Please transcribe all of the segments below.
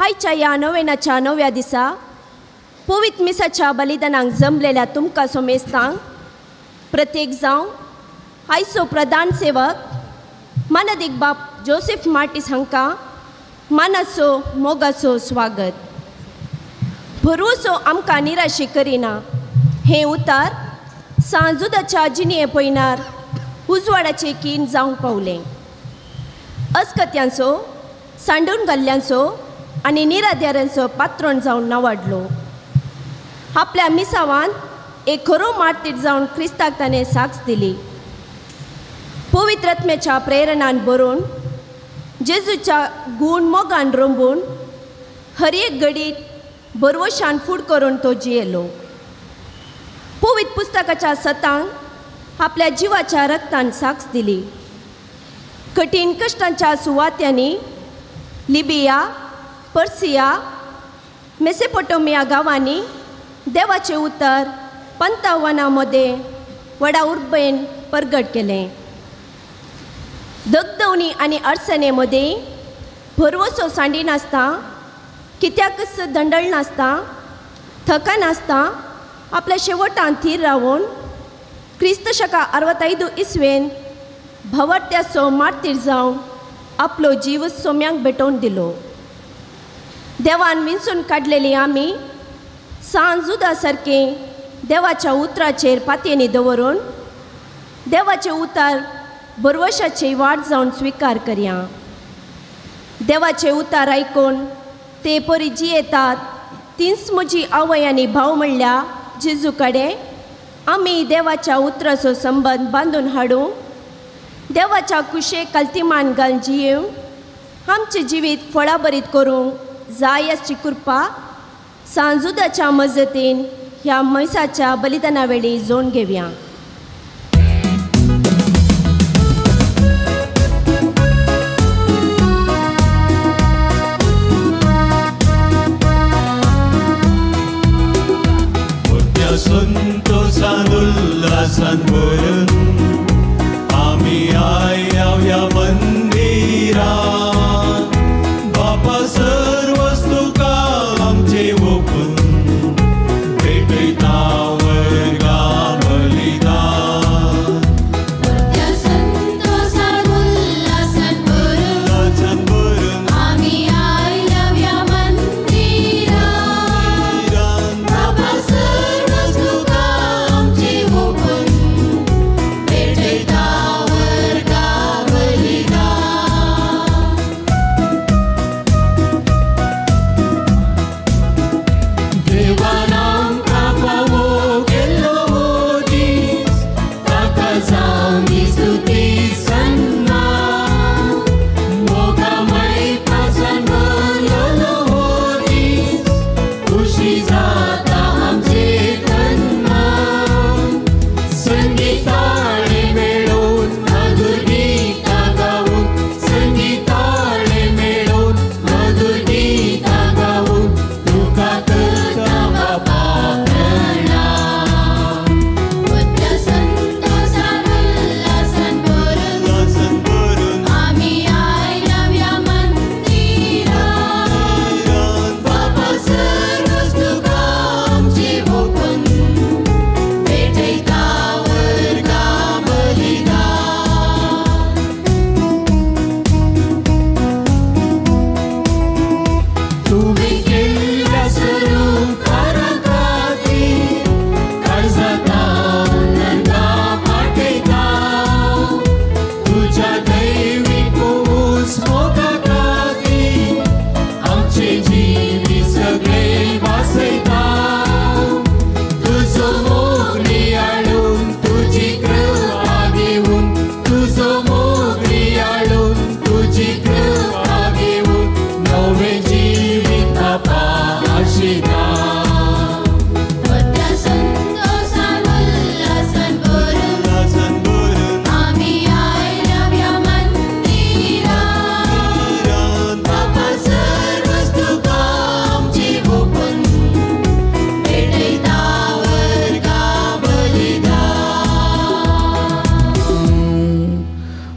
आयच्या ह्या नवेनाच्या नव्या दिसा पवित्र मिसाच्या बलिदानाक जमलेल्या तुमकां सोमेस्तांक प्रत्येक जावं आयचो प्रधान सेवक मानादीक बाप जोसेफ मार्टीस हांकां मानाचो मोगाचो स्वागत. भरवसो आमकां निराशी करिना हें उतार सांजुदाच्या जिणये पयनार उजवाडाचें कीन जावंक पावलें. अस्कत्यांचो सांडून घाल्ल्यांचो आनी निराधारांचो पात्रण जावन नावाडलो. आपल्या मिसावांत एक खरो मार्तीर जावन क्रिस्ताक ताणें साक्ष दिली. पवित्र आत्म्याच्या प्रेरणान बरोवन जेजूच्या गूण मोगान रोंबून हर एक घडीत बरवशान फूड करून तो जियेलो. पवित्र पुस्तकाच्या सतांक आपल्या जिवाच्या रक्तान साक्ष दिली. कठीण कश्टांच्या सुवात्यांनी लिबिया, पर्सिया, मेसेपोटोमिया गांवांनी देवाचें उतर पंतावना मदें व्हडा उर्बेन परगट केलें. दगदवणी आनी अडचणे मदें भरवसो सांडी नासता, कित्याकच दंडळ नासता, थकनासता आपल्या शेवटान थीर रावून क्रिस्त शका 65 इसवेन भवरत्याचो मार्तीर जावन आपलो जीव सोम्यांक भेटोवन दिलो. देवान विंचून काडलेली आमी सांजुदा सारके देवाच्या उतराचेर पातयेनी दवरून देवाचें उतार बरवशाची वाट जावन स्विकार करया. देवाचें उतार आयकून ते परी जियेतात तींच म्हजी आवय आनी भाव म्हणल्या जेजू कडेन आमी देवाच्या उतराचो संबंद बांदून हाडूं, देवाच्या कुशेक कल्तिमान घालून जियेवन आमचें जिवीत फळाभरीत करूंक जाय आसची कृपा सांजुदाच्या मजतीन ह्या म्हयसाच्या बलिदाना वेळी जोड घेवया. संतोषान उल्हासान भरून आमी आयल्या मंदिरात. बापा सर्वच तुका आमचे ओपून भेटयता वर्गा बलिदान. संतोषान उल्हासान भरून आमी आयल्या मंदिरात. बापा सर्वच तुका आमचे ओपून भेटयता वर्गा बलिदान. देवान आमकां फावो केल्लो हो दीस, ताका जावंदी स्तुती सन्मान. मोगामय पासान भरलेलो हो दीस, खुशी जाता आमचें तन मन. संगीताणे मेळोवन मधुर गीतां गावून, संगीताणे मेळोवन मधुर गीतां गावून तुका करता बापा प्रणाम. मोठ्या संतोषान उल्हासान भरून आमी आयल्या मंदिरात. बापा सर्वच तुका आमचे ओपून भेटयता वर्गा बलिदान. तुवें केल्ल्या सरुकारा खातीर काळजांतल्यान नर्गा पाठयता. तुज्या दैवीक मोगा खातीर आमचें जिवीत सगळें वाचयता. तुजो मोग नियाळून तुजी कृपा घेवन, तुजो मोग नियाळून तुजी कृपा घेवन नवें जिवीत बापा आशिता. मोठ्या संतोषान उल्हासान भरून आमी आयल्या मंदिरात. बापा सर्वच तुका आमचे ओपून भेटयता वर्गा बलिदान.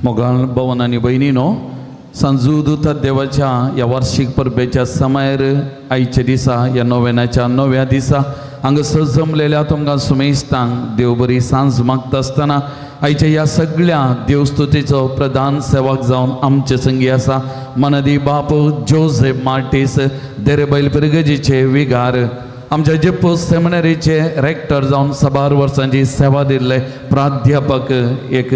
मोगाळ भवन आनी भयणीनो, सांजूद देवाच्या ह्या वार्षिक परबेच्या समयर आयच्या दिसा ह्या नोवेनाच्या नव्या दिसा हांगासर जमलेल्या तुमकां सुमेस्तांक देव बरी सांज मागता आसतना आयच्या ह्या सगळ्या देवस्तुतीचो प्रधान सेवक जावन आमचे संगी आसा मनदी बाप जोसेफ मार्टीस देरेबैल पिरगजीचे विगार, आमच्या जेप्पो सेमिनरीचे रेक्टर जावन साबार वर्सांची सेवा दिल्ले प्राध्यापक, एक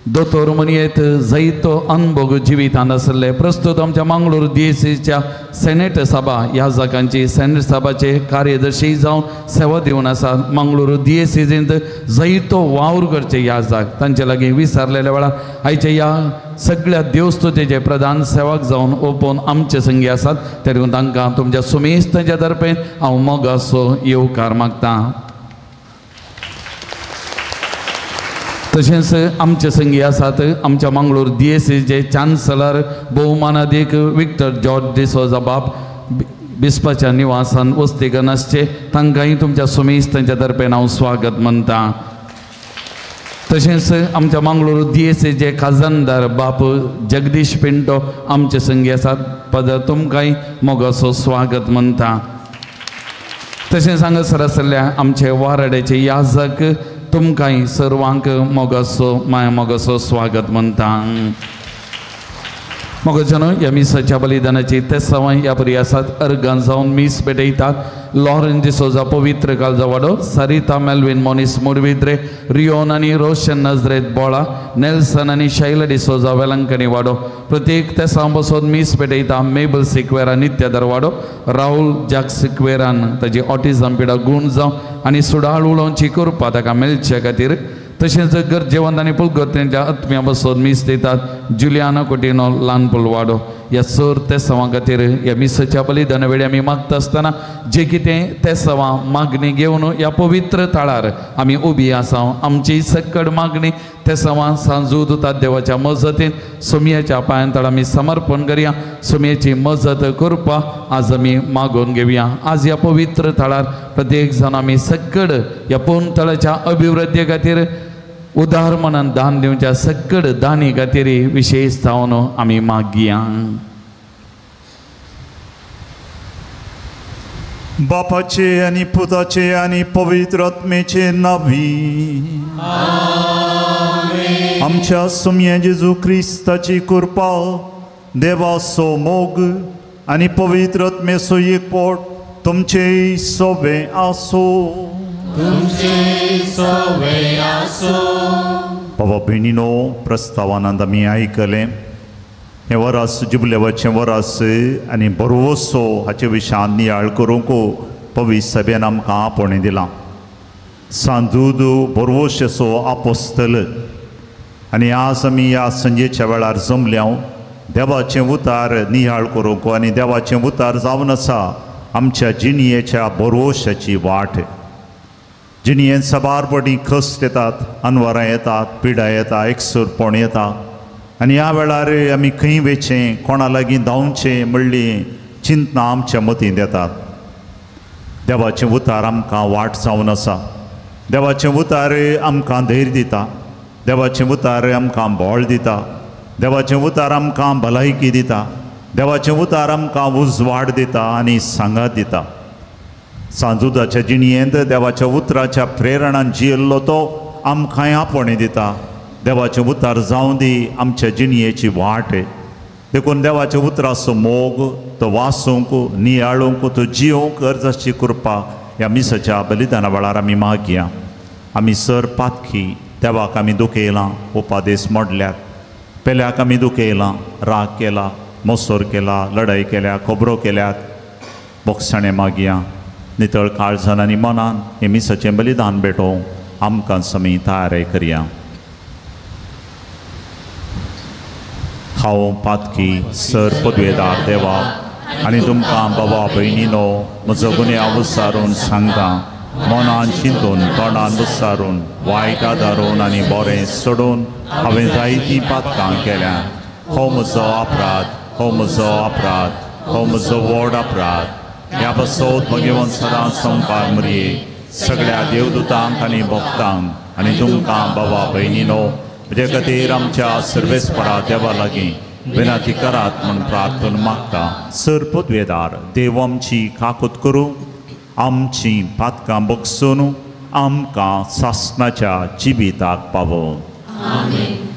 दोतोर म्हणयेत जैतो अनभोग जिवितांत आसले। प्रस्तुत आमच्या मंगळूर डीएसीच्या सेनेट सभा ह्या जागांची सेनेट सभाचे कार्यदर्शी जावन सेवा दिवन आसा। मंगळूर डीएसींत जैतो वावर करचे ह्या जाग तांचे लागीं विसरलेल्या वेळार आयच्या ह्या सगळ्या देवस्तुतेचे प्रधान सेवक जावन ओपोवन आमचे संगी आसात। तरी तांकां तुमच्या सुमेस्तांच्या तर्फेन हांव मोगाचो येवकार मागता। तशेंच आमचे संगी आसात आमच्या मंगळूर डीएसीचे चान्सलर भोवमानादीक विक्टर जॉर्ज डिसोजा बाप बिस्पाच्या निवासान वस्तीगण आसचे तांकांय तुमच्या सुमेस्तांच्या तर्फेन हांव स्वागत म्हणटा। तशेंच आमच्या मंगळूर डीएसीचे खाजनदार बाप जगदीश पिंटो आमचे संगी आसात, पद तुमकांय मोगाचो स्वागत म्हणटा। तशेंच हांगासर आसल्या आमचे वाराड्याचे याजक तुमकांय सर्वांक मोगाचो माय मोगाचो स्वागत म्हणटा। मोगाच्यानो ह्या मिसाच्या बलिदानाची तेसांव ह्या परी आसात। अर्गान जावन मीस पेटयतात लॉरन डिसोजा पवित्र कालजा वाडो, सरिता मेल्विन मोनीस मुडविद्रे, रियोन आनी रोशन नजरेत बोळा, नेल्सन आनी शैला डिसोजा वेलंकणी वाडो। प्रत्येक तेसांव बसोन मीस पेटयता मेबल सिक्वेरा नित्यादर वाडो, राहुल जाक सिक्वेरान ताजी ऑटिझम पिडा गूण जावं आनी सुडाळ उलोवची कृपा ताका मेळचे खातीर। तशेंच गरजेवंत आनी पुलगोत्रेंच्या आत्म्या बसोन मीस दितात जुलियाना कोटिनो ल्हान पुलवाडो। ह्या सर तेसांवां खातीर ह्या मिसाच्या बलिदाना वेळी आमी मागता आसतना जे कितें तेसांवां मागणी घेवन ह्या पवित्र थळार आमी उबी आसा, आमची सक्कड मागणी तेसांवां सांजू दुतात देवाच्या मजतीन सुमयेच्या पांयां तळ आमी समर्पण करया। सुमयेची मजत कृपा आज आमी मागून घेवया। आज ह्या पवित्र थळार प्रत्येक जाण आमी सक्कड ह्या पोन थळाच्या अभिवृद्धी खातीर उदार मनान दान दिवच्या सक्कड दानी खातीर विशेष जावन आमी मागया। बापाचे आनी पुताचे आनी पवित्र आत्मेचे नावी आमच्या सुमये जेजू क्रिस्ताची कृपा, देवाचो मोग आनी पवित्र आत्मेचो एकवट तुमचे सोबे आसो। तुमचे सोबे आसो। बाबा भयणीनो, प्रस्तावानंद आमी आयकलें हें वरास जुबलेवाचें वरास आनी बरवसो हाचे विशयान नियाळ करूंक पवित्र सभेन आमकां आपोवणें दिलां। सांजूद बरवशेचो आपोस्तल आनी आज आमी ह्या संजेच्या वेळार जमल्या देवाचें उतार नियाळ करूंक आनी देवाचें उतार जावन आसा आमच्या जिणयेच्या बरवशाची वाट। जिणयेन साबार पटी खस्ट येतात, अनवरां येतात, पिडा येता, एकसुरपण येता आनी ह्या वेळार आमी खंय वेचें, कोणा लागीं धांवचें म्हणली चिंतना आमच्या मतींत येतात। देवाचें उतार आमकां वाट जावन आसा, देवाचें उतार आमकां धैर्य दिता, देवाचें उतार आमकां बळ दिता, देवाचें उतार आमकां भलायकी दिता, देवाचें उतार आमकां उजवाड दिता आनी सांगात दिता। सांजुदाच्या जिणयेंत देवाच्या उतराच्या प्रेरणान जियेल्लो तो आमकांय आपोवणें दिता। देवाचें उतार जावं दी आमच्या जिणयेची वाट। देखून देवाच्या उतराचो मोग तो वासूंक, नियाळूंक, तो जियोंक अर्जाची कृपा ह्या मिसाच्या बलिदाना वेळार आमी मागया। आमी सर पातकी देवाक आमी दुखयलां, उपादेस मोडल्यात, पेल्याक आमी दुखयलां, राग केला, मोसोर केला, लढाई केल्या, खबरो केल्यात, बोगसाणें मागया। नितळ काळजान आनी मनान हें मिसाचें बलिदान भेटोवंक आमकां समी तयार करया। हांव पातकी सर पदवेदार देवा आनी तुमकां बाबा भयणीनो म्हजो गुन्यांव विचारून सांगता, मनान चिंतून, तोंडान विचारून, वायट आदारून आनी बरें सोडून हांवें जायतीं पातकां केल्या। हो म्हजो अपराध, हो म्हजो अपराध, हो म्हजो व्हड अपराध। ह्या पासत भगवंत सदां संपार मरये सगळ्या देवदूतांक आनी भक्तांक आनी तुमकां बाबा भयणीनो म्हजे खातीर आमच्या सर्वेस्परा देवा लागीं विनंती करात म्हूण प्रार्थना मागता. सर पदवेदार देव आमची काकूत करूं, आमची पातकां बगसून आमकां सासणाच्या जिविताक पावोवं. आमेन.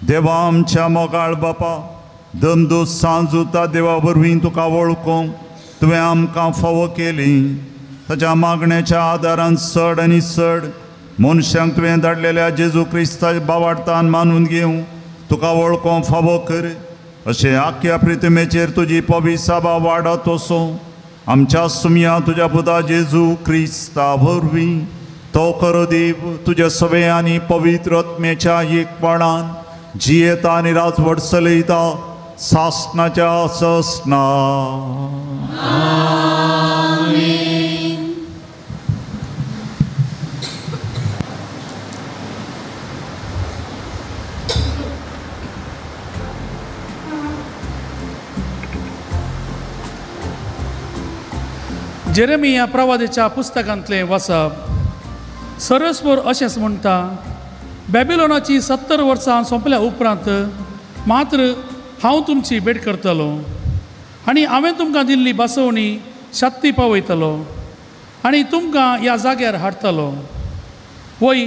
देवा आमच्या मोगाळ बापा, दमदूस सांजुता देवा वरवीं तुका वळखूंक तुवें आमकां फावो केली. ताच्या मागण्याच्या आदारान चड आनी चड मनशांक तुवें धाडलेल्या जेजू क्रिस्ता बावाडतान मानून घेवं तुका वळखूंक फावो कर. अशें आख्या प्रितमेचेर तुजी पविसाबा वाडत वचूं आमच्या सुमया तुज्या पुता जेजू क्रिस्ता वरवीं. तो खरो देव तुज्या सवे आनी पवित्र आत्म्याच्या एकपणान जियेता आनी राजवट चलयता सासणाच्या सासणा. आमेन. जेरेमिया प्रवादेच्या पुस्तकांतलें वाचप. सरस्वर अशेंच म्हणटा, बॅबिलोनाची 70 वर्सां सोंपल्या उपरांत मात्र हांव तुमची भेट करतलो आनी हांवें तुमकां दिल्ली बसवणी शक्ती पावयतलो आनी तुमकां ह्या जाग्यार हाडटलो. वय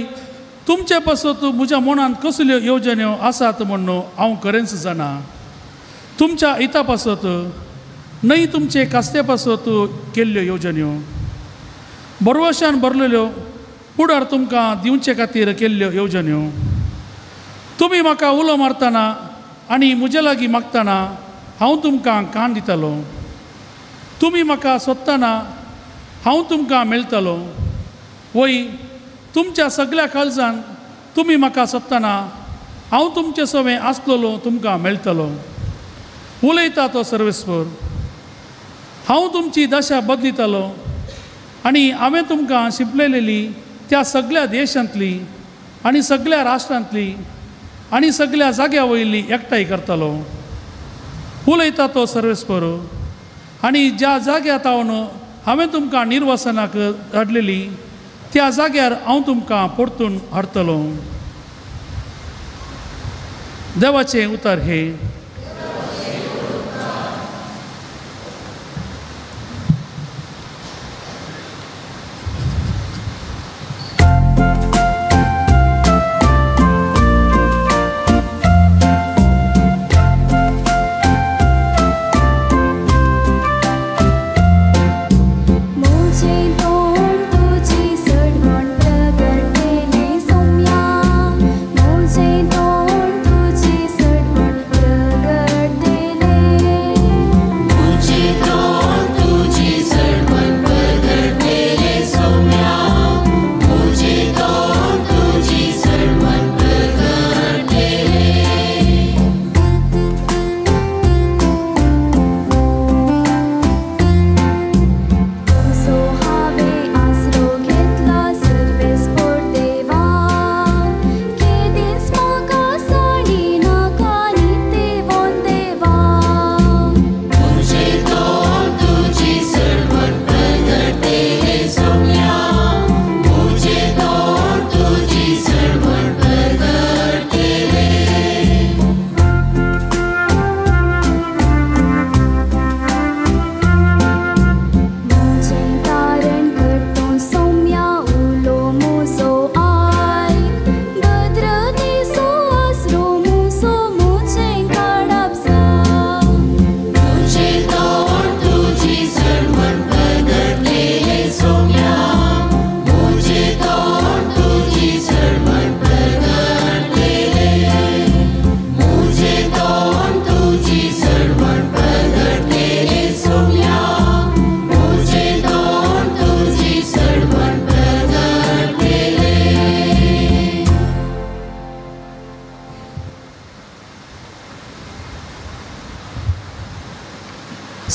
तुमचे पासत म्हज्या मनांत कसल्यो येवजण्यो आसात म्हूण हांव खरेंच जाणा. तुमच्या हिता पासत न्हय तुमचे कास्ते पासत केल्ल्यो येवजण्यो बरवशान भरलेल्यो फुडार तुमकां दिवचे खातीर केल्ल्यो येवजण्यो. तुमी म्हाका उलो मारतना आनी म्हजे लागीं मागतना हांव तुमकां कान दितलो. तुमी म्हाका सोदतना हांव तुमकां मेळटलो. वय तुमच्या सगळ्या काळजान तुमी म्हाका सोदतना हांव तुमचे सवें आसलेलो तुमकां मेळटलो. उलयता तो सर्वेस्पर. हांव तुमची दशा बदलितलो आनी हांवें तुमकां शिंपलेली त्या सगळ्या देशांतली आनी सगळ्या राष्ट्रांतली आनी सगळ्या जाग्या वयली एकठांय करतलो. उलयता तो सर्वेस्पर. आनी ज्या जाग्यार तावन हांवें तुमकां निर्वसनाक हाडलेली त्या जाग्यार हांव तुमकां परतून हाडटलो. देवाचें उतर हें.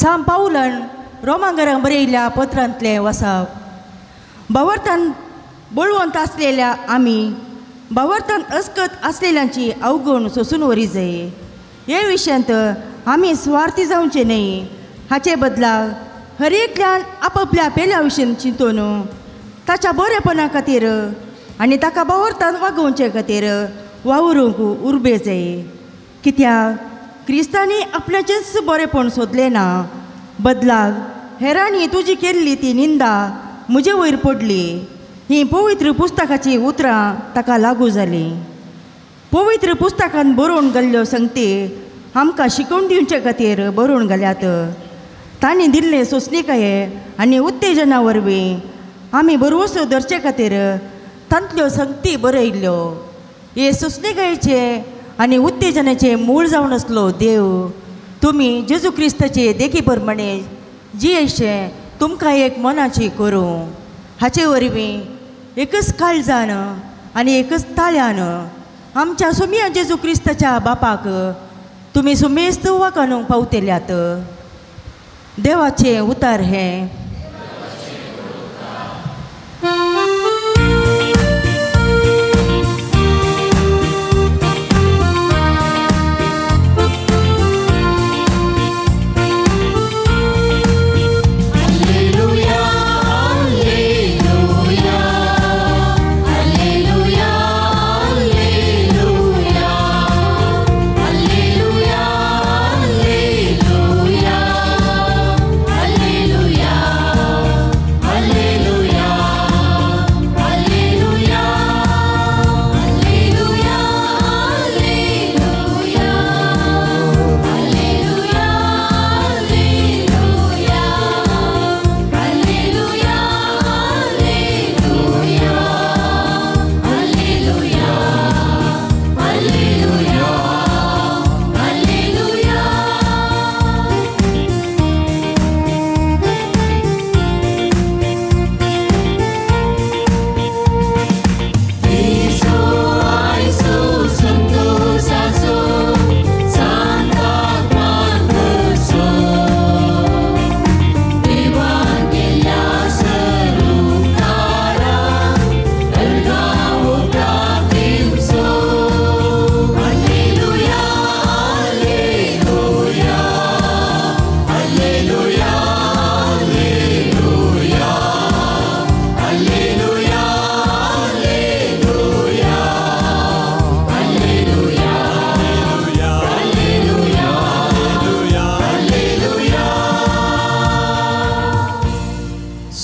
साम पावलान रोमांगरांक बरयल्ल्या पत्रांतलें वसाप. भावार्थान बळवंत आसलेल्या आमी भावार्थान अस्कत आसलेल्यांची अवगुण सोसून वरी जाय. हे विशयांत आमी सुवार्थी जावचे न्हय. हाचे बदला हर एकल्यान आपापल्या पेल्या विशीं चिंतून ताच्या बरेपणा खातीर आनी ताका भावार्थान वागोवचे खातीर वावरूंक उर्बे जाय. कित्याक क्रिस्तांनी आपल्याचेंच बरेपण सोदलें ना, बदलाक हेरांनी तुजी केल्ली ती निंदा म्हजे वयर पडली. हीं पवित्र पुस्तकाचीं उतरां ताका लागू जालीं. पवित्र पुस्तकान बरोवन घाल्ल्यो संगती आमकां शिकोवन दिवचे खातीर बरोवन घाल्यात. तांणी दिल्ले सोंसणीकाये आनी उत्तेजना वरवीं आमी भरवंसो धरचे खातीर तांतल्यो संगती बरयल्ल्यो. हे सोंसणीकायेचे आनी उत्तेजनाचें मूळ जावन आसलो देव तुमी जेजू क्रिस्ताचे देखी प्रमाणे जियेशें तुमकां एक मनाची करूं. हाचे वरवीं एकच काळजान आनी एकच ताळ्यान आमच्या सुमिया जेजू क्रिस्ताच्या बापाक तुमी सुमेस्त वाकाणूंक पावतल्यात. देवाचें उतार हें. Hallelujah.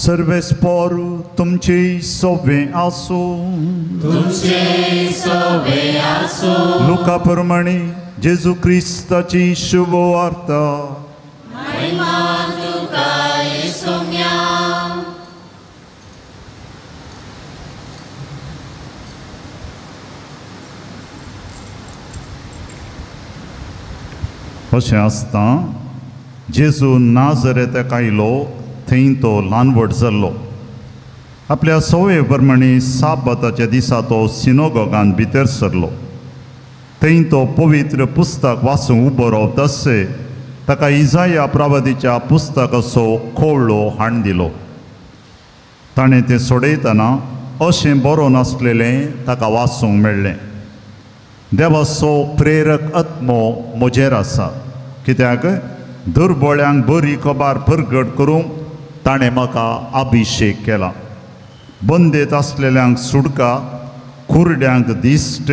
सर्वेस्पोर तुमचे सोवे आसूं. तुमचे सोवे आसूं. लुका प्रमाणे जेजू क्रिस्ताची शुभ वार्ता. महिमा तुका येसुम्या. अशें आसता जेजू नाजरेताक आयलो, थंय तो ल्हान व्हड जाल्लो. आपल्या संवये प्रमाणे साबाताच्या दिसा तो सिनोगोगान भितर सरलो. थंय तो पवित्र पुस्तक वाचूंक उबो रावता तशें ताका इजाया प्रवादीच्या पुस्तकाचो खोवळो हाडून दिलो. ताणें तें सोडयतना अशें बरोवन आसलेलें ताका वाचूंक मेळ्ळें, देवाचो प्रेरक आत्मो म्हजेर आसा, कित्याक दुर्बळ्यांक बरी खबर परगट करूंक ताणें म्हाका अभिशेक केला, बंदेत आसलेल्यांक सुटका, कुरड्यांक दिश्ट,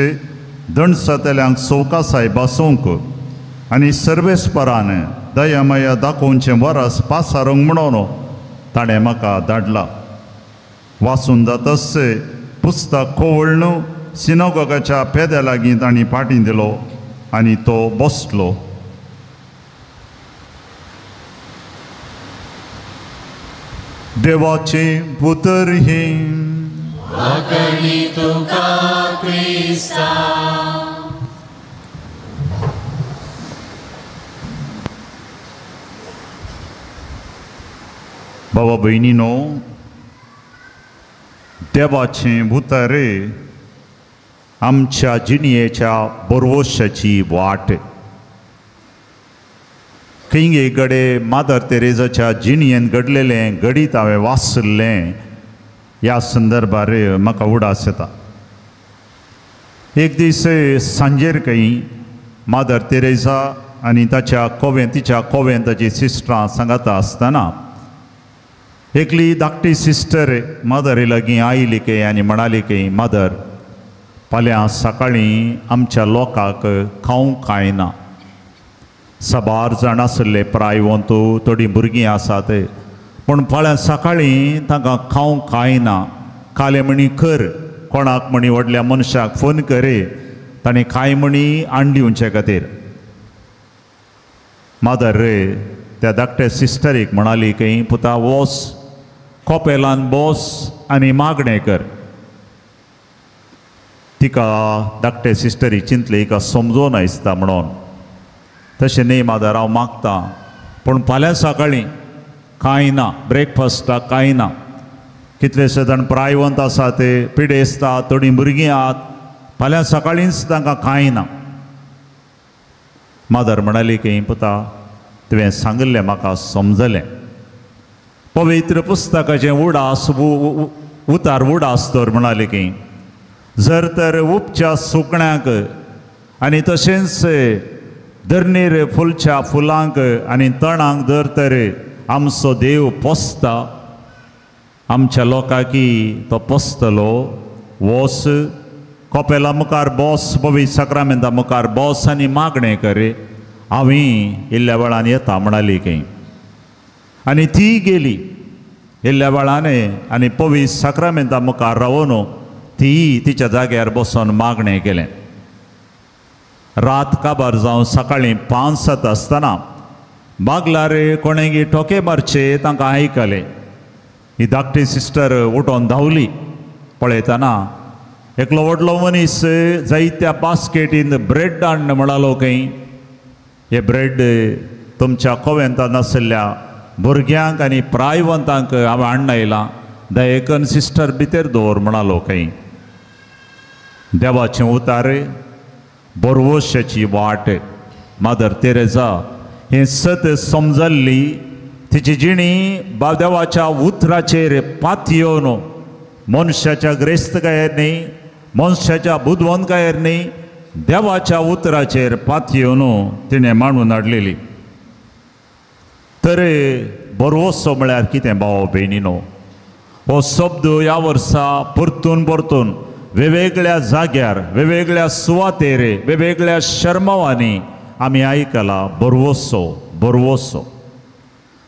दणसातल्यांक सवकासाय बसोवंक आनी सर्वेस्परान दयामाया दाखोवचें वरस पासारूंक म्हणून ताणें म्हाका धाडला. वाचून जातच पुस्तक खोवळ्ळू सिनोगोगाच्या पेद्या लागीं तांणी पाटी दिलो आनी तो बसलो. देवाचें उतर हें. वाकणी तुका क्रिस्ता. बाबा भयणीनो, देवाचें उतर आमच्या जिणयेच्या बरवशाची वाट. खंय गडे मादर तेरेजाच्या जिणयेन घडलेलें घडीत हांवें वाचलें. ह्या संदर्भार म्हाका उडास येता. एक दीस सांजेर खंय मादर तेरेजा आनी ताच्या कोवें तिच्या कोवेंताची सिस्टरां सांगाता आसतना एकली धाकटी सिस्टर मदरी लागीं आयली खंय आनी म्हणाली खंय, मदर फाल्यां सकाळीं आमच्या लोकांक खावंक कांय ना. साबार जाण आसले प्रायवंत, थोडीं भुरगीं आसात, पूण फाल्यां सकाळीं तांकां खावंक कांय ना. कालें म्हणी कर, कोणाक म्हणी व्हडल्या मनशाक फोन करे, ताणें कांय म्हणी हाडून दिवचे खातीर. मदर त्या धाकट्या सिस्टरीक म्हणाली खंय, पुता वोस कोपेलान बोस आनी मागणें कर. तिका धाकटे सिस्टरी चिंतले हिका समजोन आसता म्हणून. तशें न्ही मादर, हांव मागता, पूण फाल्यां सकाळीं कांय ना, ब्रेकफास्टाक कांय ना. कितलेशे जाण प्रायवंत आसा, ते पिडेस्ता, थोडीं भुरगीं आहात, फाल्यां सकाळींच तांकां कांय ना. मादर म्हणाली की पुता तुवें सांगिल्लें म्हाका समजलें. पवित्र पुस्तकाचें उडास उतार उडास तर म्हणाले की जर तर उपच्या सुकण्यांक आनी तशेंच धरणीर फुलच्या फुलांक आनी तणांक जर तर आमचो देव पोसता, आमच्या लोकांकी तो पोसतलो. वोस कोपेला मुखार बोस, पवित्र साक्रामेंता मुखार बोस आनी मागणें करे, हांवी इल्ल्या वेळान येता म्हणाली खंय. आनी ती गेली इल्ल्या वेळान आनी पवित्र साक्रामेंता मुखार रावन ती तिच्या जाग्यार बसून मागणें केलें. रात काबार जावन सकाळीं 5 जाता आसतना बागलार कोणेगी ठोके मारचे तांकां आयकले. ही धाकटी सिस्टर उठोन धांवली. पळयतना एकलो व्हडलो मनीस जायत्या बास्केटीन ब्रेड हाडून म्हणालो खंय, हे ब्रेड तुमच्या कोवेंतान नाशिल्ल्या भुरग्यांक आनी प्रायवंतांक हांवें हाडून आयलां, दयेकन सिस्टर भितर दवर म्हणालो खंय. देवाचें उतार बरवशाची वाट. मादर तेरेजा हें सत समजल्ली. तिची जिणी देवाच्या उतराचेर पातयेवन मनशाच्या ग्रेस्तकायेर न्ही, मनशाच्या बुदवंतकायेर न्ही, देवाच्या उतराचेर पातयेवन तिणें मांडून हाडलेली. तर बरवसो म्हळ्यार कितें भाव भयणीनो, हो शब्द ह्या वर्सा परतून परतून वेगवेगळ्या जाग्यार, वेगवेगळ्या सुवातेर, वेगवेगळ्या शर्मावांनी आमी आयकला, बरवसो बरवसो.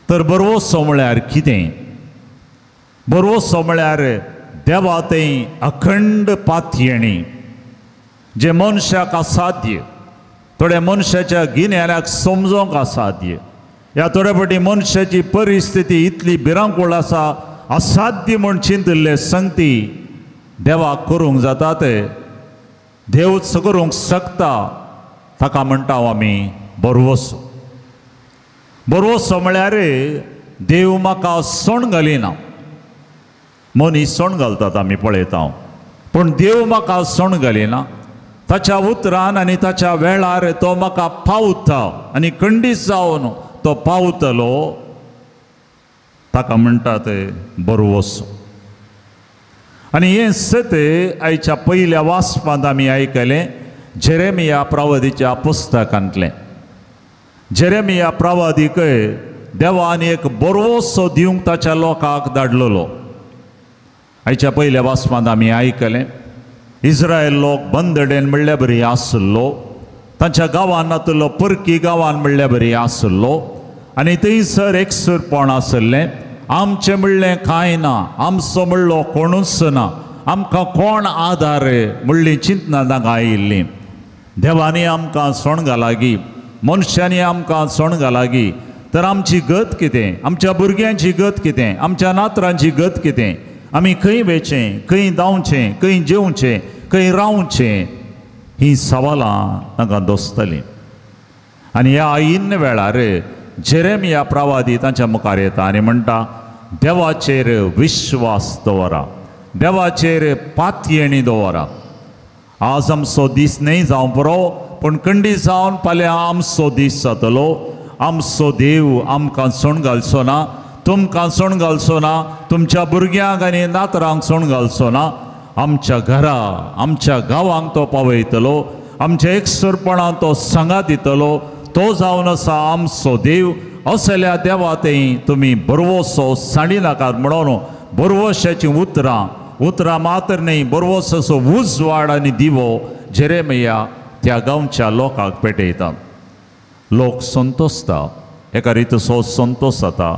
तर बरवसो म्हळ्यार कितें? भरवसो म्हळ्यार देवा थंय अखंड पातयेणी जे मनशाक असाध्य, थोड्या मनशाच्या गिन्यानाक समजोंक असाध्य, ह्या थोड्या फावटी मनशाची परिस्थिती इतली भिरांकूळ आसा असाध्य म्हूण चिंतिल्ले संगती देवाक करूंक जाता, ते देवच करूंक शकता, ताका म्हणटा आमी भरवसो। भरवसो म्हळ्यार देव म्हाका सोण घालिना, मनीस सोण घालतात आमी पळयता, पूण देव म्हाका सोण घालिना, ताच्या उतरान आनी ताच्या वेळार तो म्हाका पावता आनी खंडीत जावन तो पावतलो, ताका म्हणटा ते भरवसो। आनी हें सत आयच्या पयल्या वाचपांत आमी आयकलें जेरेमिया प्रवादीच्या पुस्तकांतलें। जेरेमिया प्रवादीक देवान एक भरवसो दिवंक ताच्या लोकांक धाडलेलो। आयच्या पयल्या वाचपांत आमी आयकलें इस्रायल लोक बंदडेन म्हणल्या बरी आसलो, तांच्या गांवान नातलो परकी गांवान म्हणल्या बरी आसलो आनी थंयसर एकसूरपण आसलें। आमचें म्हणलें कांय ना, आमचो म्हणलो कोणूच ना, आमकां कोण आदार म्हणली चिंतना तांकां आयिल्लीं। देवांनी आमकां सोण घालागी, मनशांनी आमकां सोण घालागी, तर आमची गत कितें, आमच्या भुरग्यांची गत कितें, आमच्या नातरांची गत कितें, आमी खंय वेचें, खंय धांवचें, खंय जेवचें, खंय रावचें, हीं सवालां तांकां दोसतलीं। आनी ह्या आयिन्न वेळार जेरेमिया प्रवादी तांच्या मुखार येता आनी म्हणटा देवाचेर विश्वास दवरा, देवाचेर पातयेणी दवरा। आज आमचो दीस न्हय जावं पुरो, पूण खंडीत जावन फाल्यां आमचो दीस जातलो। आमचो देव आमकां सोण घालचो ना, तुमकां सोण घालचो ना, तुमच्या भुरग्यांक आनी नातरांक सोण घालचो ना, आमच्या घरा आमच्या गांवांक तो पावयतलो, आमच्या एकसुरपणान तो सांगात दितलो, तो जावन आसा आमचो देव। असल्या देवा थंय तुमी भरवसो सांडी नाकात म्हणून भरवशाचीं उतरां, उतरां मात्र न्हय, भरवसाचो उजवाड आनी दिवो जेरेमिया त्या गांवच्या लोकांक पेटयता। लोक संतोसता, एका रितीचो संतोश जाता,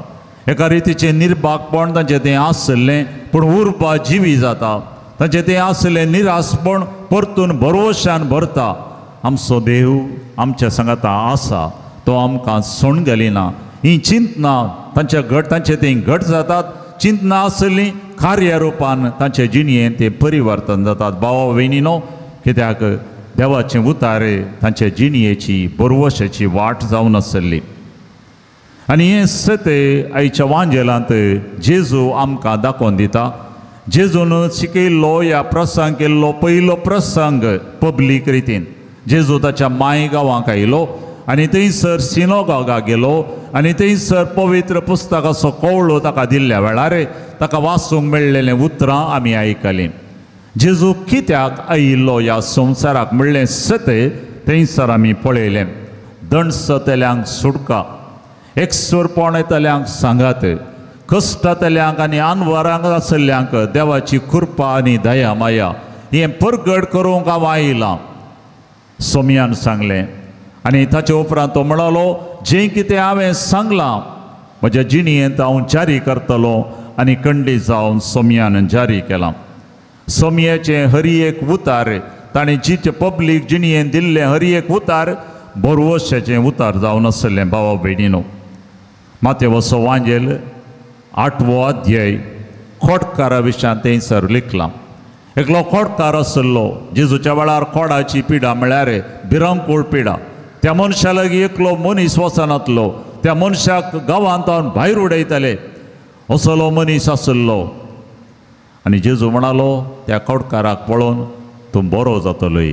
एका रितीचें निर्भागपण तांचें तें आसलें पूण उर्बा जिवी जाता, तांचें तें आसलें निरासपण परतून भरवशान भरता। आमचो देव आमच्या सांगाता आसा, तो आमकां सोण घालिना। हीं चिंतना तांच्या घट तांचे तें घट जातात, चिंतना आसलीं कार्यारुपान तांचे जिणयेन तें परिवर्तन जातात। भावा भयणीनो, कित्याक देवाचें उतारे तांचे जिणयेची भरवशाची वाट जावन आसली। आनी हें सत आयच्या वांजेलांत जेजू आमकां दाखोवन दिता। जेजून शिकयल्लो ह्या प्रसंग केल्लो पयलो प्रसंग पब्लीक रितीन जेजू ताच्या माय गांवांक आयलो आनी थंयसर सिनोगागा गेलो आनी थंयसर पवित्र पुस्तकाचो कवळो ताका दिल्ल्या वेळार ताका वाचूंक मेळ्ळेलें उतरां आमी आयकलीं। जेजू कित्याक आयिल्लो ह्या संवसाराक म्हणलें सत थंयसर आमी पळयलें। दणसतल्यांक सुटका, एकसुरपण येतल्यांक सांगात, कश्टातल्यांक आनी आनवरांक आसल्ल्यांक देवाची कृपा आनी दया माया हें परगट करूंक हांव आयलां, सोमयान सांगलें। आनी ताचे उपरांत तो म्हणालो जें कितें हांवें सांगलां म्हज्या जिणयेंत हांव जारी करतलो, आनी कंडी जावन सोमयान जारी केलां। सोमयाचें हरी एक उतार ताणें जिचे पब्लीक जिणयेन दिल्लें हरी एक उतार भरवशाचें उतार जावन आसलें। भावा भयणीनो, मातेवसो वांजेल 8वो अध्याय खोटकारा विशयान थंयसर लिखलां। एकलो खोटकार आसलो, जेजूच्या वेळार खोडाची पिडा म्हळ्यार भिरांकूळ पिडा। त्या मनशा लागीं एकलो मनीस वचनातलो, त्या मनशाक गांवांत भायर उडयताले, असलो मनीस आसलो। आनी जेजू म्हणालो त्या खोटकाराक पळोवन तूं बरो जातलोय।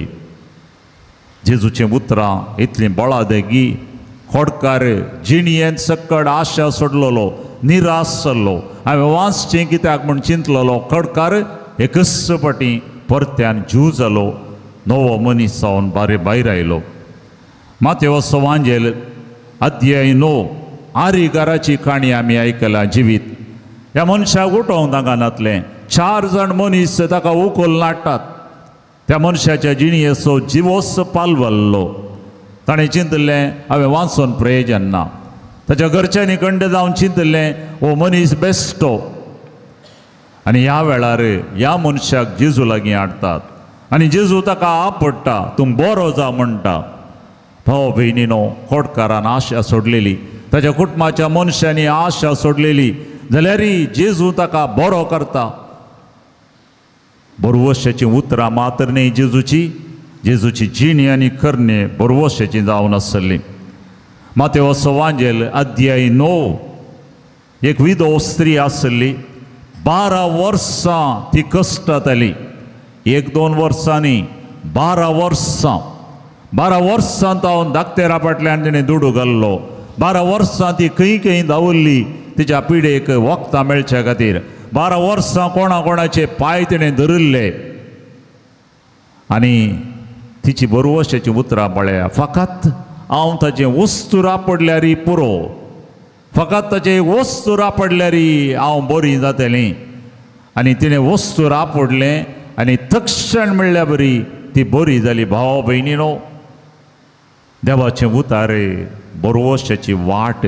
जेजूचीं उतरां इतलीं बळादेगी, खोडकार जिणयेंत सकड आशा सोडलेलो, निराश जाल्लो, हांवें वाचचें कित्याक म्हूण चिंतलेलो खोडकार एकच फावटी परत्यान जीव जालो, नवो मनीस जावन बारे भायर आयलो। मातेवसो वांजेल अध्याय 9 आरीगाराची काणी आमी आयकला। जिवीत ह्या मनशाक उठोवंक तांकां नातलें, 4 जाण मनीस ताका उखल नाडटात। त्या मनशाच्या जिणयेचो जिवोच पालवल्लो। ताणें चिंतलें हांवें वाचून प्रयोजन ना। ताच्या घरच्यांनी कंडे जावन चिंतलें हो मनीस बेश्टो, आनी ह्या वेळार ह्या मनशाक जेजू लागीं हाडटात आनी जेजू ताका आपडटा, तूं बरो जा म्हणटा. भाव भयणीनो, खोटकारान आशा सोडलेली, ताच्या कुटुंबाच्या मनशांनी आशा सोडलेली, जाल्यारय जेजू ताका बरो करता. बरवशाचीं उतरां मात्र न्ही जेजूची, जेजूची जिणी आनी करणे बरवशाची जावन आसली. मातेवसो वांजेल अध्याय 9, एक विधव स्त्री आसली. 12 वर्सां ती कश्टाताली. 1-2 वर्सांनी 12 वर्सां, 12 वर्सां तावन दाक्तेरा फाटल्यान तिणें दुडू घाल्लो. 12 वर्सां ती खंय खंय धांवल्ली तिच्या पिडेक वखदां मेळच्या खातीर. 12 वर्सां कोणा कोणाचे पांय तिणें धरिल्ले. आनी तिची बरवशाचीं उतरां पळया, फकत हांव ताचें वस्तू रापडल्यार पुरो, फकत ताचें वस्तू रापडल्यार हांव बरी जातलें. आनी तिणें वस्तू रापडलें आनी तक्षण म्हणल्यार बरी ती बरी जाली. भाव भयणीनो, देवाचें उतार बरवशाची वाट,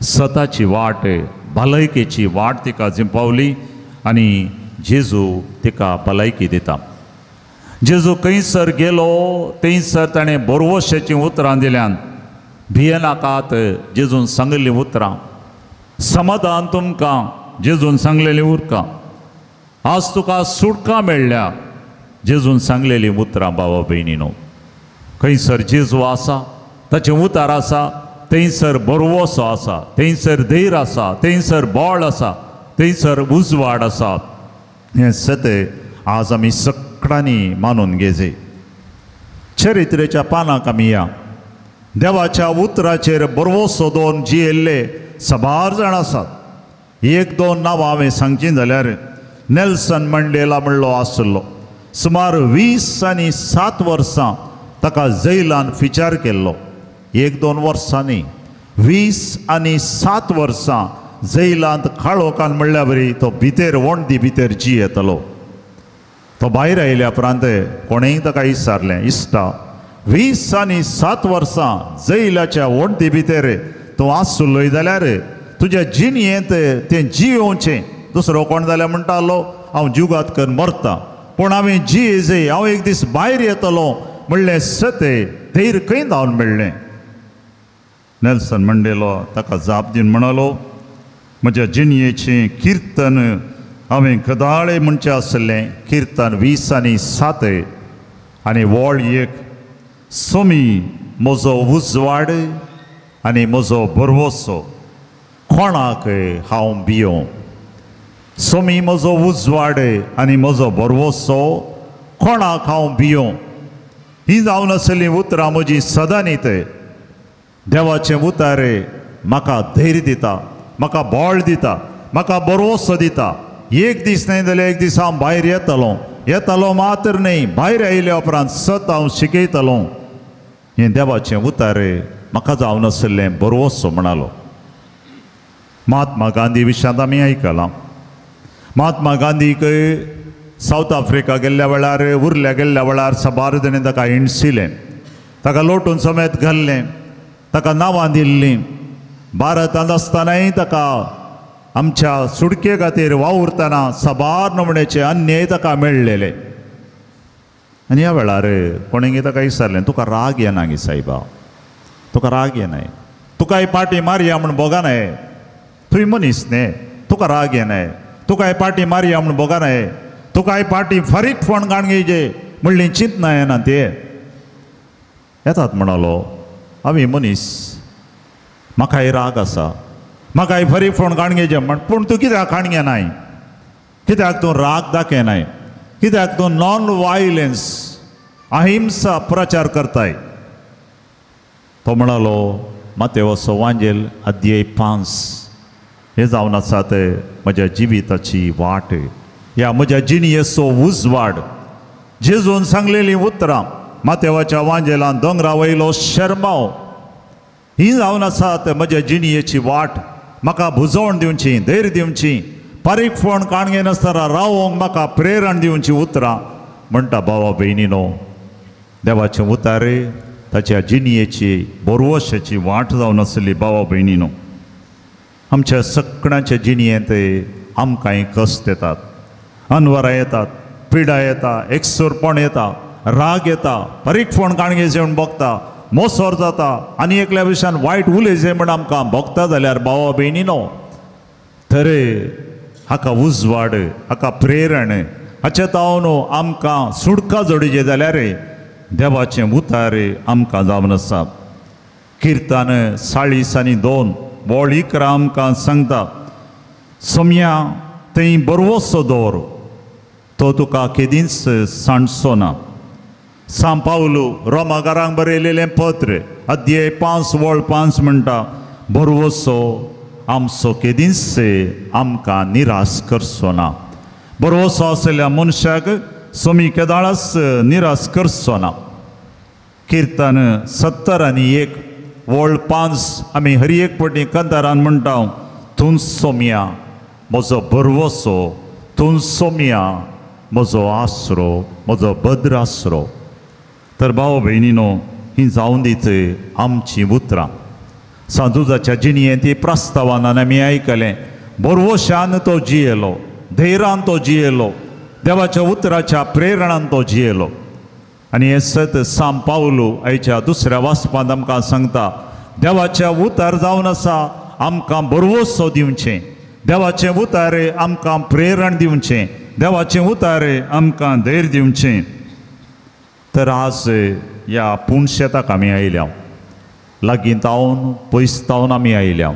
सताची वाट, भलायकेची वाट तिका जिंपावली आनी जेजू तिका भलायकी दिता. जेजू खंयसर गेलो थंयसर ताणें बरवशाचीं उतरां दिल्यान. भियेनाकात जेजून सांगिल्लीं उतरां, समाधान तुमकां जेजून सांगलेलीं उरकां, आज तुका सुटका मेळ्ळ्या जेजून सांगलेलीं उतरां. बाबा भयणीनो, खंयसर जेजू आसा, ताचें उतार आसा, थंयसर बरवसो आसा, थंयसर धैर्य आसा, थंयसर बळ आसा, थंयसर उजवाड आसा. हें सत आज आमी सगळ्यांनी मानून घेजे. चरित्रेच्या पानाक आमी या. देवाच्या उतराचेर बरवसो दोन जियेल्ले साबार जाण आसात. 1-2 नांवां हांवें सांगचीं जाल्यार नेल्सन मंडेला म्हणलो आसलो. सुमार 20 आनी 7 वर्सां ताका जैलान फिचार केल्लो. 1-2 वर्सांनी 20 आनी 7 वर्सां जैलांत काळोखान म्हणल्या बरी तो भितर वणटी भितर जियेतलो. तो भायर आयल्या उपरांत कोणेंय ताका विचारलें, इश्टा, 20 आनी 7 वर्सां जैलाच्या वणटी भितर तूं आसलोय जाल्यार तुज्या जिणयेंत तें जियोवचें. दुसरो कोण जाल्यार म्हणटालो हांव जुगात करून मरता, पूण हांवें जिये, हांव एक दीस भायर येतलो म्हणलें सत धैर्य खंय धांवन मेळ्ळें. नेल्सन मंडेलो ताका जाप दिवन म्हणालो, म्हज्या जिणयेचें किर्तन हांवें कदाळे म्हणचें आसलें. किर्तन 20 आनी 7 आनी वळ 1, सोमी म्हजो उजवाड आनी म्हजो भरवसो, कोणाक हांव भियों. सोमी म्हजो उजवाड आनी म्हजो भरवसो, कोणाक हांव भियों. ही जावन आसलीं उतरां म्हजीं सदां न्ही. देवाचें उतार म्हाका धैर्य दिता, म्हाका बळ दिता, म्हाका भरवसो दिता. एक दीस न्हय जाल्यार एक दीस हांव भायर येतलो, येतलो मात्र न्हय, भायर आयल्या उपरांत सत हांव शिकयतलो. हें देवाचें उतार म्हाका जावन आशिल्लें भरवसो म्हणालो. महात्मा गांधी विशयांत आमी आयकलां. महात्मा गांधीक सावथ आफ्रिका गेल्ल्या वेळार, उरल्या गेल्ल्या वेळार साबार जाणें ताका हिणशिलें, ताका लोटून समेत घाल्लें, ताका नांवां दिल्लीं. भारतांत आसतनाय ताका आमच्या सुटके खातीर वावुरतना साबार नमण्याचे अन्याय ताका मेळ्ळेले. आनी ह्या वेळार कोणें ताका विचारलें, तुका राग येना गे सायबा, तुका राग येनाय, तुका ही पाटी मारया म्हूण भोगनाय, तुवें मनीस न्ही, तुका राग येनाय, तुका ही पाटी मारया म्हूण भोगनाय, तुका ही पाटी फारीक फोण काणगेचे म्हणली चिंतना येना ते येतात. म्हणालो, हांव मनीस, म्हाकाय राग आसा, म्हाकाय फारीक फोण काणगेचे म्हण, पूण तूं कित्याक काणगे नाय, कित्याक तूं राग दाखयनाय, कित्याक तूं नॉन वायलन्स अहिंसा प्रचार करताय. तो म्हणालो, मातेवसो वांजेल अध्याय 5 हे जावन आसात म्हज्या जिविताची वाट, ह्या म्हज्या जिणयेचो उजवाड. जेजून सांगलेलीं उतरां मातेवाच्या वांजेलान दोंगरा वयलो शर्माव, ही जावन आसात म्हज्या जिणयेची वाट. म्हाका भुजवण दिवची, धैर्य दिवची, पारीक फोण काणगे नासतना रावोंक म्हाका प्रेरण दिवची उतरां म्हणटा. भावा भयणीनो, देवाचें उतार ताच्या जिणयेची भरवशाची वाट जावन आसली. भावा भयणीनो, आमच्या सगळ्यांच्या जिणयेंत आमकांय कश्ट येतात. अनवरां येतात, पिडा येता, एकसुरपण येता, राग येता, बारीक फोन काणगे म्हूण भोगता, मोसोर जाता आनी एकल्या विशयान वायट उलयचें म्हण आमकां भोगता जाल्यार भावा भयणीनो, तर हाका उजवाड, हाका प्रेरण, हाचे तावन आमकां सुटका जोडीचे जाल्यार देवाचें उतार आमकां जावन आसा. किर्तन 42 वळ 11 आमकां सांगता, सोम्या थंय बरवसो दवर, तो तुका केदींच सांडचो ना. सांव पावलू रोमाकारांक बरयलेलें पत्र अध्याय 5 वळ 5 म्हणटा, बरवसो आमचो केदींच आमकां निराश करचो ना. बरवसो आसलेल्या मनशाक सोमी केदाळाच निराश करचो ना. किर्तन 71 वळ 5 आमी हर एक पटी कंतारान म्हणटा, तूं सोम्या म्हजो बरवसो, तूं सोम्या म्हजो आसरो, म्हजो भद्र आसरो. तर भाव भयणीनो, ही जावन दीत आमचीं उतरां. सांतुजाच्या जिणयेंत ती प्रस्तावान आमी आयकलें, बरवशान तो जियेलो, धैर्यान तो जियेलो, देवाच्या उतराच्या प्रेरणान तो जियेलो. आनी हें सत सांव पावलू आयच्या दुसऱ्या वाचपांत आमकां सांगता, देवाच्या उतार जावन आसा आमकां बरवसो दिवचें, देवाचें उतार आमकां प्रेरण दिवचें, देवाचें उतार आमकां धैर्य दिवचें. तर आज ह्या पुणशेताक आमी आयल्या, लागीं तावन पयस तावन आमी आयल्या.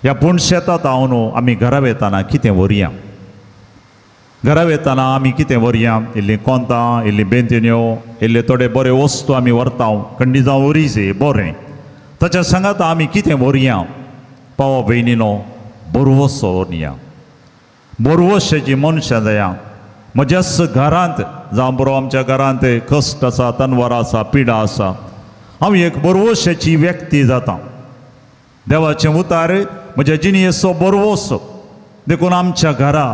ह्या पुणशेतात हांव आमी घरा वेताना कितें व्हरया, घरा वेताना आमी कितें व्हरया, इल्लीं कोंतां, इल्लीं बेंतिन्यो, इल्ले थोडे बरे वस्तू आमी व्हरता, खंडी जावं वरीजे बरें. ताच्या सांगाता आमी कितें व्हरया, पावा भयणीनो, बरवसो व्हरया. बरवशाची मनशां जाया. म्हज्याच घरांत जावं बरो, आमच्या घरांत कश्ट आसा, तनवार आसा, पिडा आसा, हांव एक बरवशाची व्यक्ती जाता. देवाचें उतार म्हज्या जिणयेचो बरवसो. देखून आमच्या घरा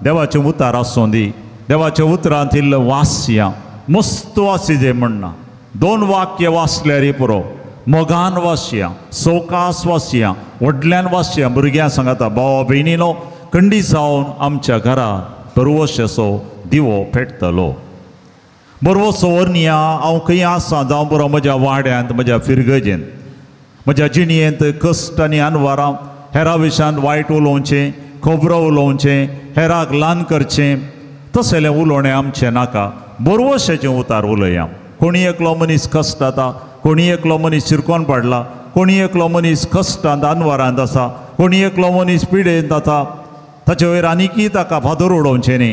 देवाचें उतार आसूं दी, देवाच्या उतरांत इल्लो वाचया, मस्त वाची म्हणना, 2 वाक्य वाचल्यार पुरो, मोगान वाचया, सवकास वाचया, व्हडल्यान वाचया. भुरग्यां सांगता, भावा भयणीनो, खंडी जावन आमच्या घरा बरवशाचो दिवो पेटतलो. बरवसो व्हरया. हांव खंय आसा जावं बरो, म्हज्या वाड्यांत, म्हज्या फिरगजेंत, म्हज्या जिणयेंत कश्ट आनी अनवारां, हेरा विशयांत वायट उलोवचें, खबरो उलोवचें, हेराक ल्हान करचें, तसलें उलोवणें आमचें नाका. बरवशाचें उतार उलया. कोणी एकलो मनीस कश्ट जाता, कोणी एकलो मनीस शिरकोन पडला, कोणी एकलो मनीस कश्टांत अनवारांत आसा, कोणी एकलो मनीस पिडेंत आसा, ताचे वयर आनीकय ताका फादर उडोवचें न्ही.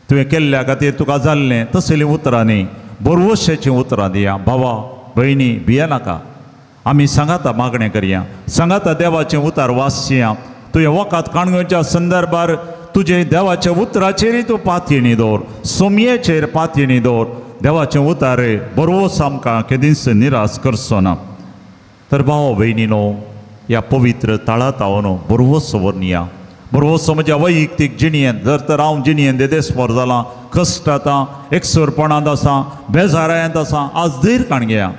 तुवें केल्ल्या खातीर तुका जाल्लें, तसलीं उतरां न्ही, बरवशाचीं उतरां दिया. भावा भयणी, भियेनाका, आमी सांगाता मागणें करया, सांगाता देवाचें उतार वाचया. तुवें वखद काणगेच्या संदर्भार तुजे देवाच्या उतराचेरय तूं पातयेणी दवर, सोमयेचेर पातयेणी दवर. देवाचें उतार बरवस आमकां केदींच निराश करचो ना. तर भाव भयणीनो, ह्या पवित्र तळा तावन बरवस व्हरया. बरवसो म्हज्या वैयक्तीक जिणयेंत, जर तर हांव जिणयेंत देदेस्पोर जालां, कश्ट आतां, एकसुरपणांत आसा, बेजारायांत आसा, आज धैर्य काणगेया.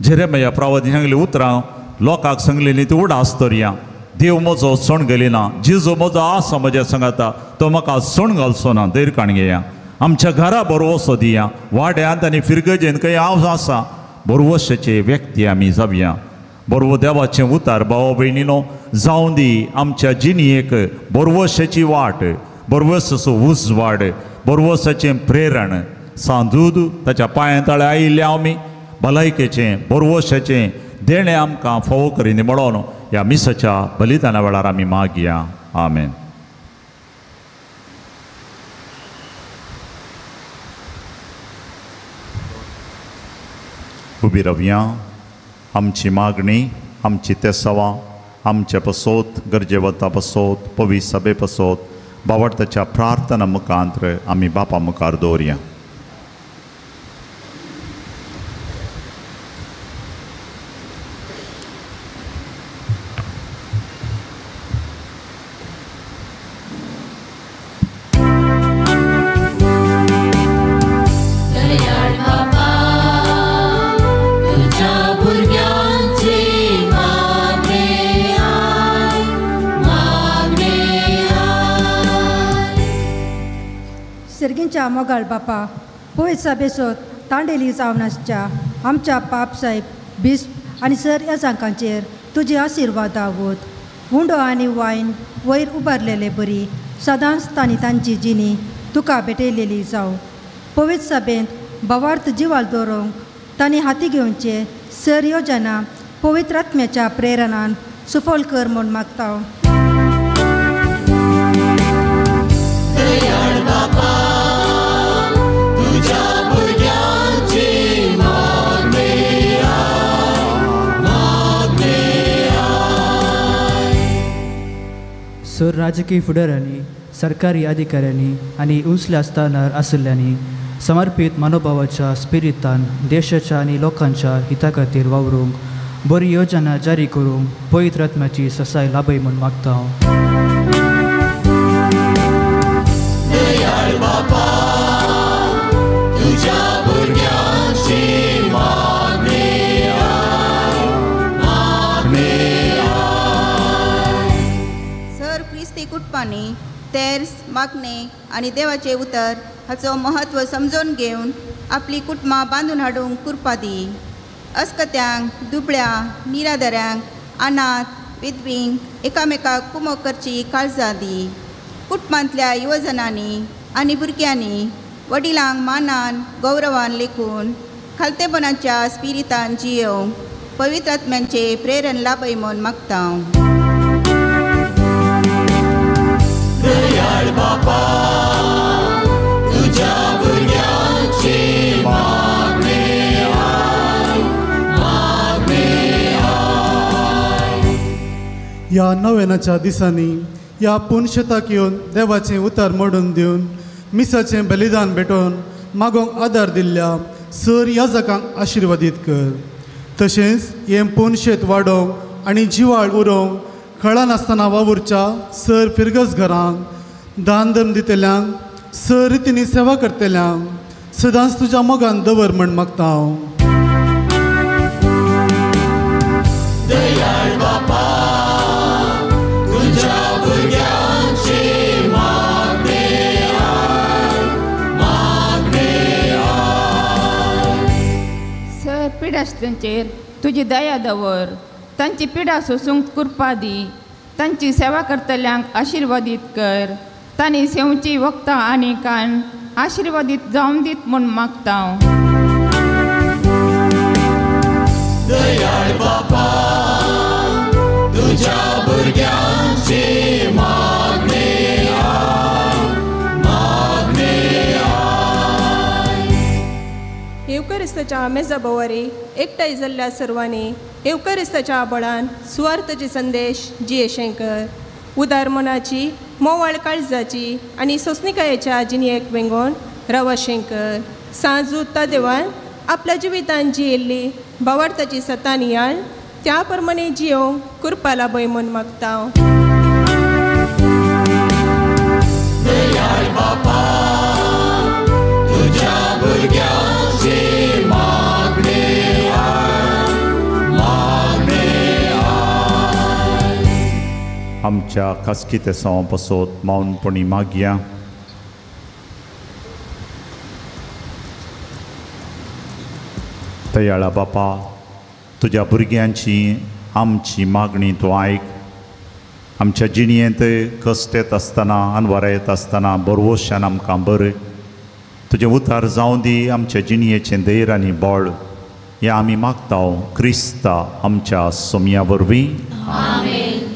जेरेमया प्रवादी सांगली उतरां लोकांक सांगलेली ती उडास दवरया. देव म्हजो सोण गेली ना, जिजो म्हजो आसा म्हज्या सांगाता, तो म्हाका सोण घालचो ना. धैर्य काणगेया. आमच्या घरा बरवसो दिया. वाड्यांत आनी फिरगजेंत खंय हांव आसा, बरवशाचे व्यक्ती आमी जावया. बरवो देवाचें उतार भाव भयणीनो जावं दी आमच्या जिणयेक बरवशाची वाट, बरवसाचो उजवाड, बरवसाचें प्रेरण. सांदूद ताच्या पांयां तळे आयिल्ले आमी भलायकेचें बरवशाचें देणें आमकां फावो करीन म्हणून ह्या मिसाच्या बलिदाना वेळार आमी मागया. आमेन. उबी रावया. आमची मागणी, आमची तेसावां, आमचे पसोत, गरजेवंता पसोत, पवी सभे पसोत, बावडताच्या प्रार्थना मुखांतर आमी बापा मुखार दवरया. सर्गींच्या मोगाळ बापा, पयसा बेसोत तांडेली जावन आसच्या आमच्या पाप साहेब बिस्प आनी सर याजांकांचेर तुजी आशिर्वाद आवत. उंडो आनी वायन वयर उबारलेले बरी सदांच तांणी तांची जिणी तुका भेटयलेली जावं. पवित्र सभेंत भावार्थ जिवाल दवरूंक तांणी हाती घेवचे सर योजना पवित्र आत्म्याच्या प्रेरणान सुफल कर म्हूण मागता. सर राजकीय फुडाऱ्यांनी, सरकारी अधिकाऱ्यांनी आनी उंचल्या स्थानार आशिल्ल्यांनी समर्पीत मनोभावाच्या स्पिरितान देशाच्या आनी लोकांच्या हिता खातीर वावरूंक बरी योजना जारी करूंक पवित्र आत्म्याची ससाय लाभय म्हूण मागता हांव. दयाळ बापा, तुझ्या भुरग्यांची मागणें आयक, मागणें आयक. सर क्रिस्ती कुटुंबांनी तेर्स, मागणें आनी देवाचें उतर हाचो म्हत्व समजून घेवन आपली कुटुंबां बांदून हाडूंक कृपा दी. अस्कत्यांक, दुबळ्या, निराधाऱ्यांक, अनाथ, विधवींक एकामेकाक कुमक करची काळजां दी. कुटुंबांतल्या युवजनांनी आनी भुरग्यांनी वडिलांक मानान गौरवान लेखून खालतेपणाच्या स्पिरितान जियोवंक पवित्र आत्म्यांचें प्रेरण लाभय म्हूण मागता. दयाळ बापा, तुझ्या भुरग्यांची मागणें आयक, मागणें आयक. ह्या नव्यानाच्या दिसांनी ह्या पुनशेताक येवन देवाचें उतर मोडून दिवन मिसाचें बलिदान भेटोवन मागोंक आदार दिल्ल्या सर याजकांक आशिर्वादीत कर. तशेंच हें पुनशेत वाडोवंक आनी जिवाळ उरोवंक खळा नासतना वावुरच्या सर फिरगस घरांक, दान धर्म दितल्यांक, सर रितींनी सेवा करतल्यांक सदांच तुज्या मोगान दवर म्हण मागता हांव. दयाळ बापा, तुझ्या भुरग्यांची मागणें आयक, मागणें आयक. सर पिडास्तांचेर तुजी दया दवर, तांची पिडा सोसूंक कृपा दी. तांची सेवा करतल्यांक आशिर्वादीत कर. तांणी सेवची वखदां आनी कान आशिर्वादीत जावन दीत म्हूण मागता. दयाळ बापा, तुझ्या भुरग्यांची मागणें आयक, मागणें आयक. येवकरिस्ताच्या मेजा भोवारी एकठांय जाल्ल्या सर्वांनी येवकरिस्ताच्या बळान सुवार्थाचे संदेश जियेशंकर उदार मनाची, मोवाळ काळजाची आनी सोंसणिकायेच्या जिणेक वेंगोवन रवाशंकर सांजू तादेवान आपल्या जिवितान जियेल्ली भावार्थाची सतां नियाळ त्या प्रमाणे जियोवंक कृपा लाभय म्हूण मागता. दयाळ बापा, तुझ्या भुरग्यांची मागणें आयक, मागणें आयक. आमच्या खासगी तेसांव पासत मौनपणी मागया. दयाळा बापा, तुज्या भुरग्यांची आमची मागणी तूं आयक. आमच्या जिणयेंत कश्ट येत आसतना, अनवार येत आसतना बरवशान आमकां बरें तुजें उतार जावं दी. आमच्या जिणयेचें धैर्य आनी बळ हें आमी मागता क्रिस्ता आमच्या सोमया वरवीं. आमेन.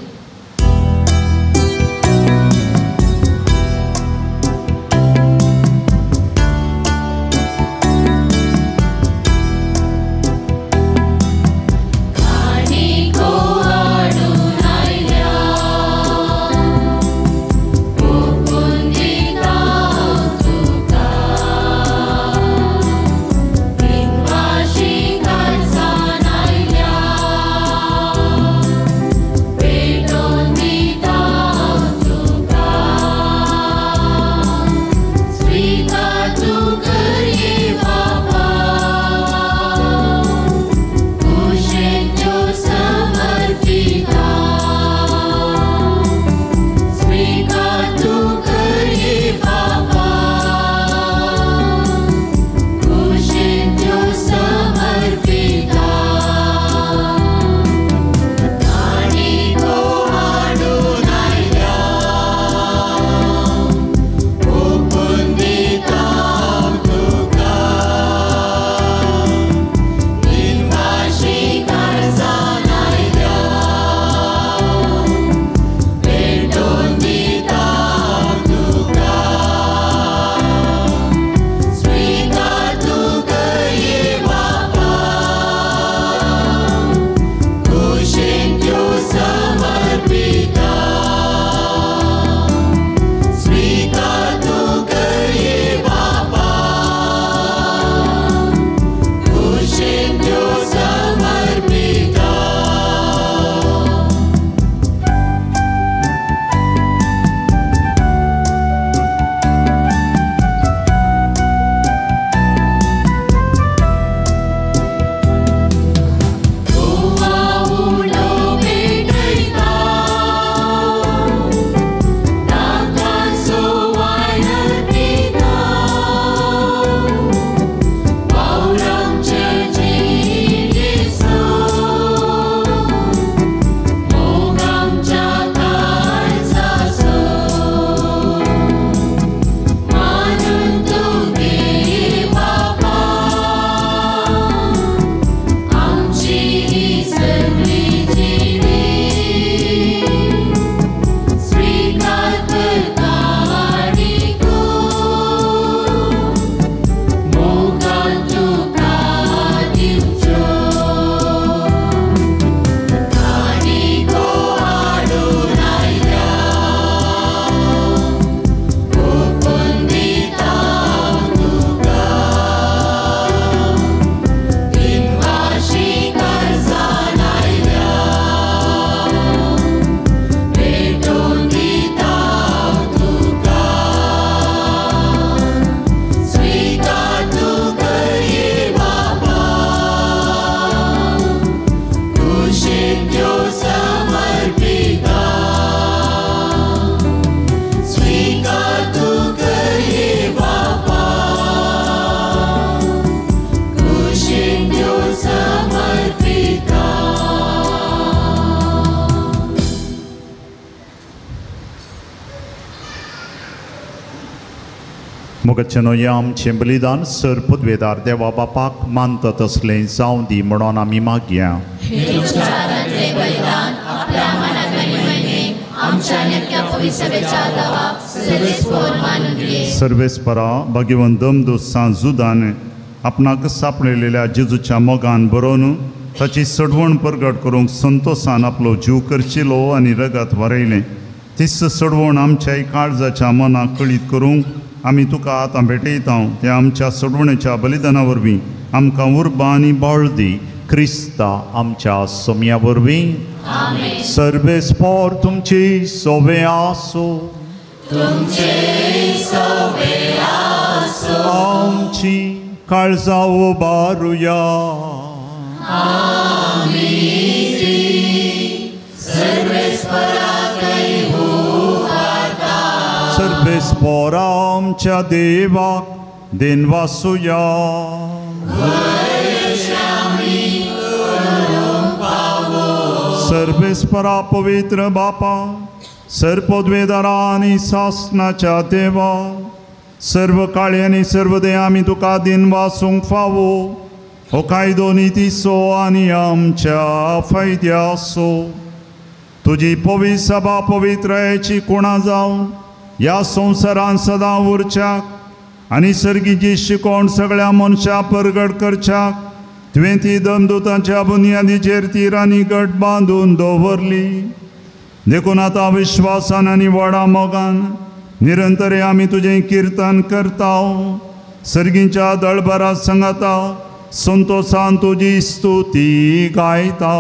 मोगाचें ह्या आमचें बलिदान सर पदवेदार देवा बापाक मानता तसलें जावं दी म्हणून आमी मागया. सर्वेस्परा भाग्यवंत दमदूत सांत जुदान आपणाक सापडलेल्या जेजूच्या मोगान बरोवन ताची सडवण परगट करूंक संतोसान आपलो जीव करचिलो आनी रगत वारयलें. तीच सडवण आमच्या काळजाच्या मनाक कळीत करूंक आमी तुका आतां भेटयता. ते आमच्या सडवणेच्या बलिदाना वरवीं आमकां उर्बा आनी बळ दी. क्रिस्ता आमच्या सोम्या वरवीं. सर्वेस्पोर तुमची सोवे आसो. आमची काळजां उबारुया. सर्वेस्पोर आमच्या देवाक देनवासुया. सर्वेस्परा पवित्र बापा, सर्पद्वेदारा आनी सासनाच्या देवा, सर्व काळी आनी सर्व दे आमी तुका दिनवासूंक फावो. हो कायदो नितीचो आनी आमच्या फायद्याचो. तुजी पवित्र सभा पवित्रायेची कुणा जावन ह्या संवसारान सदां उरच्याक आनी सर्गीची शिकोवण सगळ्या मनशां परगट करच्याक तुवें ती दमदुतांच्या बुन्यादीचेर तीर आनी गट बांदून दवरली. देखून आतां विश्वासान आनी व्हडा मोगान निरंतर आमी तुजें किर्तन करता. सर्गीच्या दळभरा सांगाता संतोसान तुजी स्तुती गायता.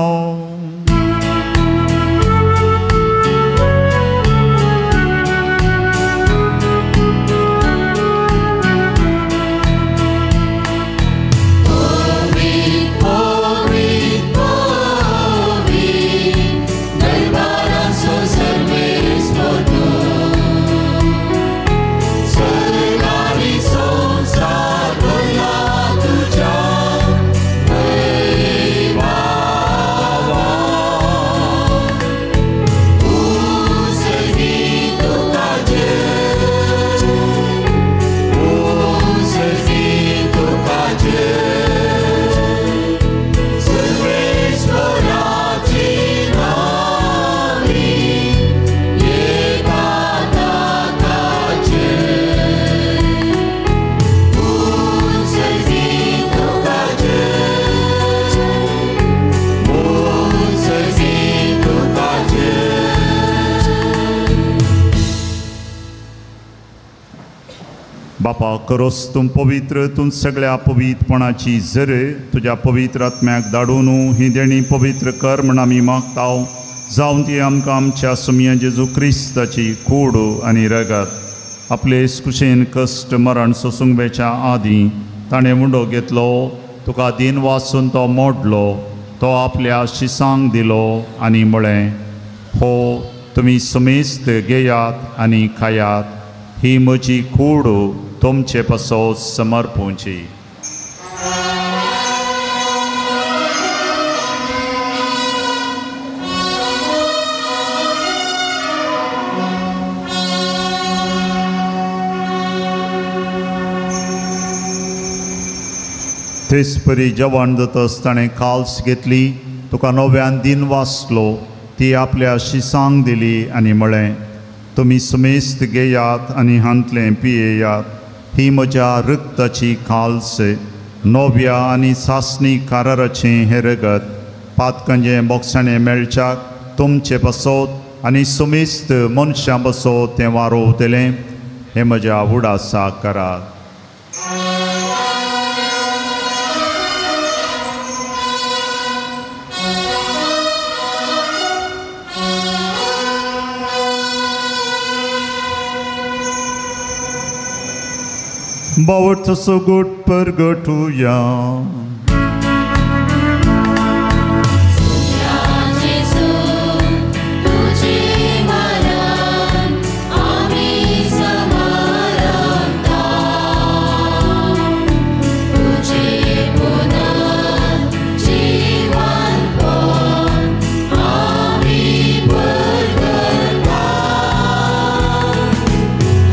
बापा करोस तूं पवित्र, तूं सगळ्या पवित्रपणाची जर तुज्या पवित्र आत्म्याक धाडून ही देणी पवित्र कर म्हण आमी मागता. जावन ती आमकां आमच्या सुमया जेजू क्रिस्ताची कूड आनी रगत आपले कुशेन कश्ट मरण सोसूंक वेच्या आदीं ताणें मुंडो घेतलो, तुका दिन वाचून तो मोडलो, तो आपल्या शिसांक दिलो आनी म्हळें, हो तुमी सुमेस्त घेयात आनी खायात, ही म्हजी कूड तुमचे पासत समर्पूंची. तेच परी जेवण जातच ताणें काल्स घेतली, तुका नव्यान दिन वाचलो, ती आपल्या शिसांक दिली आनी म्हळें, तुमी सुमेस्त घेयात आनी हांतलें पियेयात, ही म्हज्या रक्ताची काल्स, नव्या आनी सासणी काराराचें हें रगत पातकांचें बोगसाणें मेळच्याक तुमचे पासत आनी सुमेस्त मनशां पासत तें वारोवतलें. हें म्हज्या उडासाक करात. बावटचो सगोट परगटुया.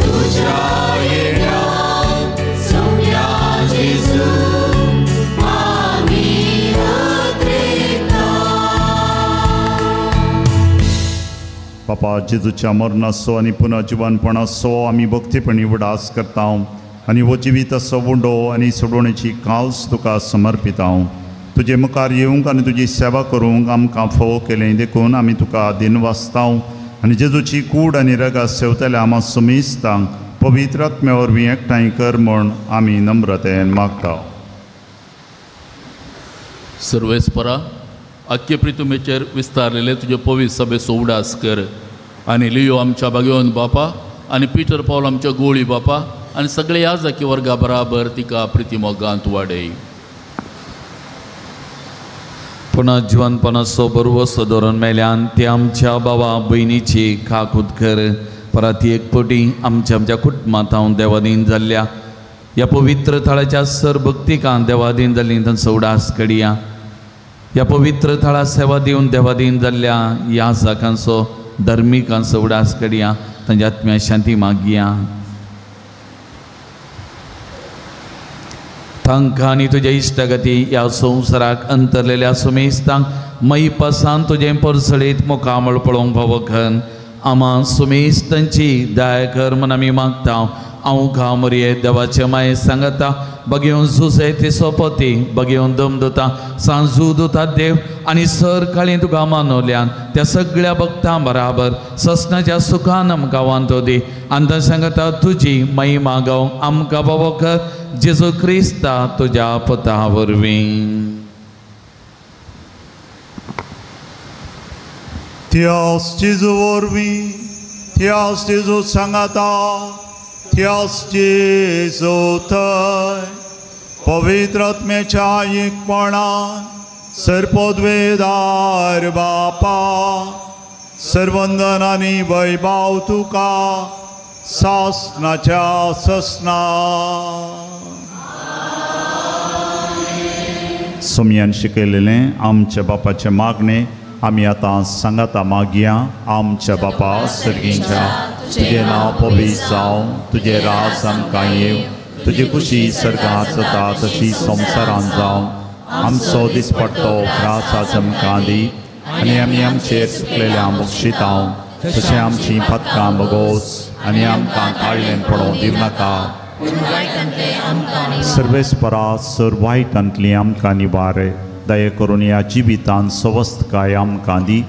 तुझ्या येण्या बापा जेजूच्या मरणाचो आनी पुनर्जिवनपणाचो आमी भक्तीपणी उडास करता आनी हो जिविताचो उंडो आनी सोडवणेची काल्स तुका समर्पिता. तुजे मुखार येवंक आनी तुजी सेवा करूंक आमकां फावो केलें देखून आमी तुका दिनवासता आनी जेजूची कूड आनी रगात सेवतल्या आमा सुमिस्तांक पवित्र आत्म्या वरवीं एकठांय कर म्हूण आमी नम्रतेन मागता. सर्वेस्परा आख्खे प्रितुमेचेर विस्तारलेले तुजे पवित्र सभेचो उडास कर आनी लियो आमच्या भाग्यवंत बापा आनी पिटर पावल आमच्या गोळी बापा आनी सगळे ह्या जाकी वर्गा बराबर तिका प्रिती मोगांत वाडय. पुनः जिवनपणाचो बरवसो धरून मेल्यान ती आमच्या बाबा भयणीची काकूत कर. परत एक पटी आमच्या आमच्या कुटुंबांत हांव देवादीन जाल्ल्या ह्या पवित्र थळाच्या सर भक्तिकान देवादीन जाल्ली तांचो उडास कडया. ह्या पवित्र थळा सेवा दिवन देवादीन जाल्ल्या ह्या जाकांचो धर्मिकांचो उडास कडया. तांच्या आत्म्या शांती मागया. तांकां आनी तुज्या इश्टागती ह्या संवसाराक अंतरलेल्या सुमेस्तांक मयपासान तुजें परसळीत मुखामळ पळोवंक फावो खन आमा सुमेस्तांची दया कर म्हूण आमी मागता. हांव घामरये देवाचे माये सांगता बगेवन जुसे ते सोपती बगेवन दम दिता सांजू दिता देव आनी सर काळी तुका मानवल्यान त्या सगळ्या भक्तां बराबर ससनाच्या सुखान आमकां वांतो दी. आनी सांगता तुजी महिमा गावंक आमकां बाबो कर जेजू क्रिस्ता तुज्या पुता वरवीं. त्यास जेजू वरवीं, त्यास जेजू सांगाता, त्यास जेजू थंय पवित्र आत्म्याच्या एकपणान सर्पद्वेदार बापा सर्वंदन आनी वैभाव तुका सासनाच्या ससना. सोमयान शिकयलेलें आमच्या बापाचें मागणें आमी आतां सांगाता मागया. आमच्या बापा सर्गींच्या, तुजें नांव पवित्र जावं, तुजें राज आमकां येवं, तुजी खुशी सर्गांत जाता तशी संवसारांत जावं. आमचो दिसपट्टो ग्रास आज आमकां दी आनी आमी आमचेर चुकलेल्या बक्षितां तशें आमचीं पदकां बगोस आनी आमकां काडल्यान पडोवंक दिवं नाका. सर्वेस्परा सर वायटांतली आमकां निवार दया करून ह्या जिवितान सवस्तकाय आमकां दी.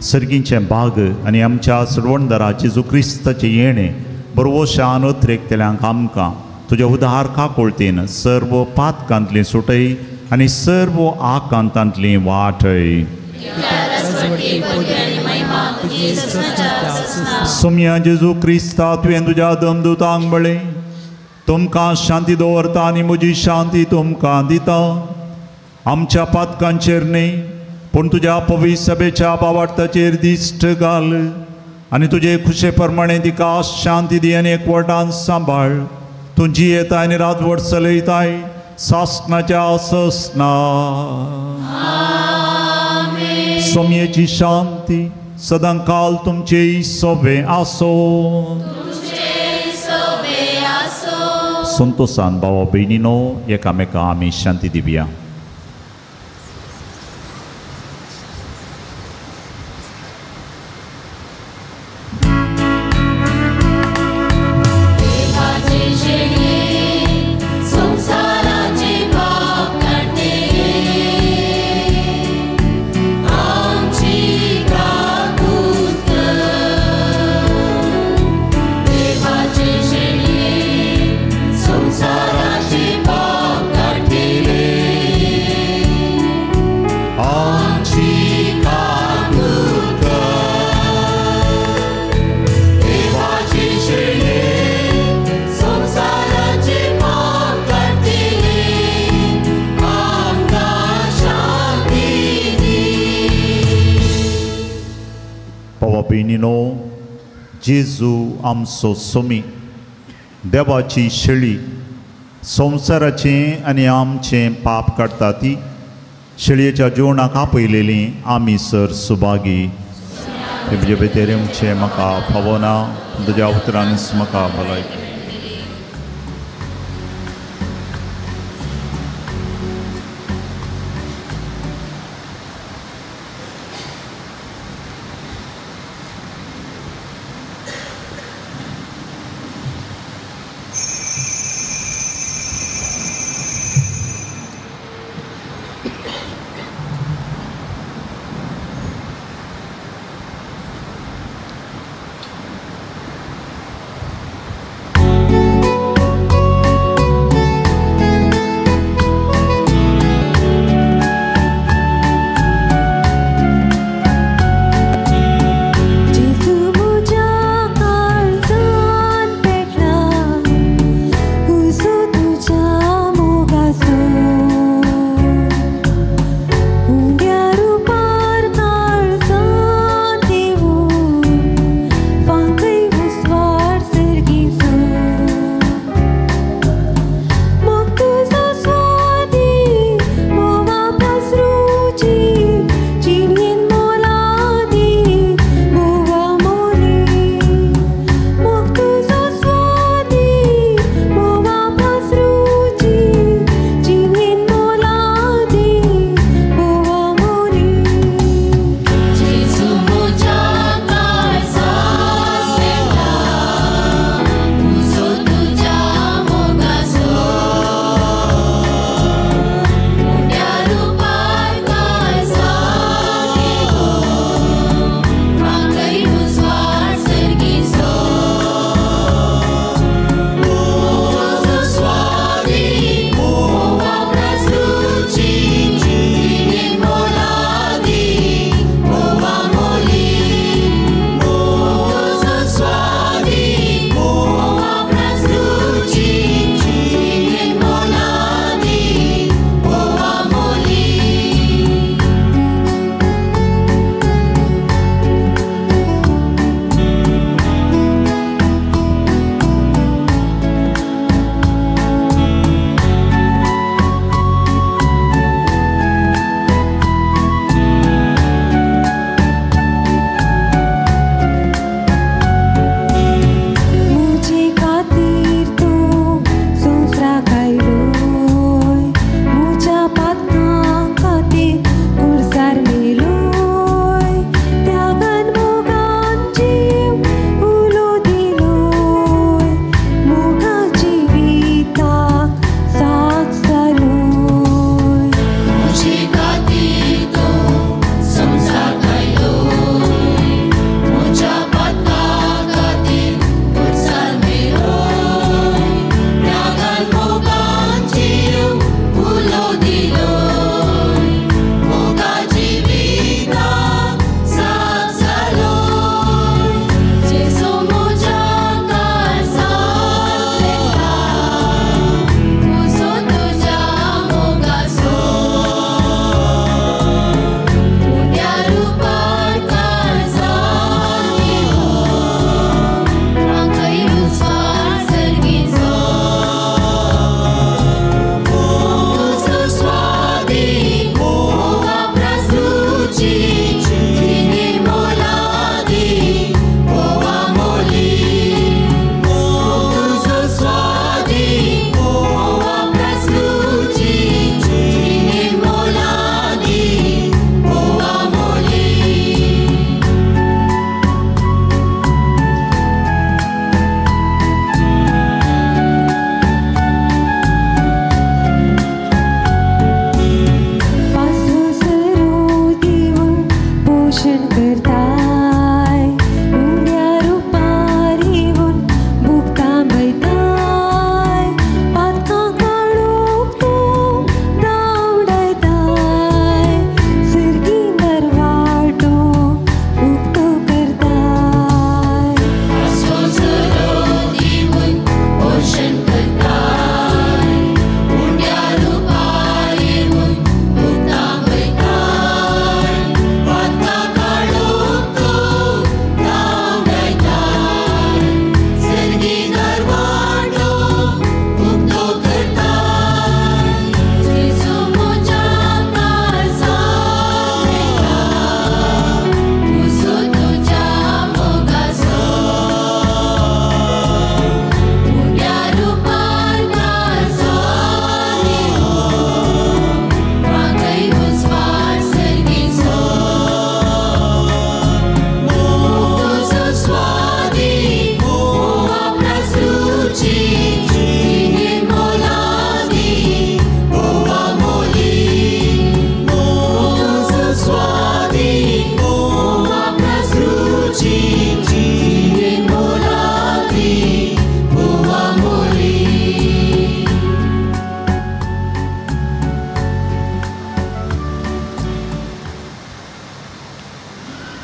सर्गींचें भाग आनी आमच्या सरवणदारा जेजू क्रिस्ताचें येणें बरवशान अत्रेकतल्यांक आमकां तुज्या उदार काकुळतीन सर्व पातकांतली सुटय आनी सर्व आकांतांतली वाटय. सोमया जेजू क्रिस्ता तुवें तुज्या दमदुतांक म्हळें तुमकां शांती दवरता आनी म्हजी शांती तुमकां दिता. आमच्या पातकांचेर न्ही पूण तुज्या पवित्र सभेच्या बावार्थाचेर दिश्ट घाल आनी तुजे खुशे प्रमाणे तिका शांती दी आनी एकवटान सांबाळ. तूं जियेताय आनी राजवट चलयताय सासनाच्या ससना. सोमयेची शांती सदां काल तुमचे सोबे आसो. संतोषान भावा भयणीनो एकामेका आमी शांती दिवया. जेजू आमचो सोमी देवाची शेळी संवसाराचें आनी आमचें पाप काडटा ती शेळयेच्या जेवणाक आपयलेली आमी सर सुभागी. तुजे भितर येवचें म्हाका फावना, तुज्या उतरानच म्हाका भलायकी.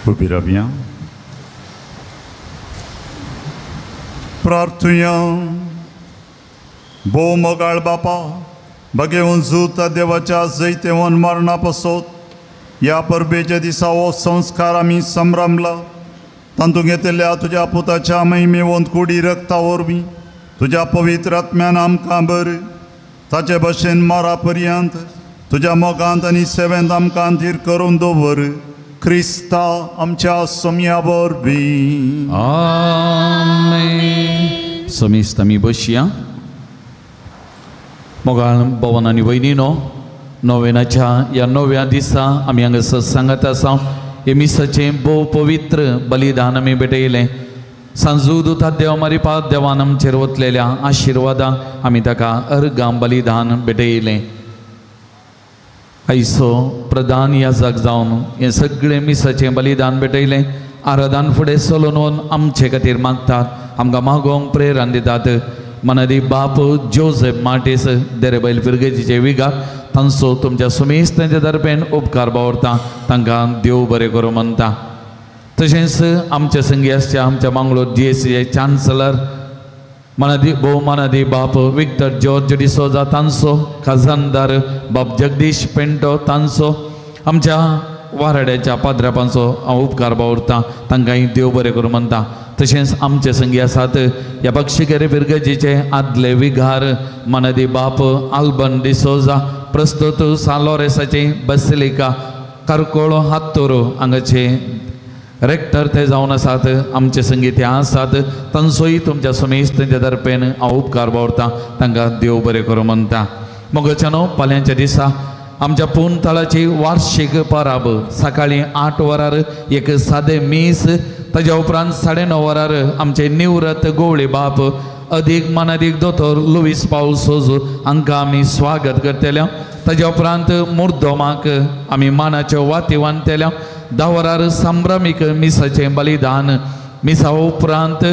उबी रावया. प्रार्थुया. भोव मोगाळ बापा, बगेवन जुता देवाच्या जैतेवन मरणा पासत ह्या परबेच्या दिसा हो संस्कार आमी संभ्रमला. तातूंत घेतिल्ल्या तुज्या पुताच्या महिमेवंत कुडी रक्ता वरवीं तुज्या पवित्र आत्म्यान आमकां बर ताचे भशेन मरा पर्यंत तुज्या मोगांत आनी सेवेंत आमकां धीर करून दवर. क्रिस्ता आमच्या सोम्या वरवीं. आमेन. समेस्त आमी बसया. मोगाळ भवन आनी भयणीनो, नोवेनाच्या ह्या नव्या दिसा आमी हांगासर सांगत आसा. हे मिसाचें भोव पवित्र बलिदान आमी भेटयलें. सांजू दुता देव मारिपा देवान आमचेर वतलेल्या आशिर्वादां आमी ताका अर्गां बलिदान भेटयलें. आयचो प्रधान याजक जावन हें सगळें मिसाचें बलिदान भेटयलें. आराधान फुडें चलून आमचे खातीर मागतात, आमकां मागोवंक प्रेरण दितात. मनादी बाप जोसेफ मार्टीस देरेबैल फिरगेजीचे विगार तांचो तुमच्या सुमेस तांच्या दरम्यान उपकार बावरता. तांकां देव बरें करूं म्हणटा. तशेंच आमच्या संगी आसच्या आमच्या मांगलोर जीएसीचे चान्सलर मनादी भोव मनादी बाप विक्टर जॉर्ज डिसोजा तांचो, खजानदार बाप जगदीश पेंटो तांचो, आमच्या वाराड्याच्या पाद्रापांचो हांव उपकार बावरता. तांकांय देव बरें करूं म्हणटा. तशेंच आमचे संगी आसात ह्या बक्षीकेरे फिरगजीचे आदले विघार मनादी बाप आल्बन डिसोजा, प्रस्तुत सान लॉरेसाचे बसिलिका कारकोळो हात्तोरो हांगाचे रेक्टर ते जावन आसात. आमचे संगी ते आसात. तांचोय तुमच्या समेस्त तांच्या दरपेन हांव उपकार बावरता. तांकां देव बरें करूं म्हणटा. मोगाच्यानो, फाल्यांच्या दिसा आमच्या पूनथळाची वार्षिक परब सकाळीं 8 वरार एक सादें मीस, ताज्या उपरांत 9:30 वरार आमचे निवृत्त गोवळे बाप अदीक मानादीक दोतोर लुईस पावल सोजू हांकां आमी स्वागत करतले. ताज्या उपरांत मुर्दोमाक आमी मानाच्यो वाती वांदतले. 10 वरार संभ्रमीक मिसाचें बलिदान. मिसा उपरांत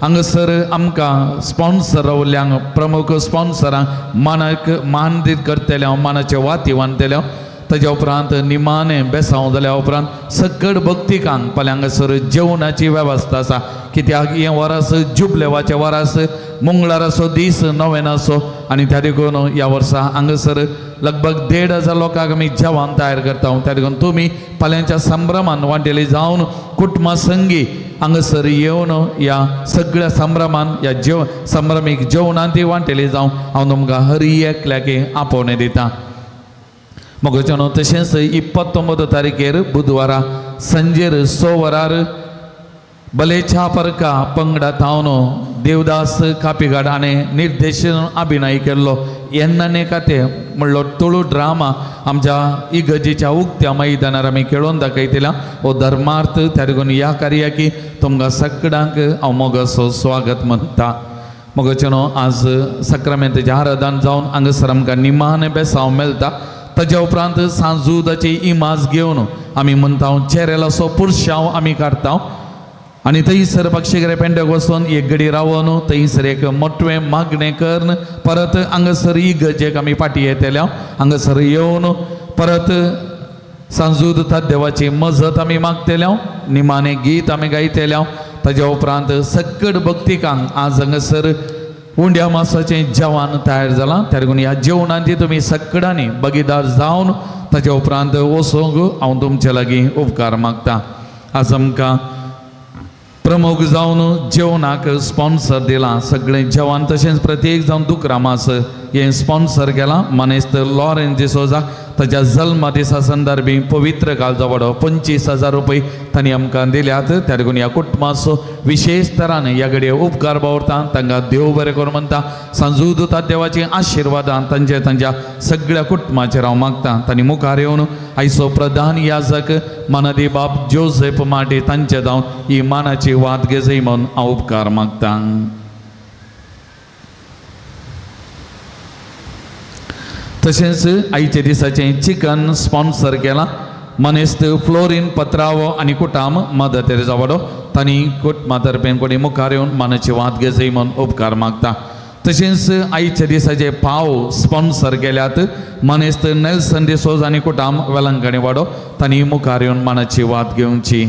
हांगासर आमकां स्पॉन्सर रावल्ल्यांक प्रमुख स्पॉन्सरांक मानाक मानदीत करतले, मानाचे वाती वांदतले. ताज्या उपरांत निमाणें बेसांव जाल्या उपरांत सकड भक्तिकांक फाल्यां हांगासर जेवणाची वेवस्था आसा. कित्याक हें वरास जुबलेवाचें वरास, मंगळाराचो दीस नोवेनाचो आनी त्या देखून ह्या वर्सा हांगासर लगभग 1500 लोकांक आमी जेवण तयार करता. त्या देखून तुमी फाल्यांच्या संभ्रमान वांटेली जावन कुटुंबा संगी हांगासर येवन ह्या सगळ्या संभ्रमान ह्या जेव संभ्रमीक जेवणान ती वांटेली जावन हांव तुमकां हर एकल्याक आपोवणें दिता. मोगाच्यानो, तशेंच 29 तारखेर बुधवारा सांजेर 6 वरार बलेच्या परका पंगडा थावन देवदास कापिगाड हाणें निर्देशन अभिनय केल्लो येन्नाने काते म्हणलो तुळू ड्रामा आमच्या इगर्जेच्या उक्त्या मैदानार आमी खेळोवन दाखयतल्या. हो धर्मार्थ त्या देखून ह्या कार्याकी तुमकां सगळ्यांक हांव मोगाचो स्वागत म्हणटा. मोगाच्यानो, आज सक्रामेंताचें आराधन जावन हांगासर आमकां निमाणें बेसांव मेळटा. ताज्या उपरांत सांजुदाची इमाज घेवन आमी म्हणटा चेरेलाचो पुरशांव आमी काडटा आनी थंयसर पक्षीगरे पेंड्याक वचून एक घडी रावन थंयसर एक मोटवें मागणें करून परत हांगासर इगर्जेक आमी फाटीं येतले. हांगासर येवन परत सांजूद देवाची मजत आमी मागतले. निमाणें गीत आमी गायतले. ताज्या उपरांत सकड भक्तिकांक आज हांगासर उंड्या मासाचें जेवण तयार जालां. त्या देखून ह्या जेवणांची तुमी सगळ्यांनी भागीदार जावन ताज्या उपरांत वचूंक हांव तुमचे लागीं उपकार मागता. आज आमकां प्रमुख जावन जेवणाक स्पॉन्सर दिलां सगळें जेवण, तशेंच प्रत्येक जावन दुकरा मास हें स्पॉन्सर केलां मानेस्त लॉरेन्स डिसोजा. ताच्या जल्मा दिसा संदर्भी पवित्र काळजा वाडो 25,000 रुपये तांणी आमकां दिल्यात. त्या देखून ह्या कुटुंबाचो विशेष तरान ह्या घडये उपकार बावरता. तांकां देव बरें करूं म्हणटा. सांजू दुता देवाची आशिर्वादान तांचे तांच्या सगळ्या कुटुंबाचेर हांव मागता. तांणी मुखार येवन आयचो प्रधान याजक मानादी बाप जोसेफ माटे तांचे जावन ही मानाची वात घेजय म्हणून हांव उपकार मागता. तशेंच आयच्या दिसाचें चिकन स्पॉन्सर केलां मनेस्त फ्लोरीन पत्रावो आनी कुटाम मदर तेरेजा वाडो तांणी कुटुंबा तर्फेन कोणी मुखार येवन मानाची वात घेजय म्हणून उपकार मागता. तशेंच आयच्या दिसाचे पाव स्पॉन्सर केल्यात मनेस्त नेल्सन डिसोज आनी कुटाम वेलंकणी वाडो तांणी मुखार येवन मानाची वात घेवची.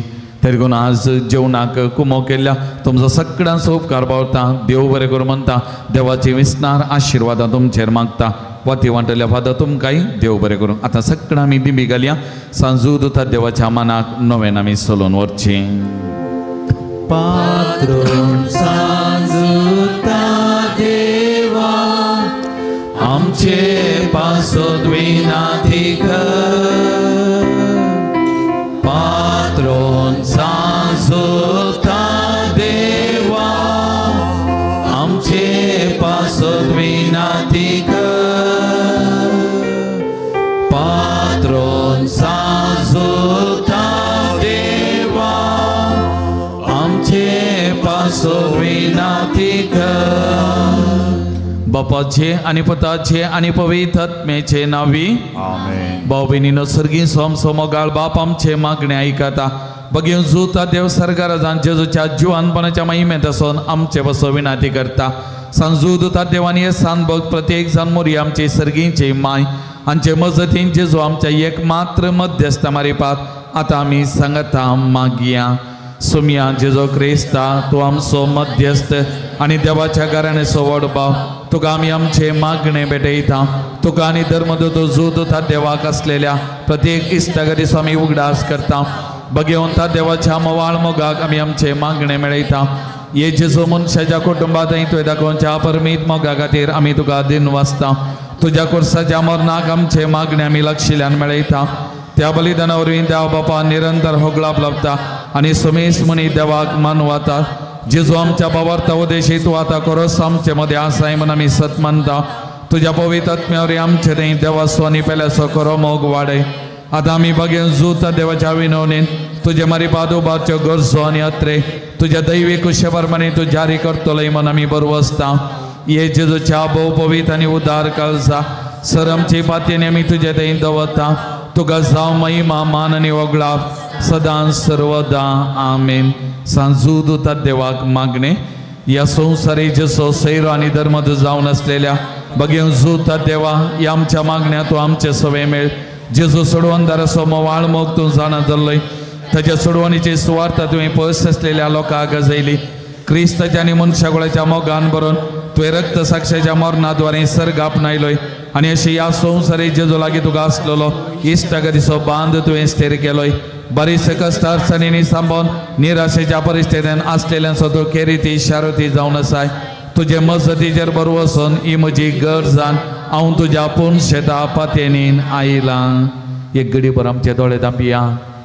तरी देखून आज जेवणाक कुमो केल्ल्या तुमचो सगळ्यांचो उपकार पावता. देव बरें करूं म्हणटा. देवाची विसनार आशिर्वादां तुमचेर मागता. वाती वांटल्या फादर तुमकांय देव बरें करूं. आतां सगळ्यां आमी दिंबी घालया. सांजू दुता देवाच्या मानाक नव्यान आमी चलोवन व्हरचें. पात्रोन सांजुता देवा आमचे पासत विनाती कर. पात्रोन सांजुता देवा आमचे पासत विनाती कर. पात्रोन सांजुता देवा आमचे पासत विनाती कर. बापाचे आनी पुताचे आनी पवित्र आत्म्याचे नांवी आमेन. भाव भयणीनो सर्गी सोम मोगाळ बाप आमचे मागणे आयकता. बगेवन जुता देव सरकारान जेजूच्या जिवानपणाच्या महिमेंत आसून आमचे बसो विनाती करता. सांजू दुता देवान हे सान भक्त प्रत्येक जाण मोरी आमचे सर्गींचे माय आमचे मजतीन जेजू आमच्या एक मात्र मध्यस्थ मारिपात आतां आमी सांगता मागया. सुमया जेजो क्रिस्ता तूं आमचो मध्यस्थ आनी देवाच्या घराण्याचो व्हड भाव. तुका आमी आमचे मागणे भेटयता. तुका आनी धर्मदूत जुदूता देवाक आसलेल्या प्रत्येक इश्टागतीचो आमी उगडास करता. बगेवंता देवाच्या मोवाळ मोगाक आमी आमचे मागणे मेळयता. हे जेजू मनशाच्या कुटुंबांत तुवें दाखोवच्या परमीत मोगा खातीर आमी तुका दिन वाचता. तुज्या कोर्साच्या मरणाक आमचे मागणे आमी लक्षिल्यान मेळयता. त्या बलिदाना वरवीं देव बापा निरंतर होगळाप लाभता आनी सुमेस म्हणी देवाक मानवाता. जेजू आमच्या बाबार्थ उदेशी तूं आतां खरोच आमचे मदें आसाय म्हूण आमी सत मानता. तुज्या पवित्र आत्म्या वरवीं आमचे थंय देवाचो आनी पेल्याचो खरो मोग वाडय. आतां आमी बगेन जुता देवाच्या विनवणेन तुजे मारी उबारच्यो गरजो आनी अत्रे तुज्या दैवी कुशे प्रमाणे तूं जारी करतलोय म्हूण आमी बरवसता. हे जेजूच्या भोव पवित्र आनी उदार काळजा सर आमची पातयेनी आमी तुजे थंय दवरता. तुका जावं महिमा मान आनी वगळाप सदां सर्वदा. आमेन. सांजू दुता देवाक मागणे. ह्या संवसारी जसो सैरो आनी धर्मद जावन आसलेल्या बगेवन जुता देवा ह्या आमच्या मागण्या तूं आमचे सवे मेळ. जेजू सोडवणदाराचो मोवाळ मोग तूं जाणा जाल्लोय. ताच्या सोडवणीची सुवार्थ तुवें पयस आसलेल्या लोकांक गजयली. क्रिस्ताच्या आनी मनशाकुळाच्या मोगान भरून तुवें रक्त साक्षाच्या मरणाद्वारे सर्ग आपणायलोय आनी अशी ह्या संवसारी जेजू लागीं तुका आसलेलो इश्टागतीचो बांद तुवें स्थिर केलोय. बरीच कश्ट अडचणींनी सांबाळून निराशेच्या परिस्थितीन आसलेल्यांचो तूं खेरीती शारती जावन आसाय. तुजे मजतीचेर बरवसून ही म्हजी गरजान हांव तुज्या पूर्ण शेता पातयेनीन आयलां. एक घडीभर आमचे दोळे धांपया.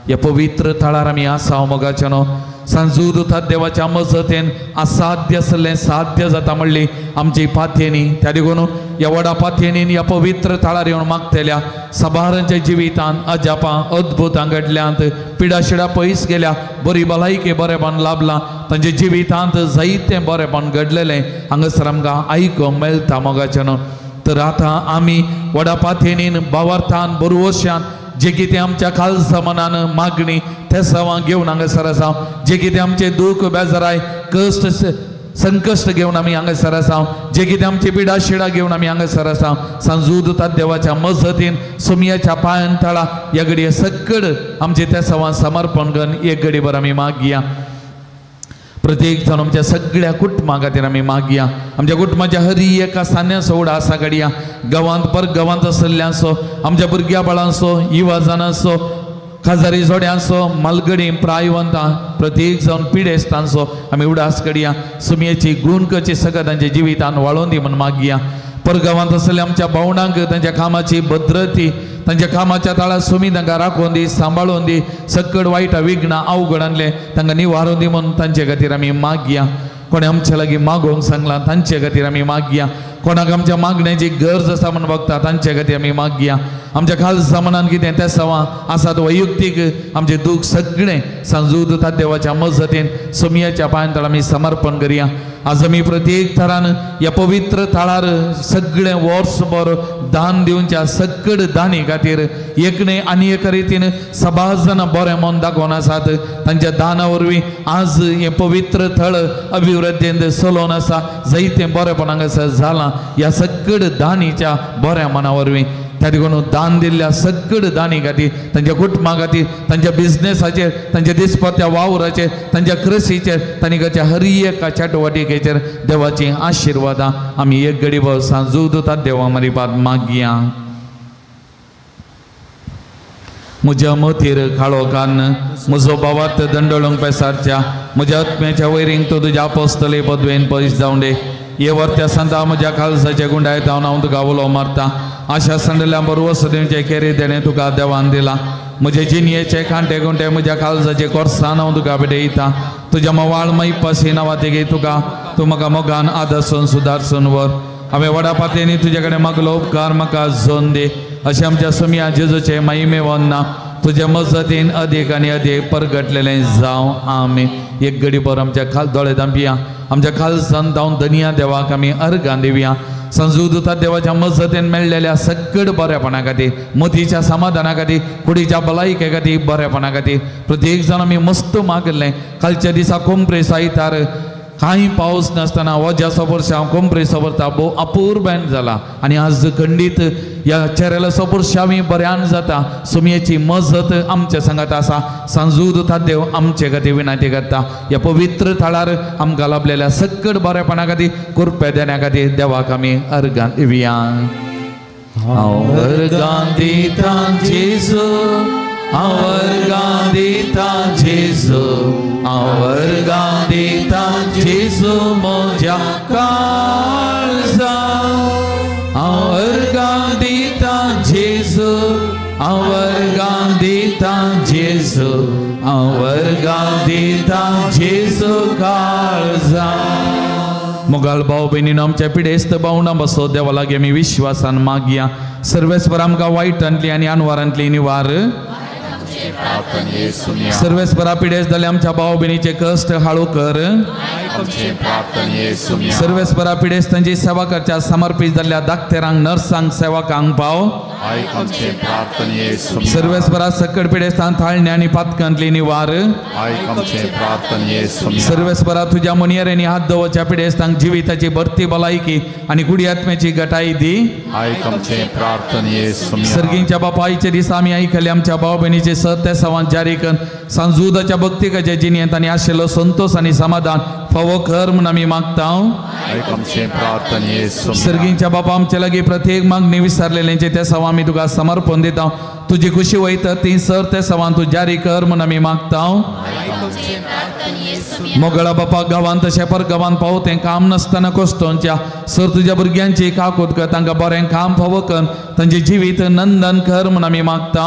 ह्या पवित्र थळार आमी आसा मोगाचे न्हू. सांजू दुता देवाच्या मजतीन असाध्य आसलें साध्य जाता म्हणली आमची पातयेनी. त्या देखून ह्या व्हडा पातयेनीन ह्या पवित्र थळार येवन मागतल्या सभारांच्या जिवितान अजापां अद्भुतां घडल्यांत. पिडाशिडा पयस गेल्या, बरी भलायकी बरेपण लाभलां, तांच्या जिवितांत जायतें बरेपण घडलेलें हांगासर आमकां आयकूंक मेळटा मोगाचें न्हू. तर आतां आमी व्हडा पातयेनीन भावार्थान बरवश्यान जे कितें आमच्या खालसा मनान मागणी ते सवां घेवन हांगासर आसा. जे कितें आमचें दूख बेजाराय कश्ट संकश्ट घेवन आमी हांगासर आसा. जे कितें आमची पिडा शिडा घेवन आमी हांगासर आसा. सांजू दुता देवाच्या मजतीन सुमयाच्या पांयान तळा ह्या घडये सगळ आमचे त्या सवां समर्पण करून एक घडीभर आमी मागया. प्रत्येक जाण आमच्या सगळ्या कुटुंबा खातीर आमी मागया. आमच्या कुटुंबाच्या हरी एका सान्याचो उडासा काडया. गांवांत पर गांवांत आशिल्ल्यांचो आमच्या भुरग्या बाळांचो युवा जाणांचो खाजारी जोड्यांचो मालगडी प्रायवंतां प्रत्येक जावन पिडेस्तांचो आमी उडास काडया. सुमयेची गुण करची सगळं तांच्या जिवितान वाळोवन दी म्हूण मागया. परगांवांत आशिल्ल्या आमच्या भावणांक तांच्या कामाची भद्रती तांच्या कामाच्या ताळा सुमी तांकां राखून दी सांबाळून दी. सकड वायट विघ्नां अवघड आणले तांकां निवारून दी म्हूण तांचे खातीर आमी मागया. कोणें आमचे लागीं मागोवंक सांगलां तांचे खातीर आमी मागया. कोणाक आमच्या मागण्याची गरज आसा म्हूण बघता तांचे खातीर आमी मागया. आमच्या खालसा मनान कितें तें सवां आसात वैयक्तीक आमचें दूख सगळें सांजू दुता देवाच्या मजतीन सुमयाच्या पांयान तळ आमी समर्पण करया. आज आमी प्रत्येक थरान ह्या पवित्र थळार सगळें वर्सभर दान दिवच्या सगळ दानी खातीर एक न्हय आनी एका रितीन सभास जाणां बरें मन दाखोवन आसात. तांच्या दाना वरवीं आज हें पवित्र थळ अभिवृद्धीन चलोवन आसा. जायतें बरेंपण हांगासर जालां ह्या सगळ दानीच्या बऱ्या मना वरवीं. त्या देखून दान दिल्ल्या सगळ दानी खातीर, तांच्या कुटुंबा खातीर, तांच्या बिजनेसाचेर, तांच्या दिसपत्या वावराचेर, तांच्या कृशीचेर, तांणी करच्या हर एका चटवटिकेचेर देवाची आशिर्वादां आमी एक घडी वर्सां जुदता देवा मरिपात मागया. म्हज्या मतीर काळोखान म्हजो भावार्थ दंडळूंक पेसारच्या म्हज्या आत्म्याच्या वैरींक तूं तुज्या आपोस्तले पदवेन पयस जावं दे. हे वर्त्या सांता म्हज्या काळजाचे गुंडायत हांव तुका उलो मारता. आशा सांडल्या बरवस दिवचें केरी देणें तुका देवान दिलां. म्हजे जिणयेचे कांटे गुंटे म्हज्या काळजाचे कोर्सान हांव तुका भेटयता. तुज्या मवाळ मैपाशी नांवा तेगे तुका तूं म्हाका मोगान आदर्सून सुदारसून व्हर. हांवें व्हडा पातयेनी तुजे कडेन मागलो उपकार म्हाका जोन दी. अशें आमच्या सुमया जेजूचे महिमे वन्ना तुज्या मजतीन अदीक आनी अदीक परगटलेलें जावं. आमी एक घडी भर आमच्या खाल दोळे धांपया. आमच्या खालसान धांवन धनिया देवाक आमी अर्गां दिवया. संजूदुता देवाच्या मजतीन मेळ्ळेल्या सगळ बरेपणा खातीर, मतीच्या समाधाना खातीर, कुडीच्या भलायके खातीर, बरेपणा खातीर प्रत्येक जाण आमी मस्त मागलें. कालच्या दिसा कोंप्रेस आयतार कांय पावस नासतना वज्याचो वर्सा कोंप्रेसो वरता भोव अपूर्बेन जाला आनी आज खंडीत ह्या चेऱ्यालो पुरशावी बऱ्यान जाता. सुमयेची मजत आमच्या सांगात आसा. सांजूद देव आमचे खातीर विनंती करता. ह्या पवित्र थळार आमकां लाभलेल्या सगळ बरेपणा खातीर, कृपा देण्या खातीर देवाक आमी अर्गां दिवया. हांव अर्गां दितां जेजू, हांव अर्गां दितां जेजू, हांव अर्गां दितां जेजू म्हज्या काळजा. हांव अर्गां दितां जेजू, हांव अर्गां दितां जेजू, हांव अर्गां दितां जेजू काळजा. मोगाळ भाव भयणीनो, आमच्या पिडेस्त भावना बसो देवा लागीं आमी विश्वासान मागया. सर्वेस्पर आमकां वायटांतली आनी अनवारांतली निवार. सर्वेस्परा पिडेस्त जाले आमच्या भाव भयणीचे कश्ट हाळू कर. सर्वेस्परा पिडेस्तांची सेवा करच्या समर्पीत जाल्ल्या दाक्तेरांक, नर्सांक, सेवकांक पाव. सर्वेस्परा सकट पिडेस्तांक थाळणे आनी पातकांतली निवार. सर्वेस्परा तुज्या मुनियरेंनी हात दवरच्या पिडेस्तांक जिविताची भरती भलायकी आनी कुडी आत्म्याची गटाई दी. सर्गींच्या बापायचे दिसा आमी आयकले आमच्या भाव भयणीचे सत्य सवान जारी कर. सांजुदाच्या भक्तिकाच्या जिणेंत आनी आशिल्लो संतोष आनी समाधान फावो कर म्हूण आमी मागता. सर्गींच्या बापा, आमचे लागीं प्रत्येक मागणी विसरलेल्यांचे ते सवा आमी तुका समर्पण दिता. तुजी खुशी वयता ती सर ते सवान तूं जारी कर म्हूण आमी मागता. मोगळा बापा, गांवांत तशें पर गांवांत पावो तें काम नासतना कोस्तोंच्या सर तुज्या भुरग्यांची काकूत कर, तांकां बरें काम फावो कर, तांचें जिवीत नंदन कर म्हूण आमी मागता.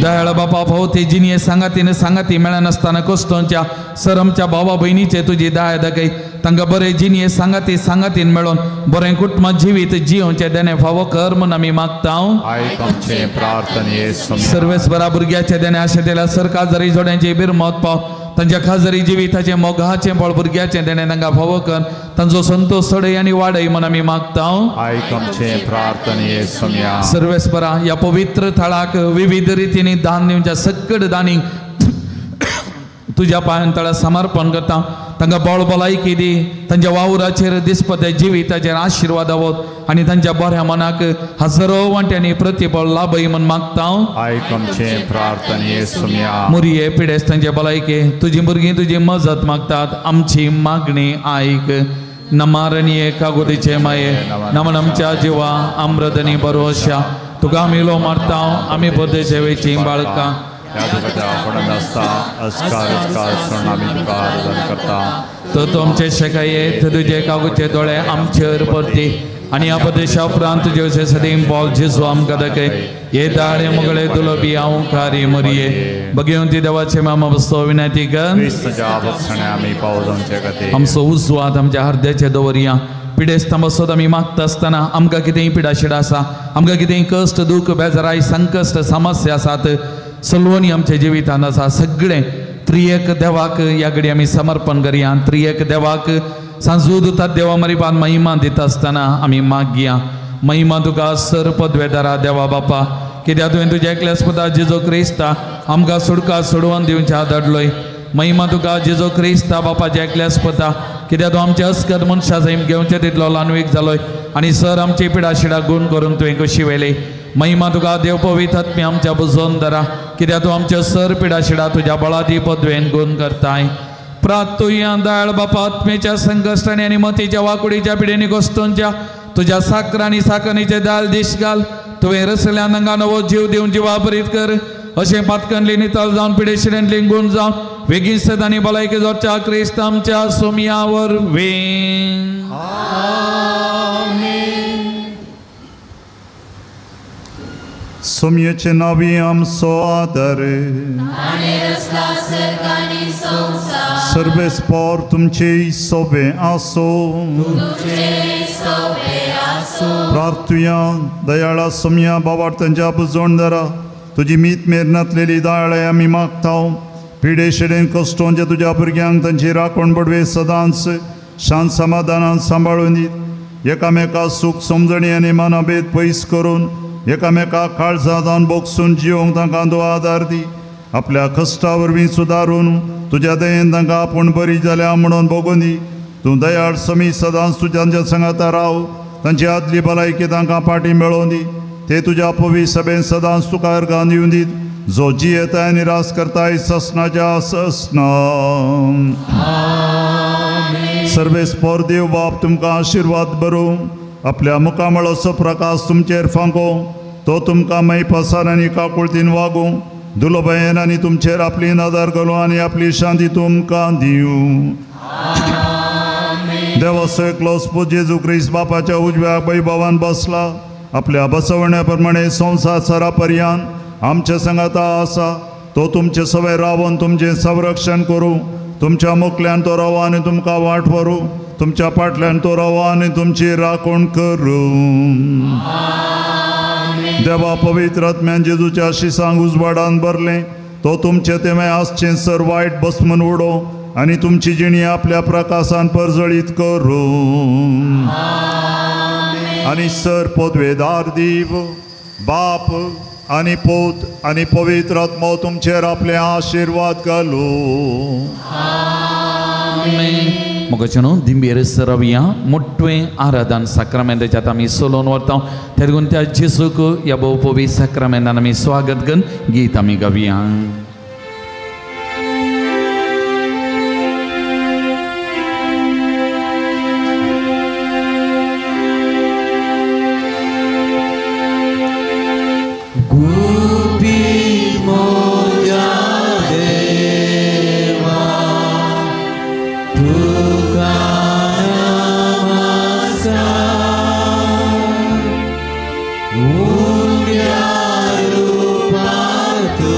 दयाळ बापा, फावो ती जिणये सांगातीन सांगाती मेळनासतना कोस्तोंच्या सर आमच्या भावा भयणीचे तुजी दया दाखय. तांकां बरें जिणये सांगाती सांगातीन मेळोन बरें कुटुंब जिवीत जियोवचें देणें फावो कर म्हूण आमी मागता. सर्वेस्परा भुरग्याचें देणें आशें दिल्यार सर काजारी जोड्यांची बिरमत पाव. तांच्या खाजरी जिविताचें मोगाचें बळ भुरग्याचें देणें तांकां फावो कर. तांचो संतोष चडय आनी वाडय म्हूण आमी मागता. सर्वेस्परा ह्या पवित्र थळाक विविध रितींनी दान दिवच्या सगळ दानींक तुज्या पांयां तळा समर्पण करता. तांकां बळ भलायकी दी. तांच्या वावराचेर दिसपत्या जिविताचेर आशिर्वाद आवत आनी तांच्या बऱ्या मनाक हजारो वांट्यांनी प्रतिफळ लाभय म्हूण मागता. मुरये पिडेस्तांचे भलायके तुजी भुरगीं तुजी मजत मागतात. आमची मागणी आयक. नमारणीये कागोदीचे माये नमन आमच्या जिवा अमृतनी बरोशा तुका आमी उलो मारता. आमी परदेशे वेची बाळकां तर तुमचे शेकाये तुजे कागूचे दोळे आमचेर परती आनी ह्या प्रदेशा उपरांत तुजे सदीम पावल जेजू आमकां दाखय. हे दाळे मुगळे दुलोबी हांव कारी मरये बगेवंती देवाचे मामा बसतो विनंती कर. आमचो उजवात आमच्या हृदयाचे दवरया. पिडेस्तां बसत आमी मागता आसतना आमकां कितेंय पिडाशिडा आसा, आमकां कितेंय कश्ट दूख बेजाराय संकश्ट समस्या आसात, सलवणी आमच्या जिवितांत आसा, सगळें त्रियेक देवाक ह्या घडी आमी समर्पण करया. त्रियेक देवाक सांजूदता देवा मरिपान महिमा दिता आसतना आमी मागया. महिमा तुका सर पदवेदारा देवा बापा, कित्याक तुवें तुज्या एकल्याच पुता जेजू क्रिस्ता आमकां सुटका सोडोवन दिवच्या धाडलोय. महिमा तुका जेजू क्रिस्ता बापाच्या एकल्यास पता कित्याक तूं आमचे अस्कत मनशा सैम घेवचे तितलो ल्हानवीक जालोय आनी सर आमची पिडाशिडा गुण करून तुवें कशी व्हेली. महिमा तुका देव पवित्र आत्मे आमच्या बुजोवन धरा कित्याक तूं आमच्या सर पिडाशिडा तुज्या बळादी पदवेन गुण करताय. प्रातुया दयाळ बापा आत्मेच्या संकश्टांनी आनी मतीच्या वाकुडीच्या पिडेनी गोश्टोंच्या तुज्या साकर आनी साकरणीचे दाल दीश घाल. तुवें रसल्या नंगा नवो जीव दिवन जिवा बरीत कर अशें पातकनली नितळ जावन पिडेशिडेंतली गुण जावन वेगीन सद आनी भलायकी जोडच्या क्रिस्त आमच्या सोमया वरवीं. सोमयेचे नावी आमचो आदार सर्वेस्पोर तुमचे सोबे आसो. प्रार्थुया दयाळा सोमया बाबार तांच्या बुजोणदारा तुजी मीत मेरनातलेली दयाळे आमी मागता. पिडे शेडेन कश्टोंचे तुज्या भुरग्यांक तांची राखण बडवे सदांच शांत समाधानान सांबाळून दीत. एकामेका सूख समजणी आनी मनाभेद पयस करून एकामेका काळजा जावन बोगसून जिवंक तांकां तूं आदार दी. आपल्या कश्टा वरवीं सुदारून तुज्या दयेन तांकां आपूण बरी जाल्या म्हणून भोगून दी. तूं दयाळ समी सदांच तुज्यांच्या सांगाता राव. तांची आदली भलायकी तांकां पाटी मेळोवन दी. ते तुज्या पवी सभेन सदांच तुका अर्गान दिवन दीत जो जियेताय आनी रास करताय ससनाच्या ससना. सर्वेस्पोर देव बाप तुमकां आशिर्वाद बरूं. आपल्या मुखामळाचो प्रकाश तुमचेर फांको तो तुमकां मैपासान आनी काकुळतीन वागूं. दुलोबयेन आनी तुमचेर आपली नदर घालूं आनी आपली शांती तुमकां दिवं. देवाचो एकलोच पूत जेजू क्रिस्त बापाच्या उजव्या वैभवान बसला. आपल्या बसवण्या प्रमाणे संवसार सरा पर्यान आमच्या सांगाता आसा. तो तुमचे सवय रावन तुमचें संरक्षण करूं. तुमच्या मुखल्यान तो राव आनी तुमकां वाट व्हरूं. तुमच्या पाटल्यान तो राव आनी तुमची राखण करूं. देवा पवित्र आत्म्यान जेजूच्या शिसांक उजवाडान भरलें तो तुमचे तेमें आसचें सर वायट बसमन उडो आनी तुमची जिणी आपल्या प्रकाशान परजळीत करूं. आनी सर पदवेदार दीव बाप आनी पूत आनी पवित्र आत्मो तुमचेर आपले आशिर्वाद घालूं. मोगाचे न्हू दिंबेर सरवया मोटवें आराधन साक्रामेंताच्यात आमी सोलोवन व्हरता. तेगून त्या जेजूक ह्या भोव साक्रामेंतान आमी स्वागत करून गीत आमी गावया. Undiaru partu.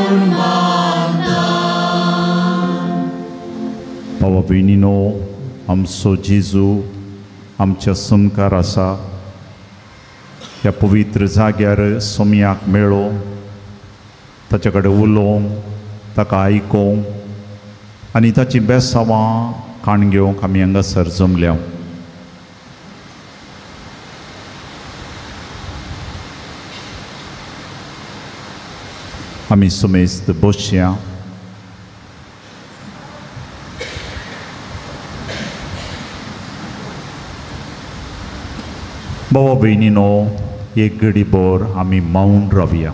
म्हूण मानता. बाबा भयणीनो, आमचो जेजू आमच्या समकार आसा. ह्या पवित्र जाग्यार सोमयाक मेळो, ताचे कडेन उलोवंक, ताका आयकोंक आनी ताची बेसांवां काण घेवंक आमी हांगासर जमल्या. आमी सुमेस्त बसया. बाबा भयणीनो, एक घडीभर आमी मौन रावया.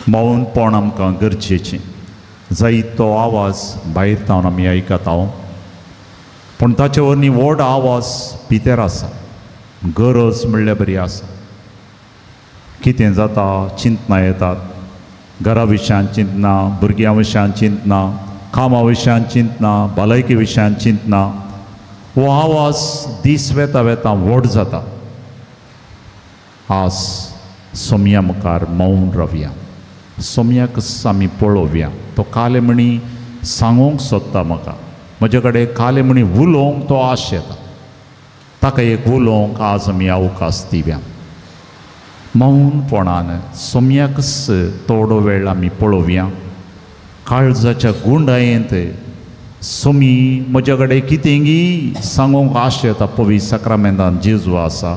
मौनपण आमकां गरजेचें. जायतो आवाज भायर तावन आमी आयकता, पूण ताचे वरवीं व्हड आवाज भितर आसा. गरज म्हणल्यार बरी आसा. कितें जाता, चिंतना येतात. घरा विशयान चिंतना, भुरग्यां विशयान चिंतना, कामा विशयान चिंतना, भलायकी विशयान चिंतना. हो आवाज दीस वेता वेता व्हड जाता. आज सोमया मुखार मौन रावया. सोमयाक आमी पळोवया. तो काले म्हणी सांगूंक सोदता म्हाका, म्हजे कडेन काले म्हणी उलोवंक तो आश येता. ताका एक उलोवंक आज आमी अवकाश दिवया. मौनपणान सोमयाकच थोडो वेळ आमी पळोवया. काळजाच्या गुंडायेंत सोमी म्हजे कडेन कितेंगी सांगूंक आश येता. पवित्र साक्रामेंतान जेजू आसा.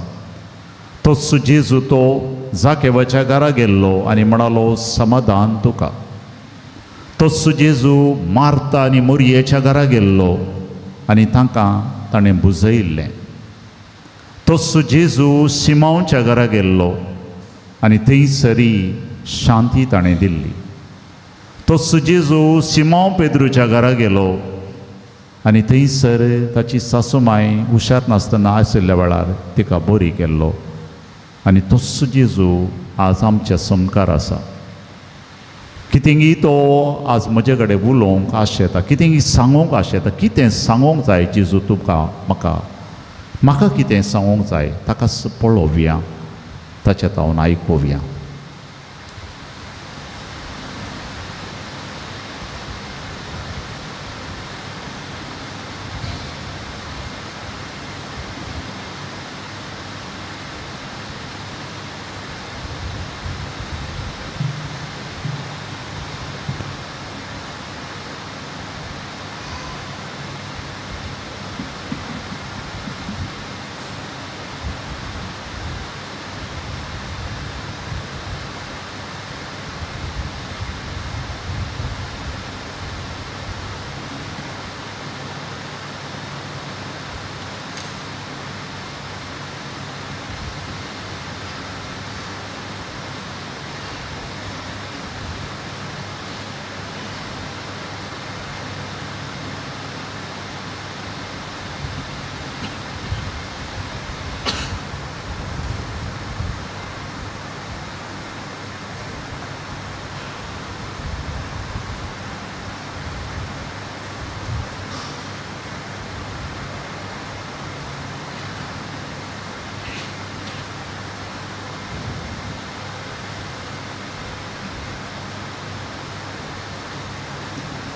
तोच जेजू तो जाकेवाच्या घरा गेल्लो आनी म्हणालो, समाधान तुका. तोच जेजू मार्ता आनी मोरयेच्या घरा गेल्लो आनी तांकां ताणें बुजयिल्लें. तोच जेजू सिमांवच्या घरा गेल्लो आनी थंयसरी शांती ताणें दिल्ली. तोच जेजू सिमांव पेद्रूच्या घरा गेलो आनी थंयसर ताची सासूमाय हुशार नासतना आशिल्ल्या वेळार तिका बरी केल्लो. आनी तोच जेजू आज आमच्या समकार आसा. कितेंगी तो आज म्हजे कडेन उलोवंक आशेता, कितेंगी सांगूंक आशेता. कितें सांगूंक जाय जेजू तुका, म्हाका म्हाका कितें सांगूंक जाय, ताका पळोवया, ताच्या तावन आयकोवया.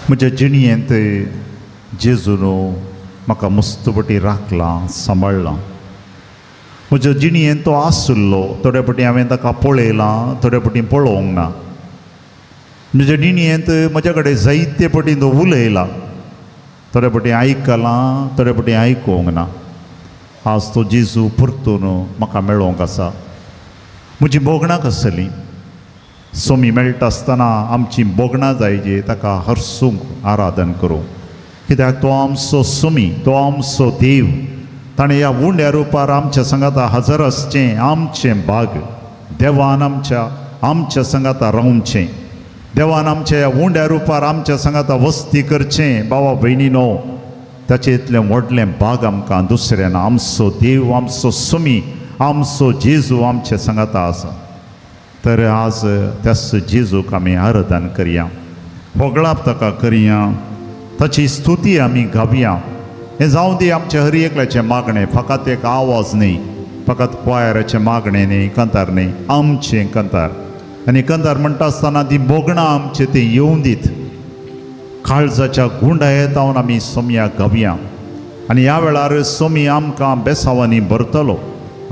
म्हज्या जिणयेंत जेजून म्हाका मस्तपटी राखलां, सांबाळ्ळां. म्हज्या जिणयेंत तो आशिल्लो. थोडे पटी हांवें ताका पळयलां, थोडे पटी पळोवंक ना. म्हज्या जिणयेंत म्हज्या कडेन जायते पटी तो उलयला, थोडे पटी आयकलां, थोडे पटी आयकूंक ना. आज तो जेजू परतून म्हाका मेळोवंक आसा. म्हजी भोगणां कसलीं सोमी मेळटा आसतना आमची भोगणां जायजे ताका हरसूंक आराधन करूंक. कित्याक तो आमचो सोमी, तो आमचो देव. ताणें ह्या उंड्या रुपार आमच्या सांगाता हजर आसचें आमचें भाग. देवान आमच्या आमच्या सांगाता रावचें, देवान आमच्या ह्या उंड्या रुपार आमच्या सांगाता वस्ती करचें. बाबा भयणीनो, ताचें इतलें व्हडलें भाग आमकां दुसरें ना. आमचो देव, आमचो सोमी, आमचो जेजू आमच्या सांगाता आसा. तर आज त्याच जेजूक आमी आराधन करया, होगळाप ताका करया, ताची स्तुती आमी गावया. हें जावं दी आमच्या हर एकल्याचें मागणें. फकत एक आवाज न्ही, फकत क्वायराचें मागणें न्ही, कांतार न्ही, आमचें कांतार. आनी एकंदर म्हणटा आसतना ती भोगणां आमचे ती येवं दीत. काळजाच्या गुंडायेत हांव आमी सोमयाक गावया आनी ह्या वेळार सोमी आमकां बेसावांनी भरतलो.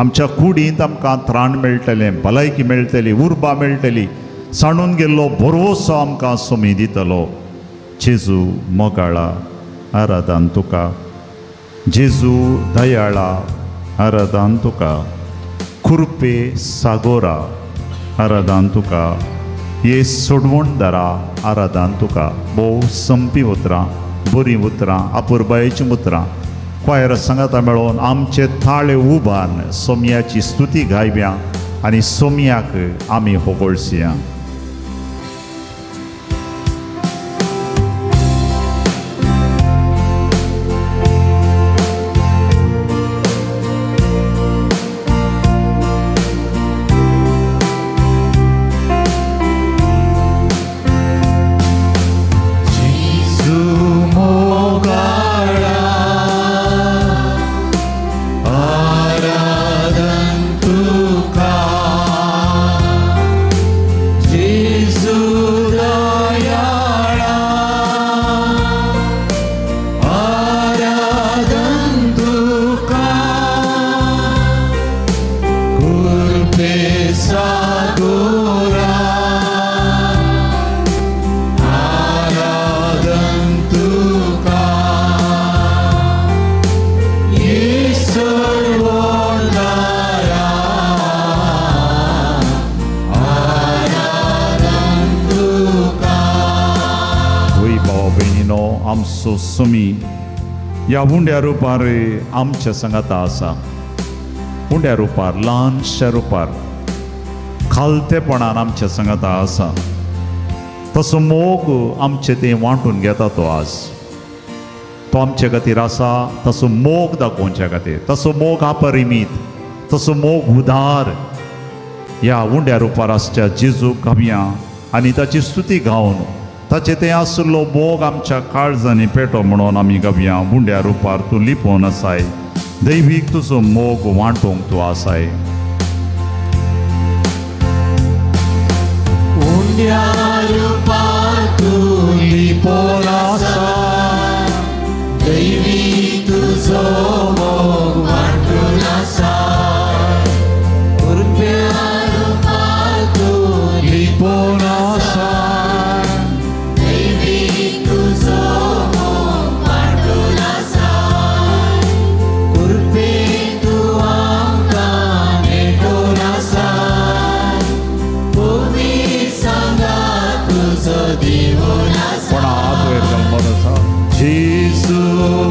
आमच्या कुडींत आमकां त्राण मेळटलें, भलायकी मेळटली, उर्बा मेळटली, सांडून गेल्लो भरवसो आमकां सोमी दितलो. जेजू मोगाळा आराधन तुका, जेजू दयाळा आराधन तुका, खुर्पे सागोरा आराधन तुका, ये सोडवणदारा आराधन तुका. भोव संपी उतरां, बरीं उतरां, अपुरबायेचीं उतरां क्वायर सांगाता मेळोवन आमचे थाळे उबान सोमयाची स्तुती गायव्या आनी सोमयाक आमी होगोळसया. सुमी ह्या उंड्या रुपार आमच्या सांगाता आसा. उंड्या रुपार, ल्हानश्या रुपार, खालतेपणान आमच्या सांगाता आसा. तसो मोग आमचे ते वांटून घेता तो आज. तो आमचे खातीर आसा तसो मोग दाखोवच्या खातीर, तसो मोग अपरिमीत, तसो मोग उदार. ह्या उंड्या रुपार आसच्या जेजूक गावया आनी ताची स्तुती गावन ताचे तें आसलो मोग आमच्या काळजांनी पेटो म्हणून आमी गावया. उंड्या रुपार तूं लिपोवन आसाय, दैवीक तुजो मोग वांटूंक तूं आसाय. उंड्या रुपार तूं लिपोवन आसाय, दैवीक तुजो मोग वांटून आसाय. उंड्या रुपार तूं लिपोवन आसाय, जेजू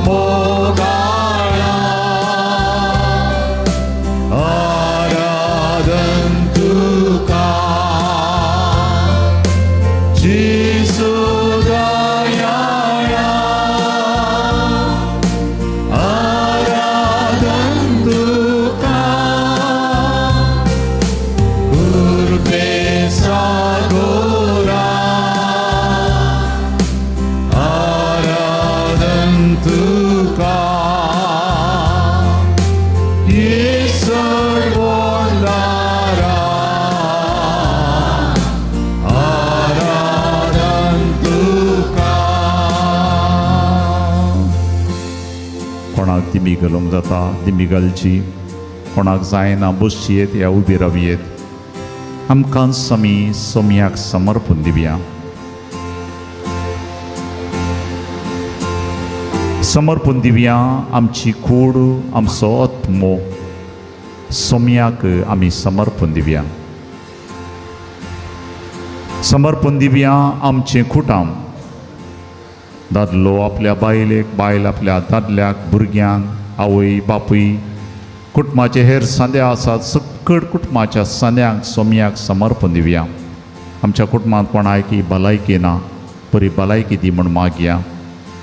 मोगाळा आराधन तुका, जेजू दयाळा आराधन तुका, कृपे सागोरा तुका, येसोडवणदारा आराधन तुका. कोणाक दिमी घालूंक जाता दिमी घालची, कोणाक जायना बसची येत या उबी रावयेत. आमकां समी सोमयाक समर्पण दिवया. समर्पण दिवया आमची कूड, आमचो आत्मो सोमयाक आमी समर्पण दिवया. समर्पण दिवया आमचें कुटाम. दादलो आपल्या बायलेक, बायल आपल्या दादल्याक, भुरग्यांक, आवय बापूय, कुटुंबाचे हेर सांद्या आसात सकट कुटुंबाच्या सांद्यांक सोमयाक समर्पण दिवया. आमच्या कुटुंबांत कोणायकी भलायकी ना, बरी भलायकी दी म्हूण मागया.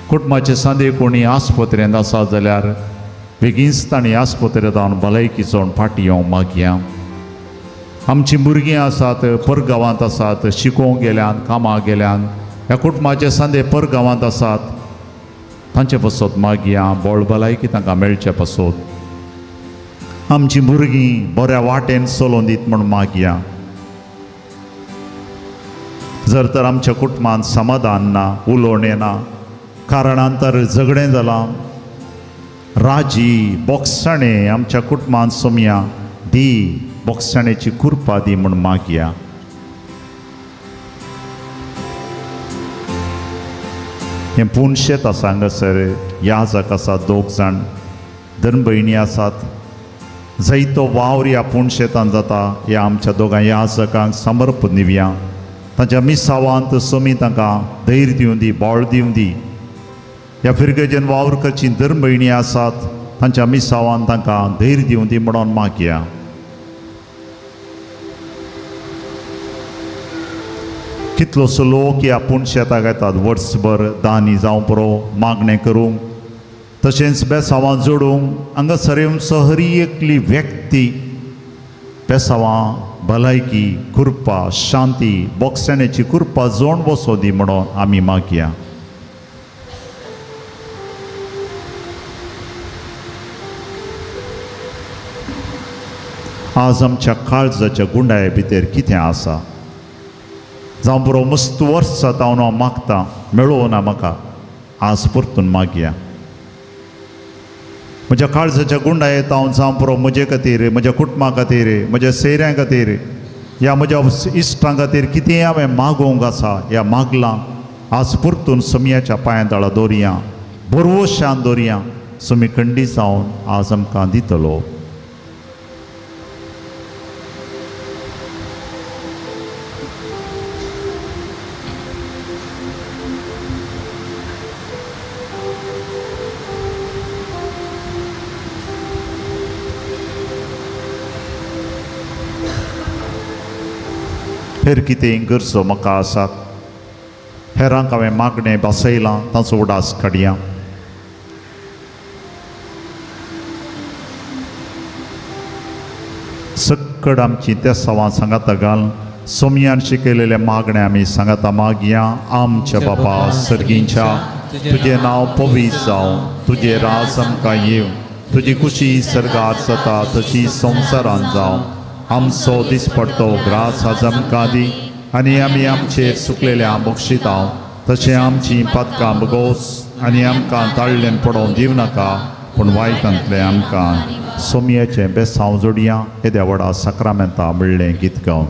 कुटुंबाचे सांदे कोणी आस्पत्रेंत आसा जाल्यार बेगीनच तांणी आस्पत्रेंत जावन भलायकी जावन फाटीं येवंक मागया. आमचीं भुरगीं आसात परगांवांत आसात, शिकोवंक गेल्यान, कामाक गेल्यान, ह्या कुटुंबाचे सांदे परगांवांत आसात तांचे पासत मागया, बळ भलायकी तांकां मेळचे पासत. आमचीं भुरगीं बऱ्या वाटेन चलोवन दीत म्हूण मागया. जर तर आमच्या कुटुंबांत समाधान ना, उलोवणें ना, कारणान तर झगडें जालां, राजी बोगसाणें आमच्या कुटुंबांत सोमया दी, बोगसाणेची कृपा दी म्हूण मागया. हें पुनशेत आसा हांगासर याजक आसा, दोग जाण धर्म भयणी आसात. जायतो वावर ह्या पुनशेतान जाता. ह्या आमच्या दोगां याजकांक समर्पण दिवया. तांच्या मिसावांत सोमी तांकां धैर्य दिवं दी, बळ दिवं दी. ह्या फिरगेजेन वावर करची धर्म भयणी आसात, तांच्या मिसावान तांकां धैर्य दिवं दी म्हणून मागया. कितलोसो लोक ह्या पुनशेताक येतात वर्सभर दानी जावं पुरो मागणें करूंक, तशेंच बेसांवां जोडूंक. हांगासर येवन सहरी एकली व्यक्ती बेसांवां भलायकी कृपा शांती बोगसाणेची कृपा जोड बसो दी म्हणून आमी मागया. आज आमच्या काळजाच्या गुंडाये भितर कितें आसा? जावं पुरो मस्त वर्सां हांव मागता मेळोना म्हाका, आज परतून मागया. म्हज्या काळजाच्या गुंडायेत हांव जावं पुरो म्हजे खातीर, म्हज्या कुटुंबा खातीर, म्हज्या सोयऱ्यां खातीर, ह्या म्हज्या इश्टां खातीर कितें हांवें मागोवंक आसा ह्या मागलां, आज परतून सोमयाच्या पांयां तळा दवरया, बरवशान दवरया. सोमी खंडी जावन आज आमकां दितलो. हेर कितें गरजो म्हाका आसात, हेरांक हांवें मागणें बसयलां, तांचो उडास काडया. सक्कड आमची तेसांवां सांगाता घाल. सोमयान शिकयलेलें मागणें आमी सांगाता मागया. आमच्या बापा सर्गींच्या, तुजें नांव पवित्र जावं, तुजें राज आमकां येवं, तुजी खुशी सर्गार जाता तशी संवसारांत जावं. आमचो दिसपडतो ग्रास आज आमकां दी, आनी आमी आमचेर सुकलेल्या बक्षितां तशें आमची पातकां बगोस, आनी आमकां ताळ्ळेन पडोवन दिवं नाका, पूण वायटांतलें आमकां. सोमयेचें बेसांव जोडया येद्या व्हडा साक्रामेंता म्हणलें गीत गावन.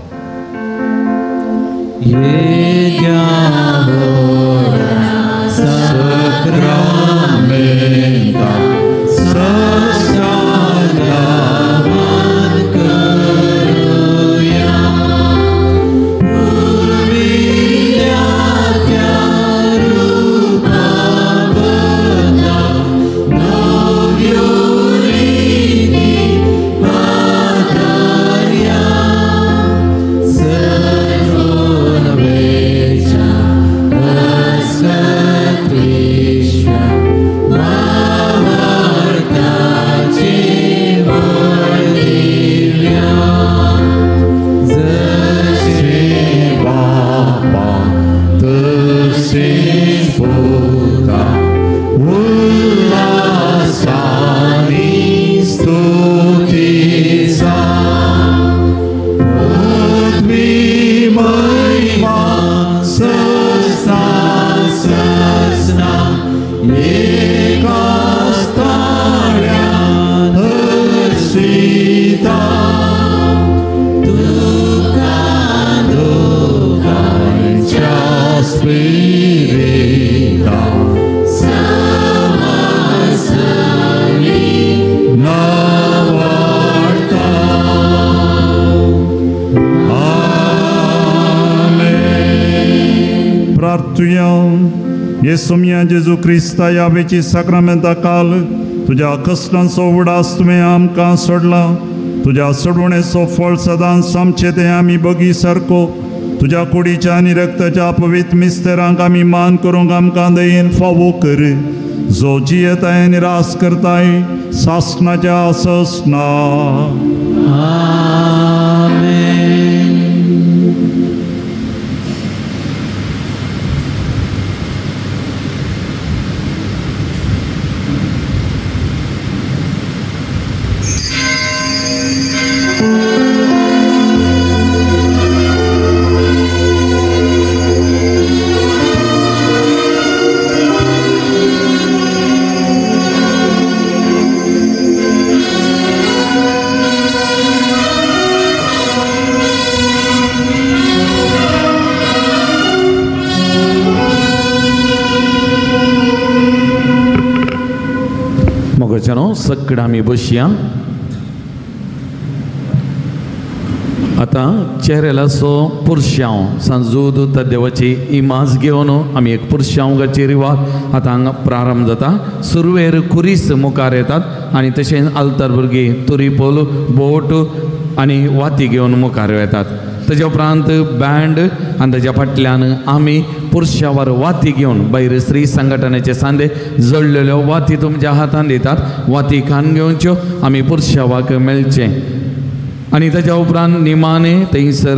सोमया जेजू क्रिस्ता यावेची साक्रामेंता काल तुज्या कश्टांचो उडास तुवें आमकां सोडला. तुज्या सोडवणेचो फळ सदांच आमचें तें आमी बगी सारको. तुज्या कुडीच्या आनी रक्ताच्या पवित्र मिस्तेरांक आमी मान करूंक आमकां दयेन फावो कर. जो जियेताय आनी रास करताय सासणाच्या ससना. उठोवन सगळें आमी बसया. आतां चेरेलाचो पुरशांव सांजूद देवाची इमाज घेवन आमी एक पुरशांव रिवाज आतां हांगा प्रारंभ जाता. सुरवेर कुरीस मुखार येतात आनी तशेंच आल्तार भुरगीं तुरीपोल बोट आनी वाती घेवन मुखार येतात. ताज्या उपरांत बँड आनी ताज्या फाटल्यान आमी पुरशावर वाती घेवन भायर स्त्री संघटनेचे सांदे जळलेल्यो वाती तुमच्या हातान दितात. वाती खान घेवच्यो आमी पुरशावाक मेळचें. आनी ताज्या उपरांत निमाणे थंयसर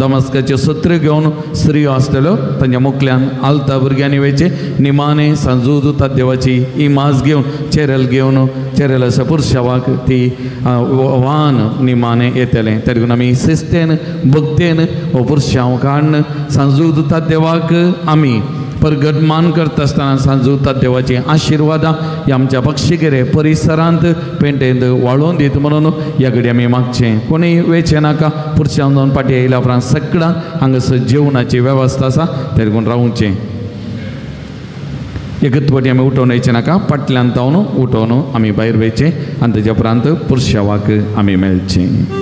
दमास्काच्यो सत्र घेवन स्त्रियो आसतल्यो तांच्या मुखल्यान आलता भुरग्यांनी वयचें. निमाणे सांजू देवाची इमाज घेवन चेरल घेवन चेरल पुरशावाक ती वाहन निमाणे येतलें. तरी आमी शिस्तेन भक्तेन हो पुरशांव काडून सांजू देवाक आमी परगटमान करता आसतना सांजू देवाची आशिर्वादां ह्या आमच्या पक्षीगिरे परिसरांत पेंटेंत वाळोवन दीत म्हणून ह्या घडी आमी मागचें. कोणीय वेचें नाका. पुरशांव जावन फाटीं आयल्या उपरांत सगळ्यांक हांगासर जेवणाची वेवस्था आसा तें कोण रावचें. एकच फावटी आमी उठोवन वयचें नाका. फाटल्यान तावन उठोवन आमी भायर वयचें आनी ताज्या उपरांत पुरशावाक आमी मेळचें.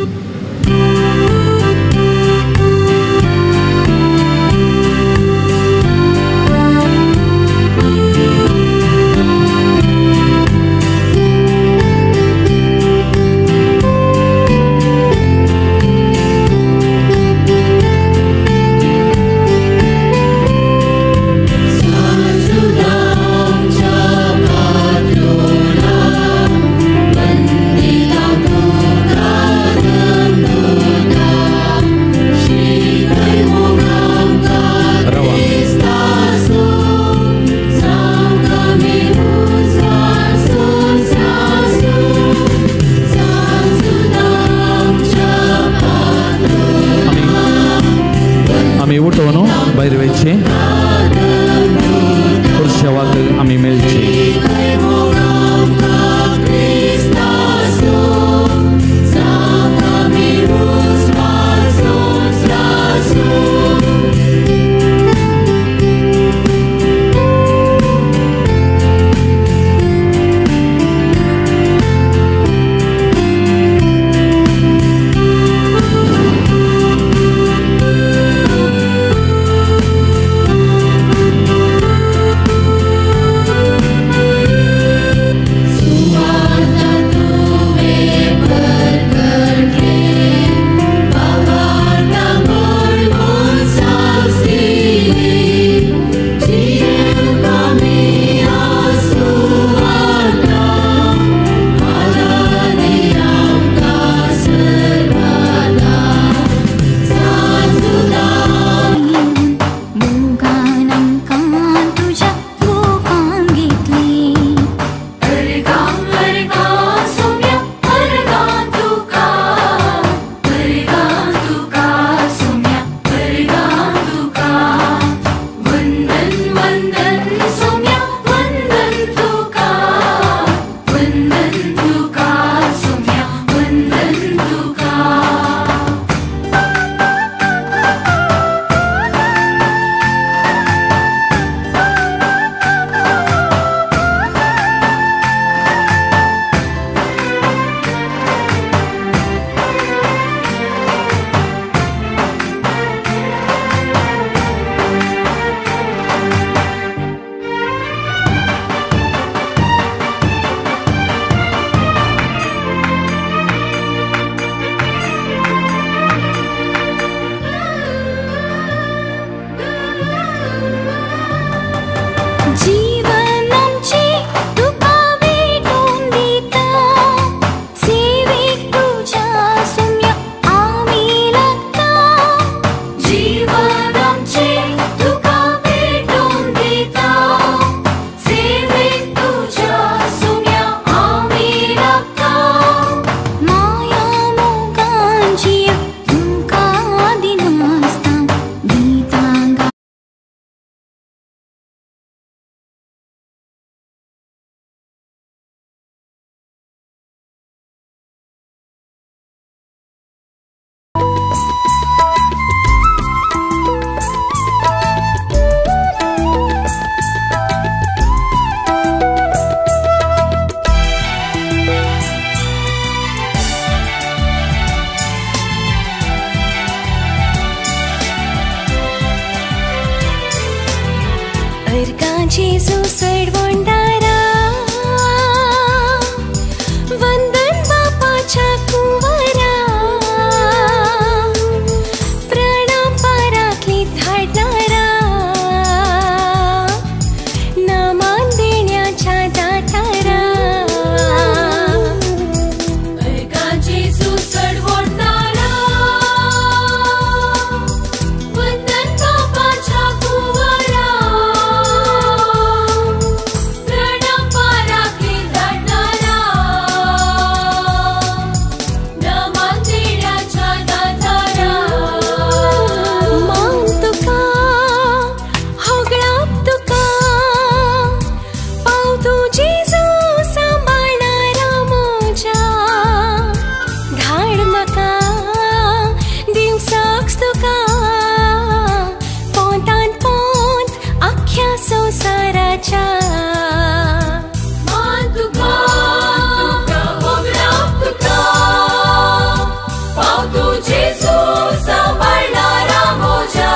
जेजू सडवंडारा वंदन बापाच्या कुंवरा प्रणाम पाराकली धाडणारा नामान देण्याच्या दातारा अर्गा जेजू सडवणारा वंदन बापाच्या कुंवरा प्रणाम पाराकली धाडणारा नामान देण्याच्या दातारा मान तुका होगळाप तुका पाव तू जेजू सांबाळणारा म्हज्या धाड म्हाका दिवसाक तुका पोंतान पोंत आख्ख्या संवसाराच्या मान तुका होगळाप तुका पाव तू जेजू सांबाळणारा म्हज्या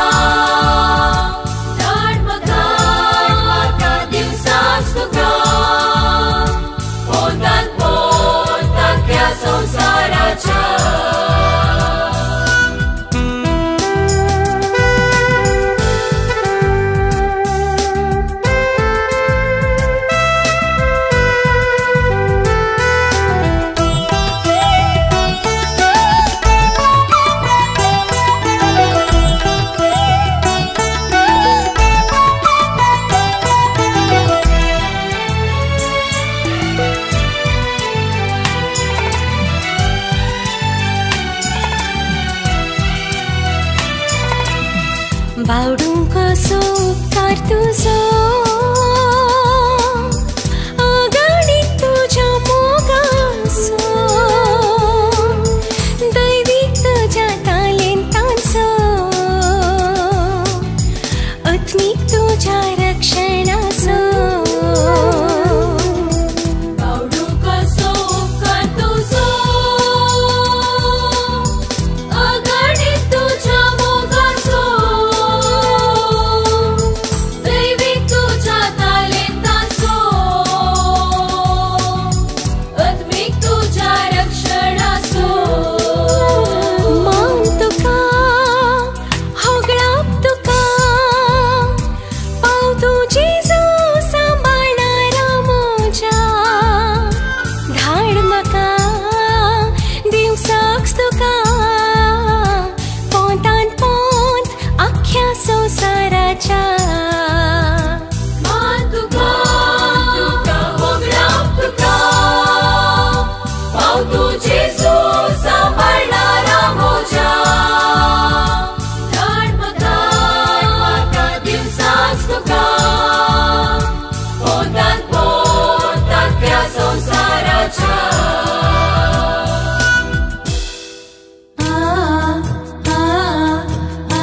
धाड म्हाका दिवसाक तुका पोंतान पोंत आख्ख्या संवसाराच्या. बावडूंक कसो उपकार तुजो आगाडीत तुज्या मोगाचो दैवीक तुज्या तालेंतांचो आत्मीक तुज्या रक्षणाचो बावडूंक कसो उपकार तुजो आगाडीत तुज्या मोगाचो दैवीक तुज्या तालेंताचो आत्मीक तुज्या रक्षणाचो मान तुका होगळाप तुका पाव तू जेजू सांबाळणारा म्हज्या धाड म्हाका दिवसाक तुका पोंतान पोंत आख्ख्या संवसाराच्या मान तुका होगळाप तुका पाव तू जेजू सांबाळणारा म्हज्या धाड म्हाका दिवसाक तुका पोंतान पोंत आख्ख्या संवसाराच्या. आ आ आ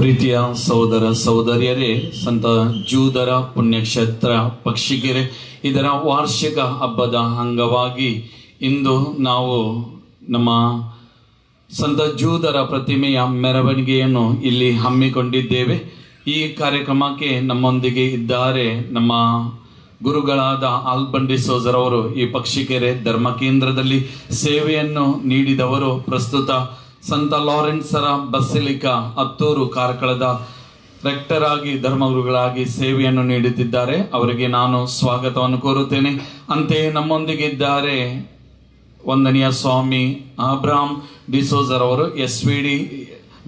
ಪ್ರೀತಿಯ ಸಹೋದರ ಸಹೋದರಿಯರೇ, ಸಂತ ಜೂದರ ಪುಣ್ಯಕ್ಷೇತ್ರ ಪಕ್ಷಿಕೆರೆ ಇದರ ವಾರ್ಷಿಕ ಹಬ್ಬದ ಅಂಗವಾಗಿ ಇಂದು ನಾವು ನಮ್ಮ ಸಂತ ಜೂದರ ಪ್ರತಿಮೆಯ ಮೆರವಣಿಗೆಯನ್ನು ಇಲ್ಲಿ ಹಮ್ಮಿಕೊಂಡಿದ್ದೇವೆ. ಈ ಕಾರ್ಯಕ್ರಮಕ್ಕೆ ನಮ್ಮೊಂದಿಗೆ ಇದ್ದಾರೆ ನಮ್ಮ ಗುರುಗಳಾದ ಆಲ್ಬನ್ ಡಿಸೋಜರವರು. ಈ ಪಕ್ಷಿಕೆರೆ ಧರ್ಮ ಕೇಂದ್ರದಲ್ಲಿ ಸೇವೆಯನ್ನು ನೀಡಿದವರು. ಪ್ರಸ್ತುತ ಸಂತ ಲಾರೆನ್ಸರ ಬಸಿಲಿಕಾ ಹತ್ತೂರು ಕಾರ್ಕಳದ ರೆಕ್ಟರ್ ಆಗಿ ಧರ್ಮಗುರುಗಳಾಗಿ ಸೇವೆಯನ್ನು ನೀಡುತ್ತಿದ್ದಾರೆ. ಅವರಿಗೆ ನಾನು ಸ್ವಾಗತವನ್ನು ಕೋರುತ್ತೇನೆ. ಅಂತೆಯೇ ನಮ್ಮೊಂದಿಗೆ ಇದ್ದಾರೆ ವಂದನೀಯ ಸ್ವಾಮಿ ಅಬ್ರಾಮ್ ಡಿಸೋಜರವರು, ಎಸ್.ವಿ.ಡಿ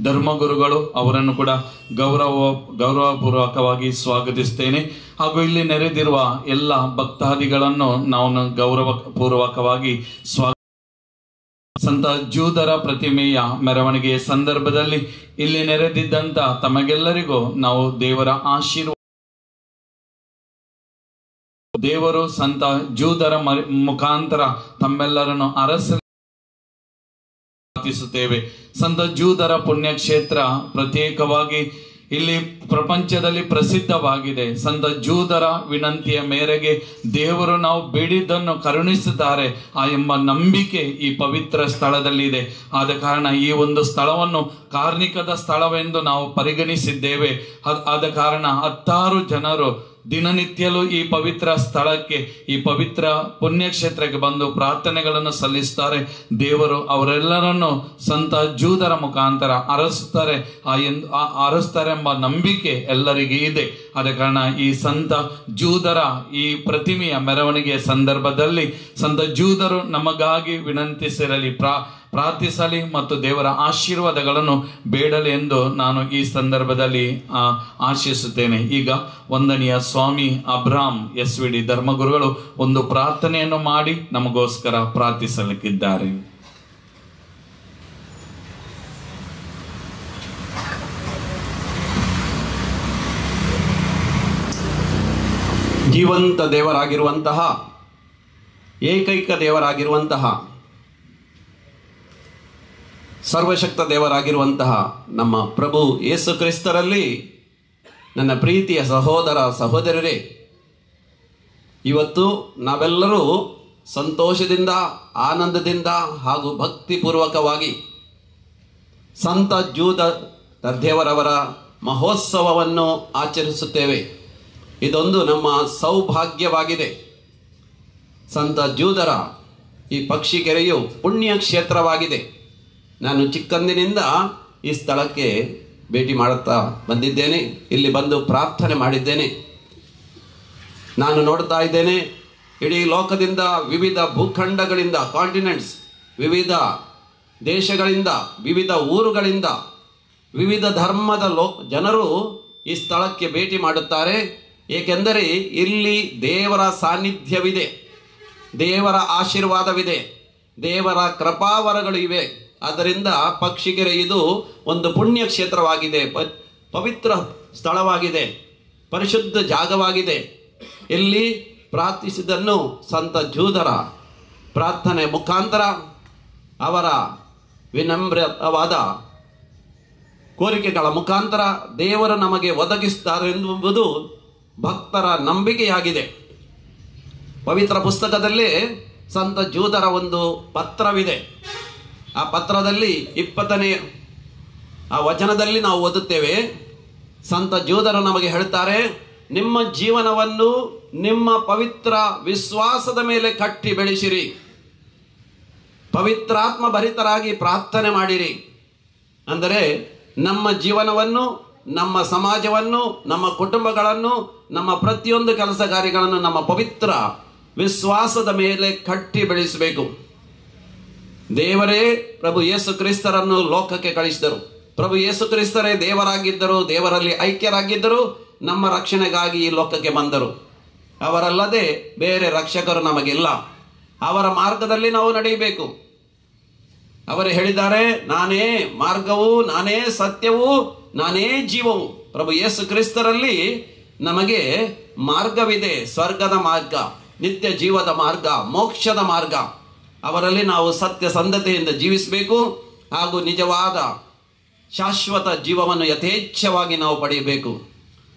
ಧರ್ಮಗುರುಗಳು. ಅವರನ್ನು ಕೂಡ ಗೌರವಪೂರ್ವಕವಾಗಿ ಸ್ವಾಗತಿಸುತ್ತೇನೆ. ಹಾಗೂ ಇಲ್ಲಿ ನೆರೆದಿರುವ ಎಲ್ಲ ಭಕ್ತಾದಿಗಳನ್ನು ನಾನು ಗೌರವಪೂರ್ವಕವಾಗಿ ಸಂತ ಜೂದರ ಪ್ರತಿಮೆಯ ಮೆರವಣಿಗೆಯ ಸಂದರ್ಭದಲ್ಲಿ ಇಲ್ಲಿ ನೆರೆದಿದ್ದಂತ ತಮಗೆಲ್ಲರಿಗೂ ನಾವು ದೇವರ ಆಶೀರ್ವಾದ, ದೇವರು ಸಂತ ಜೂದರ ಮುಖಾಂತರ ತಮ್ಮೆಲ್ಲರನ್ನು ಅರಸಲು ಪ್ರಾರ್ಥಿಸುತ್ತೇವೆ. ಸಂತ ಜೂದರ ಪುಣ್ಯಕ್ಷೇತ್ರ ಪ್ರತ್ಯೇಕವಾಗಿ ಇಲ್ಲಿ ಪ್ರಪಂಚದಲ್ಲಿ ಪ್ರಸಿದ್ಧವಾಗಿದೆ. ಸಂತ ಜೂದರ ವಿನಂತಿಯ ಮೇರೆಗೆ ದೇವರು ನಾವು ಬೇಡಿದ್ದನ್ನು ಕರುಣಿಸುತ್ತಾರೆ ಆ ಎಂಬ ನಂಬಿಕೆ ಈ ಪವಿತ್ರ ಸ್ಥಳದಲ್ಲಿ ಇದೆ. ಆದ ಕಾರಣ ಈ ಒಂದು ಸ್ಥಳವನ್ನು ಕಾರ್ಣಿಕದ ಸ್ಥಳವೆಂದು ನಾವು ಪರಿಗಣಿಸಿದ್ದೇವೆ. ಆದ ಕಾರಣ ಹತ್ತಾರು ಜನರು ದಿನನಿತ್ಯಲೂ ಈ ಪವಿತ್ರ ಸ್ಥಳಕ್ಕೆ, ಈ ಪವಿತ್ರ ಪುಣ್ಯಕ್ಷೇತ್ರಕ್ಕೆ ಬಂದು ಪ್ರಾರ್ಥನೆಗಳನ್ನು ಸಲ್ಲಿಸುತ್ತಾರೆ. ದೇವರು ಅವರೆಲ್ಲರನ್ನು ಸಂತ ಜೂದರ ಮುಖಾಂತರ ಅರಸುತ್ತಾರೆ ಅರಸುತ್ತಾರೆ ಎಂಬ ನಂಬಿಕೆ ಎಲ್ಲರಿಗೆ ಇದೆ. ಆದ ಕಾರಣ ಈ ಸಂತ ಜೂದರ ಈ ಪ್ರತಿಮೆಯ ಮೆರವಣಿಗೆಯ ಸಂದರ್ಭದಲ್ಲಿ ಸಂತ ಜೂದರು ನಮಗಾಗಿ ವಿನಂತಿಸಿರಲಿ, ಪ್ರಾರ್ಥಿಸಲಿ ಮತ್ತು ದೇವರ ಆಶೀರ್ವಾದಗಳನ್ನು ಬೇಡಲಿ ಎಂದು ನಾನು ಈ ಸಂದರ್ಭದಲ್ಲಿ ಆಶಿಸುತ್ತೇನೆ. ಈಗ ವಂದನೀಯ ಸ್ವಾಮಿ ಅಬ್ರಾಮ್ ಎಸ್.ವಿ.ಡಿ ಧರ್ಮಗುರುಗಳು ಒಂದು ಪ್ರಾರ್ಥನೆಯನ್ನು ಮಾಡಿ ನಮಗೋಸ್ಕರ ಪ್ರಾರ್ಥಿಸಲಿಕ್ಕಿದ್ದಾರೆ. ಜೀವಂತ ದೇವರಾಗಿರುವಂತಹ, ಏಕೈಕ ದೇವರಾಗಿರುವಂತಹ, ಸರ್ವಶಕ್ತ ದೇವರಾಗಿರುವಂತಹ ನಮ್ಮ ಪ್ರಭು ಯೇಸು ಕ್ರಿಸ್ತರಲ್ಲಿ ನನ್ನ ಪ್ರೀತಿಯ ಸಹೋದರ ಸಹೋದರರೇ, ಇವತ್ತು ನಾವೆಲ್ಲರೂ ಸಂತೋಷದಿಂದ, ಆನಂದದಿಂದ ಹಾಗೂ ಭಕ್ತಿಪೂರ್ವಕವಾಗಿ ಸಂತ ಜೂದ ದೇವರವರ ಮಹೋತ್ಸವವನ್ನು ಆಚರಿಸುತ್ತೇವೆ. ಇದೊಂದು ನಮ್ಮ ಸೌಭಾಗ್ಯವಾಗಿದೆ. ಸಂತ ಜೂದರ ಈ ಪಕ್ಷಿಕೆರೆಯು ಪುಣ್ಯ ಕ್ಷೇತ್ರವಾಗಿದೆ. ನಾನು ಚಿಕ್ಕಂದಿನಿಂದ ಈ ಸ್ಥಳಕ್ಕೆ ಭೇಟಿ ಮಾಡುತ್ತಾ ಬಂದಿದ್ದೇನೆ. ಇಲ್ಲಿ ಬಂದು ಪ್ರಾರ್ಥನೆ ಮಾಡಿದ್ದೇನೆ. ನಾನು ನೋಡ್ತಾ ಇದ್ದೇನೆ, ಇಡೀ ಲೋಕದಿಂದ, ವಿವಿಧ ಭೂಖಂಡಗಳಿಂದ, ಕಾಂಟಿನೆಂಟ್ಸ್, ವಿವಿಧ ದೇಶಗಳಿಂದ, ವಿವಿಧ ಊರುಗಳಿಂದ, ವಿವಿಧ ಧರ್ಮದ ಜನರು ಈ ಸ್ಥಳಕ್ಕೆ ಭೇಟಿ ಮಾಡುತ್ತಾರೆ. ಏಕೆಂದರೆ ಇಲ್ಲಿ ದೇವರ ಸಾನ್ನಿಧ್ಯವಿದೆ, ದೇವರ ಆಶೀರ್ವಾದವಿದೆ, ದೇವರ ಕೃಪಾವರಗಳು ಇವೆ. ಆದ್ದರಿಂದ ಪಕ್ಷಿಕೆರೆ ಇದು ಒಂದು ಪುಣ್ಯ ಕ್ಷೇತ್ರವಾಗಿದೆ, ಪವಿತ್ರ ಸ್ಥಳವಾಗಿದೆ, ಪರಿಶುದ್ಧ ಜಾಗವಾಗಿದೆ. ಇಲ್ಲಿ ಪ್ರಾರ್ಥಿಸಿದ್ದನ್ನು ಸಂತ ಜೂದರ ಪ್ರಾರ್ಥನೆ ಮುಖಾಂತರ ಅವರ ವಿನಮ್ರವಾದ ಕೋರಿಕೆಗಳ ಮುಖಾಂತರ ದೇವರು ನಮಗೆ ಒದಗಿಸುತ್ತಾರೆ ಎಂಬುದು ಭಕ್ತರ ನಂಬಿಕೆಯಾಗಿದೆ. ಪವಿತ್ರ ಪುಸ್ತಕದಲ್ಲಿ ಸಂತ ಜೂದರ ಒಂದು ಪತ್ರವಿದೆ. ಆ ಪತ್ರದಲ್ಲಿ 20ನೇ ಆ ವಚನದಲ್ಲಿ ನಾವು ಓದುತ್ತೇವೆ. ಸಂತ ಜೂದರು ನಮಗೆ ಹೇಳ್ತಾರೆ, ನಿಮ್ಮ ಜೀವನವನ್ನು ನಿಮ್ಮ ಪವಿತ್ರ ವಿಶ್ವಾಸದ ಮೇಲೆ ಕಟ್ಟಿ ಬೆಳೆಸಿರಿ, ಪವಿತ್ರಾತ್ಮ ಭರಿತರಾಗಿ ಪ್ರಾರ್ಥನೆ ಮಾಡಿರಿ. ಅಂದರೆ ನಮ್ಮ ಜೀವನವನ್ನು, ನಮ್ಮ ಸಮಾಜವನ್ನು, ನಮ್ಮ ಕುಟುಂಬಗಳನ್ನು, ನಮ್ಮ ಪ್ರತಿಯೊಂದು ಕೆಲಸ ಕಾರ್ಯಗಳನ್ನು ನಮ್ಮ ಪವಿತ್ರ ವಿಶ್ವಾಸದ ಮೇಲೆ ಕಟ್ಟಿ ಬೆಳೆಸಬೇಕು. ದೇವರೇ ಪ್ರಭು ಯೇಸು ಕ್ರಿಸ್ತರನ್ನು ಲೋಕಕ್ಕೆ ಕಳಿಸಿದರು. ಪ್ರಭು ಯೇಸು ಕ್ರಿಸ್ತರೇ ದೇವರಾಗಿದ್ದರು, ದೇವರಲ್ಲಿ ಐಕ್ಯರಾಗಿದ್ದರು, ನಮ್ಮ ರಕ್ಷಣೆಗಾಗಿ ಈ ಲೋಕಕ್ಕೆ ಬಂದರು. ಅವರಲ್ಲದೆ ಬೇರೆ ರಕ್ಷಕರು ನಮಗಿಲ್ಲ. ಅವರ ಮಾರ್ಗದಲ್ಲಿ ನಾವು ನಡೆಯಬೇಕು. ಅವರು ಹೇಳಿದ್ದಾರೆ, ನಾನೇ ಮಾರ್ಗವು, ನಾನೇ ಸತ್ಯವೂ, ನಾನೇ ಜೀವವು. ಪ್ರಭು ಯೇಸು ಕ್ರಿಸ್ತರಲ್ಲಿ ನಮಗೆ ಮಾರ್ಗವಿದೆ, ಸ್ವರ್ಗದ ಮಾರ್ಗ, ನಿತ್ಯ ಜೀವದ ಮಾರ್ಗ, ಮೋಕ್ಷದ ಮಾರ್ಗ. ಅವರಲ್ಲಿ ನಾವು ಸತ್ಯ ಸಂಧತೆಯಿಂದ ಜೀವಿಸಬೇಕು ಹಾಗೂ ನಿಜವಾದ ಶಾಶ್ವತ ಜೀವವನ್ನು ಯಥೇಚ್ಛವಾಗಿ ನಾವು ಪಡೆಯಬೇಕು.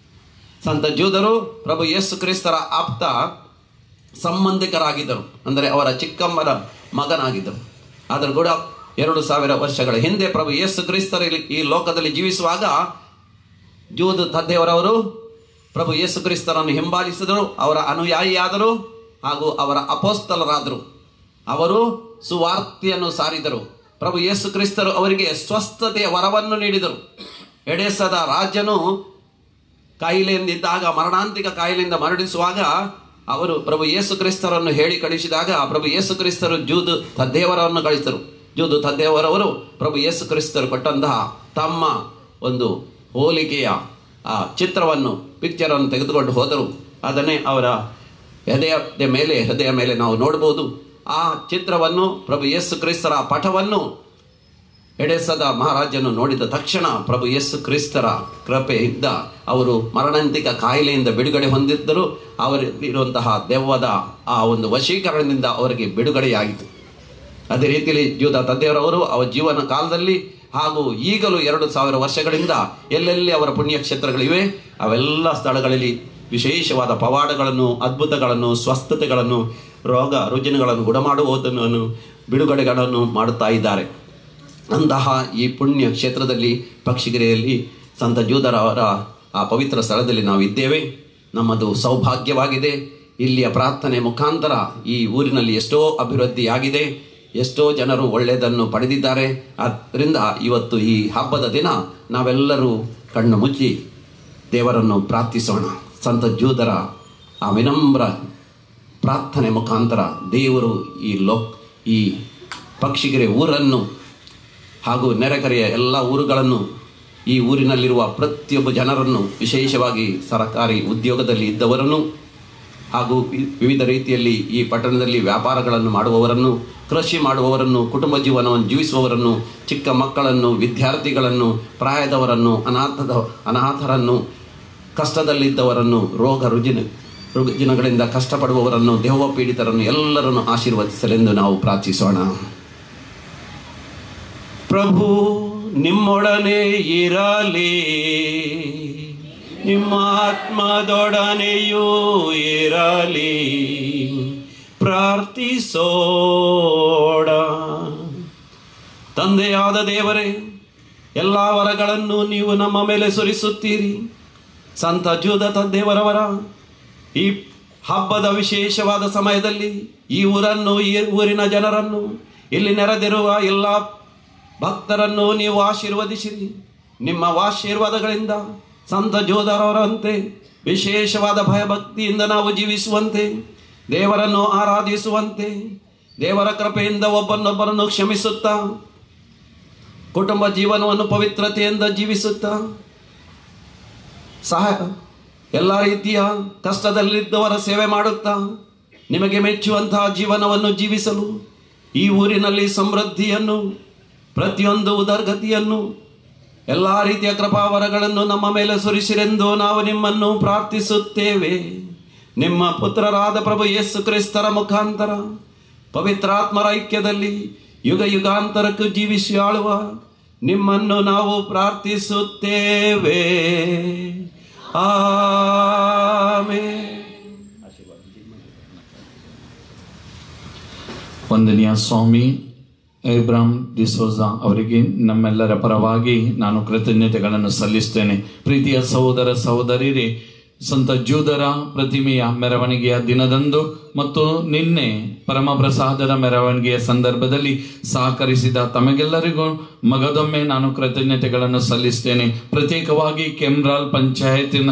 ಸಂತ ಜೂದರು ಪ್ರಭು ಯೇಸು ಕ್ರಿಸ್ತರ ಆಪ್ತ ಸಂಬಂಧಿಕರಾಗಿದ್ದರು, ಅಂದರೆ ಅವರ ಚಿಕ್ಕಮ್ಮನ ಮಗನಾಗಿದ್ದರು. ಆದರೂ ಕೂಡ 2000 ವರ್ಷಗಳ ಹಿಂದೆ ಪ್ರಭು ಯೇಸು ಕ್ರಿಸ್ತರ ಈ ಲೋಕದಲ್ಲಿ ಜೀವಿಸುವಾಗ ಜೂದ ತದ್ದೇವರವರು ಪ್ರಭು ಯೇಸು ಕ್ರಿಸ್ತರನ್ನು ಹಿಂಬಾಲಿಸಿದರು, ಅವರ ಅನುಯಾಯಿಯಾದರು ಹಾಗೂ ಅವರ ಅಪೋಸ್ತಲರಾದರು. ಅವರು ಸುವಾರ್ತೆಯನ್ನು ಸಾರಿದರು. ಪ್ರಭು ಯೇಸು ಕ್ರಿಸ್ತರು ಅವರಿಗೆ ಸ್ವಸ್ಥತೆಯ ವರವನ್ನು ನೀಡಿದರು. ಎಡೆಸದ ರಾಜನು ಕಾಯಿಲೆಯಿಂದಿದ್ದಾಗ, ಮರಣಾಂತಿಕ ಕಾಯಿಲೆಯಿಂದ ಮರಣಿಸುವಾಗ ಅವರು ಪ್ರಭು ಯೇಸು ಕ್ರಿಸ್ತರನ್ನು ಹೇಳಿ ಕಳಿಸಿದಾಗ ಪ್ರಭು ಯೇಸು ಕ್ರಿಸ್ತರು ಜೂದು ತದ್ದೇವರನ್ನು ಕಳಿಸಿದರು. ಜೂದು ತದ್ದೇವರವರು ಪ್ರಭು ಯೇಸು ಕ್ರಿಸ್ತರು ಕೊಟ್ಟಂತಹ ತಮ್ಮ ಒಂದು ಹೋಲಿಕೆಯ ಆ ಚಿತ್ರವನ್ನು, ಪಿಕ್ಚರನ್ನು ತೆಗೆದುಕೊಂಡು ಹೋದರು. ಅದನ್ನೇ ಅವರ ಹೃದಯ ಮೇಲೆ ನಾವು ನೋಡ್ಬೋದು. ಆ ಚಿತ್ರವನ್ನು, ಪ್ರಭು ಯೇಸು ಕ್ರಿಸ್ತರ ಪಠವನ್ನು ಎಡೆಸದ ಮಹಾರಾಜನು ನೋಡಿದ ತಕ್ಷಣ ಪ್ರಭು ಯೇಸು ಕ್ರಿಸ್ತರ ಕೃಪೆಯಿಂದ ಅವರು ಮರಣಾಂತಿಕ ಕಾಯಿಲೆಯಿಂದ ಬಿಡುಗಡೆ ಹೊಂದಿದ್ದರು. ಅವರಿರುವಂತಹ ದೆವ್ವದ ಆ ಒಂದು ವಶೀಕರಣದಿಂದ ಅವರಿಗೆ ಬಿಡುಗಡೆಯಾಯಿತು. ಅದೇ ರೀತಿಯಲ್ಲಿ ಜೂದ ತದ್ದೇವರವರು ಅವರ ಜೀವನ ಕಾಲದಲ್ಲಿ ಹಾಗೂ ಈಗಲೂ 2000 ವರ್ಷಗಳಿಂದ ಎಲ್ಲೆಲ್ಲಿ ಅವರ ಪುಣ್ಯಕ್ಷೇತ್ರಗಳಿವೆ ಅವೆಲ್ಲ ಸ್ಥಳಗಳಲ್ಲಿ ವಿಶೇಷವಾದ ಪವಾಡಗಳನ್ನು, ಅದ್ಭುತಗಳನ್ನು, ಸ್ವಸ್ಥತೆಗಳನ್ನು, ರೋಗ ರುಜಿನಗಳನ್ನು ಗುಣಮಾಡುವುದನ್ನು, ಬಿಡುಗಡೆಗಳನ್ನು ಮಾಡುತ್ತಾ ಇದ್ದಾರೆ. ಅಂತಹ ಈ ಪುಣ್ಯ ಕ್ಷೇತ್ರದಲ್ಲಿ ಪಕ್ಷಿಗೆರೆಯಲ್ಲಿ ಸಂತ ಜೂದರವರ ಆ ಪವಿತ್ರ ಸ್ಥಳದಲ್ಲಿ ನಾವು ಇದ್ದೇವೆ. ನಮ್ಮದು ಸೌಭಾಗ್ಯವಾಗಿದೆ. ಇಲ್ಲಿಯ ಪ್ರಾರ್ಥನೆ ಮುಖಾಂತರ ಈ ಊರಿನಲ್ಲಿ ಎಷ್ಟೋ ಅಭಿವೃದ್ಧಿಯಾಗಿದೆ, ಎಷ್ಟೋ ಜನರು ಒಳ್ಳೆಯದನ್ನು ಪಡೆದಿದ್ದಾರೆ. ಆದ್ದರಿಂದ ಇವತ್ತು ಈ ಹಬ್ಬದ ದಿನ ನಾವೆಲ್ಲರೂ ಕಣ್ಣು ಮುಚ್ಚಿ ದೇವರನ್ನು ಪ್ರಾರ್ಥಿಸೋಣ. ಸಂತ ಜೂದರ ಆ ವಿನಮ್ರ ಪ್ರಾರ್ಥನೆ ಮುಖಾಂತರ ದೇವರು ಈ ಪಕ್ಷಿಗೆರೆ ಊರನ್ನು ಹಾಗೂ ನೆರೆಕರೆಯ ಎಲ್ಲ ಊರುಗಳನ್ನು, ಈ ಊರಿನಲ್ಲಿರುವ ಪ್ರತಿಯೊಬ್ಬ ಜನರನ್ನು, ವಿಶೇಷವಾಗಿ ಸರಕಾರಿ ಉದ್ಯೋಗದಲ್ಲಿ ಇದ್ದವರನ್ನು ಹಾಗೂ ವಿವಿಧ ರೀತಿಯಲ್ಲಿ ಈ ಪಟ್ಟಣದಲ್ಲಿ ವ್ಯಾಪಾರಗಳನ್ನು ಮಾಡುವವರನ್ನು, ಕೃಷಿ ಮಾಡುವವರನ್ನು, ಕುಟುಂಬ ಜೀವನವನ್ನು ಜೀವಿಸುವವರನ್ನು, ಚಿಕ್ಕ ಮಕ್ಕಳನ್ನು, ವಿದ್ಯಾರ್ಥಿಗಳನ್ನು, ಪ್ರಾಯದವರನ್ನು, ಅನಾಥರನ್ನು, ಕಷ್ಟದಲ್ಲಿದ್ದವರನ್ನು, ರೋಗ ರುಜಿನಗಳಿಂದ ಕಷ್ಟಪಡುವವರನ್ನು, ದೆವ್ವ ಪೀಡಿತರನ್ನು ಎಲ್ಲರನ್ನು ಆಶೀರ್ವದಿಸಲೆಂದು ನಾವು ಪ್ರಾರ್ಥಿಸೋಣ. ಪ್ರಭು ನಿಮ್ಮೊಡನೆ ಇರಲಿ, ನಿಮ್ಮ ಆತ್ಮದೊಡನೆಯೂ ಇರಲಿ. ಪ್ರಾರ್ಥಿಸೋಣ. ತಂದೆಯಾದ ದೇವರೇ, ಎಲ್ಲ ವರಗಳನ್ನು ನೀವು ನಮ್ಮ ಮೇಲೆ ಸುರಿಸುತ್ತೀರಿ. ಸಂತ ಜೂದ ತದ್ದೇವರವರ ಈ ಹಬ್ಬದ ವಿಶೇಷವಾದ ಸಮಯದಲ್ಲಿ ಈ ಊರನ್ನು, ಈ ಊರಿನ ಜನರನ್ನು, ಇಲ್ಲಿ ನೆರೆದಿರುವ ಎಲ್ಲ ಭಕ್ತರನ್ನು ನೀವು ಆಶೀರ್ವದಿಸಿರಿ. ನಿಮ್ಮ ಆಶೀರ್ವಾದಗಳಿಂದ ಸಂತ ಜೋದರವರಂತೆ ವಿಶೇಷವಾದ ಭಯಭಕ್ತಿಯಿಂದ ನಾವು ಜೀವಿಸುವಂತೆ, ದೇವರನ್ನು ಆರಾಧಿಸುವಂತೆ, ದೇವರ ಕೃಪೆಯಿಂದ ಒಬ್ಬನೊಬ್ಬರನ್ನು ಕ್ಷಮಿಸುತ್ತಾ, ಕುಟುಂಬ ಜೀವನವನ್ನು ಪವಿತ್ರತೆಯಿಂದ ಜೀವಿಸುತ್ತಾ, ಸಹ ಎಲ್ಲ ರೀತಿಯ ಕಷ್ಟದಲ್ಲಿದ್ದವರ ಸೇವೆ ಮಾಡುತ್ತಾ, ನಿಮಗೆ ಮೆಚ್ಚುವಂತಹ ಜೀವನವನ್ನು ಜೀವಿಸಲು ಈ ಊರಿನಲ್ಲಿ ಸಮೃದ್ಧಿಯನ್ನು, ಪ್ರತಿಯೊಂದು ಉದರ್ಗತಿಯನ್ನು, ಎಲ್ಲ ರೀತಿಯ ಕೃಪಾವರಗಳನ್ನು ನಮ್ಮ ಮೇಲೆ ಸುರಿಸಿರೆಂದು ನಾವು ನಿಮ್ಮನ್ನು ಪ್ರಾರ್ಥಿಸುತ್ತೇವೆ. ನಿಮ್ಮ ಪುತ್ರರಾದ ಪ್ರಭು ಯೇಸು ಕ್ರಿಸ್ತರ ಮುಖಾಂತರ ಪವಿತ್ರಾತ್ಮರ ಐಕ್ಯದಲ್ಲಿ ಯುಗ ಯುಗಾಂತರಕ್ಕೂ ಜೀವಿಸಿ ಆಳುವ ನಿಮ್ಮನ್ನು ನಾವು ಪ್ರಾರ್ಥಿಸುತ್ತೇವೆ. ಆಮೇನ್. ವಂದನೀಯ ಸ್ವಾಮಿ ಏಬ್ರಾಮ್ ಡಿಸೋಜಾ ಅವರಿಗೆ ನಮ್ಮೆಲ್ಲರ ಪರವಾಗಿ ನಾನು ಕೃತಜ್ಞತೆಗಳನ್ನು ಸಲ್ಲಿಸ್ತೇನೆ. ಪ್ರೀತಿಯ ಸಹೋದರ ಸಹೋದರಿಯರೇ, ಸಂತ ಜೂದರ ಪ್ರತಿಮೆಯ ಮೆರವಣಿಗೆಯ ದಿನದಂದು ಮತ್ತು ನಿನ್ನೆ ಪರಮಪ್ರಸಾದದ ಮೆರವಣಿಗೆಯ ಸಂದರ್ಭದಲ್ಲಿ ಸಹಕರಿಸಿದ ತಮಗೆಲ್ಲರಿಗೂ ಮಗದೊಮ್ಮೆ ನಾನು ಕೃತಜ್ಞತೆಗಳನ್ನು ಸಲ್ಲಿಸ್ತೇನೆ. ಪ್ರತ್ಯೇಕವಾಗಿ ಕೆಮ್ರಾಲ್ ಪಂಚಾಯತಿನ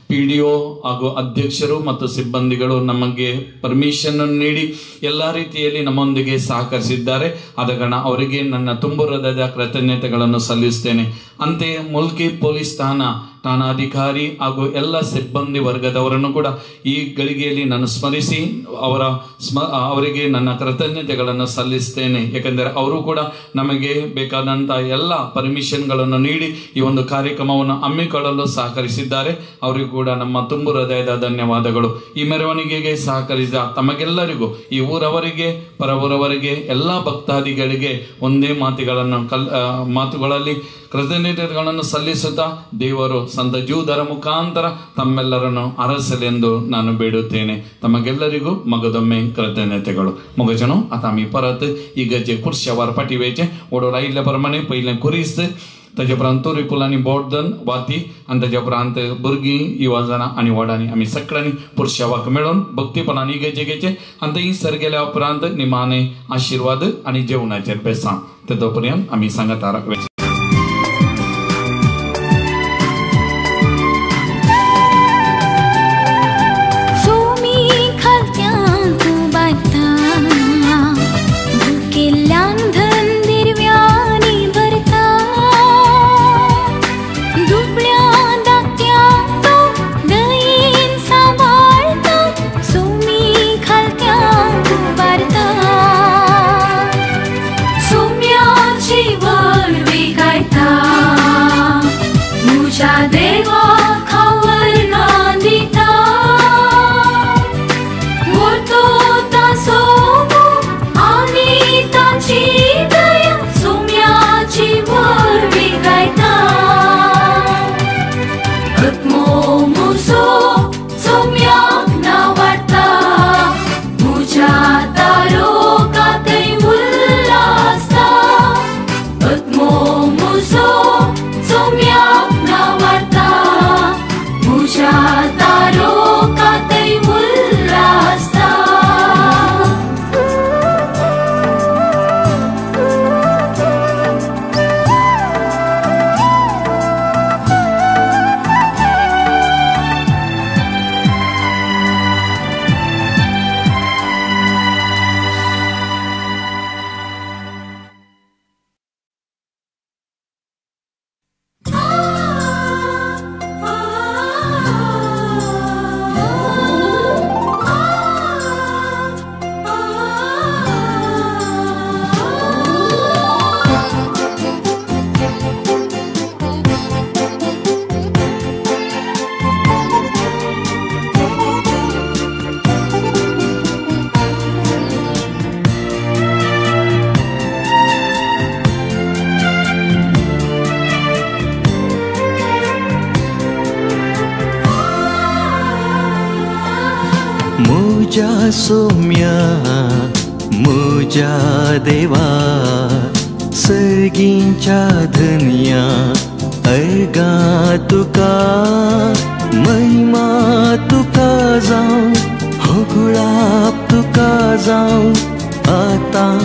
PDO ಹಾಗೂ ಅಧ್ಯಕ್ಷರು ಮತ್ತು ಸಿಬ್ಬಂದಿಗಳು ನಮಗೆ ಪರ್ಮಿಷನ್ ನೀಡಿ ಎಲ್ಲ ರೀತಿಯಲ್ಲಿ ನಮ್ಮೊಂದಿಗೆ ಸಹಕರಿಸಿದ್ದಾರೆ. ಆದ ಕಾರಣ ಅವರಿಗೆ ನನ್ನ ತುಂಬು ಹೃದಯದ ಕೃತಜ್ಞತೆಗಳನ್ನು ಸಲ್ಲಿಸ್ತೇನೆ. ಅಂತೆಯೇ ಮುಲ್ಕಿ ಪೊಲೀಸ್ ಠಾಣಾ ಠಾಣಾಧಿಕಾರಿ ಹಾಗೂ ಎಲ್ಲ ಸಿಬ್ಬಂದಿ ವರ್ಗದವರನ್ನು ಕೂಡ ಈ ಗಳಿಗೆಯಲ್ಲಿ ನಾನು ಸ್ಮರಿಸಿ ಅವರಿಗೆ ನನ್ನ ಕೃತಜ್ಞತೆಗಳನ್ನು ಸಲ್ಲಿಸ್ತೇನೆ. ಏಕೆಂದರೆ ಅವರು ಕೂಡ ನಮಗೆ ಬೇಕಾದಂಥ ಎಲ್ಲ ಪರ್ಮಿಷನ್ಗಳನ್ನು ನೀಡಿ ಈ ಒಂದು ಕಾರ್ಯಕ್ರಮವನ್ನು ಹಮ್ಮಿಕೊಳ್ಳಲು ಸಹಕರಿಸಿದ್ದಾರೆ. ಅವರಿಗೂ ಕೂಡ ನಮ್ಮ ತುಂಬು ಹೃದಯದ ಧನ್ಯವಾದಗಳು. ಈ ಮೆರವಣಿಗೆಗೆ ಸಹಕರಿಸಿದ ತಮಗೆಲ್ಲರಿಗೂ, ಈ ಊರವರಿಗೆ, ಪರವೂರವರಿಗೆ, ಎಲ್ಲ ಭಕ್ತಾದಿಗಳಿಗೆ ಒಂದೇ ಮಾತುಗಳಲ್ಲಿ ಕೃತಜ್ಞತೆಗಳನ್ನು ಸಲ್ಲಿಸುತ್ತಾ ದೇವರು ಸಂತ ಜೂದರ ಮುಖಾಂತರ ತಮ್ಮೆಲ್ಲರನ್ನು ಅರಸಲೆಂದು ನಾನು ಬೇಡುತ್ತೇನೆ. ತಮಗೆಲ್ಲರಿಗೂ ಮಗದೊಮ್ಮೆ ಕೃತಜ್ಞತೆಗಳು. ಮಗಜನು आतां परत इगर्जे कुर्श्यावर फाटी वयचें ओडोल आयिल्ल्या प्रमाणे पयलें कुरीस, ताजे उपरांत तोरी फुलांनी बोर्दन वाती आनी ताज्या उपरांत भुरगीं युवा जाणां आनी व्हडांनी आमी सगळ्यांनी पुरशावाक मेळून भक्तीपणान इगर्जे घेवचें आनी थंय सर गेल्या उपरांत निमाणे आशिर्वाद आनी जेवणाचेर बेसां. ते तो पर्यंत आमी सांगातार वयचें. मुजा सोम्या मुजा देवा सर्गींच्या धन्या अर्गा तुका महिमा तुका जावं होगुळाप तुका जावं आतां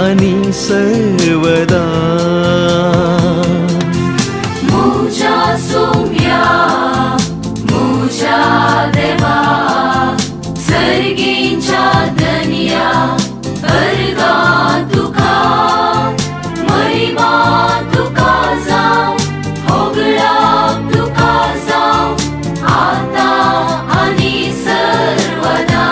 आनी सर्वदा. मुजा सोम्या मुजा देवा सर्गींच्या धन्या अर्गा तुका महिमा तुका जावं होगळाप तुका जावं आतां आनी सर्वदा.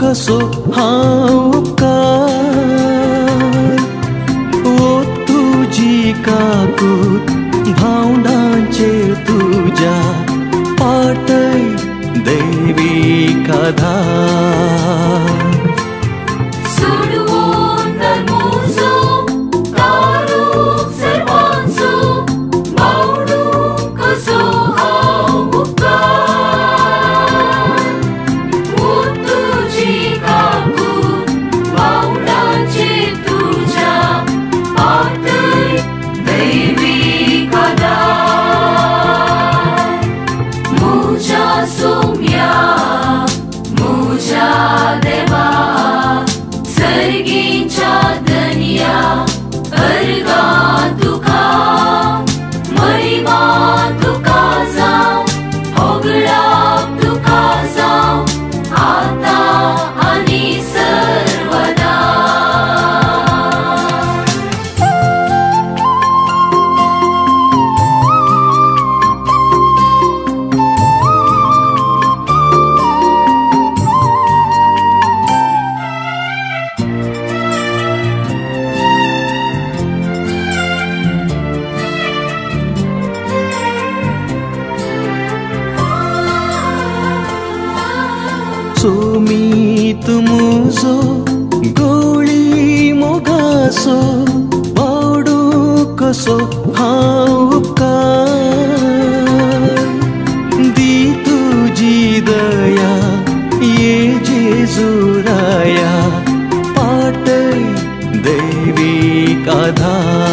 कसो हांव उपकार ओ तुजी काकूत भावनांचेर तुज्या पाटय देवी आधार. Go! तूं मुजो गोळी मोगासो पावडू कसो हांव उपकार दी तुजी दया ये जेजुराया पाटय दैवीक आधार.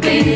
Baby.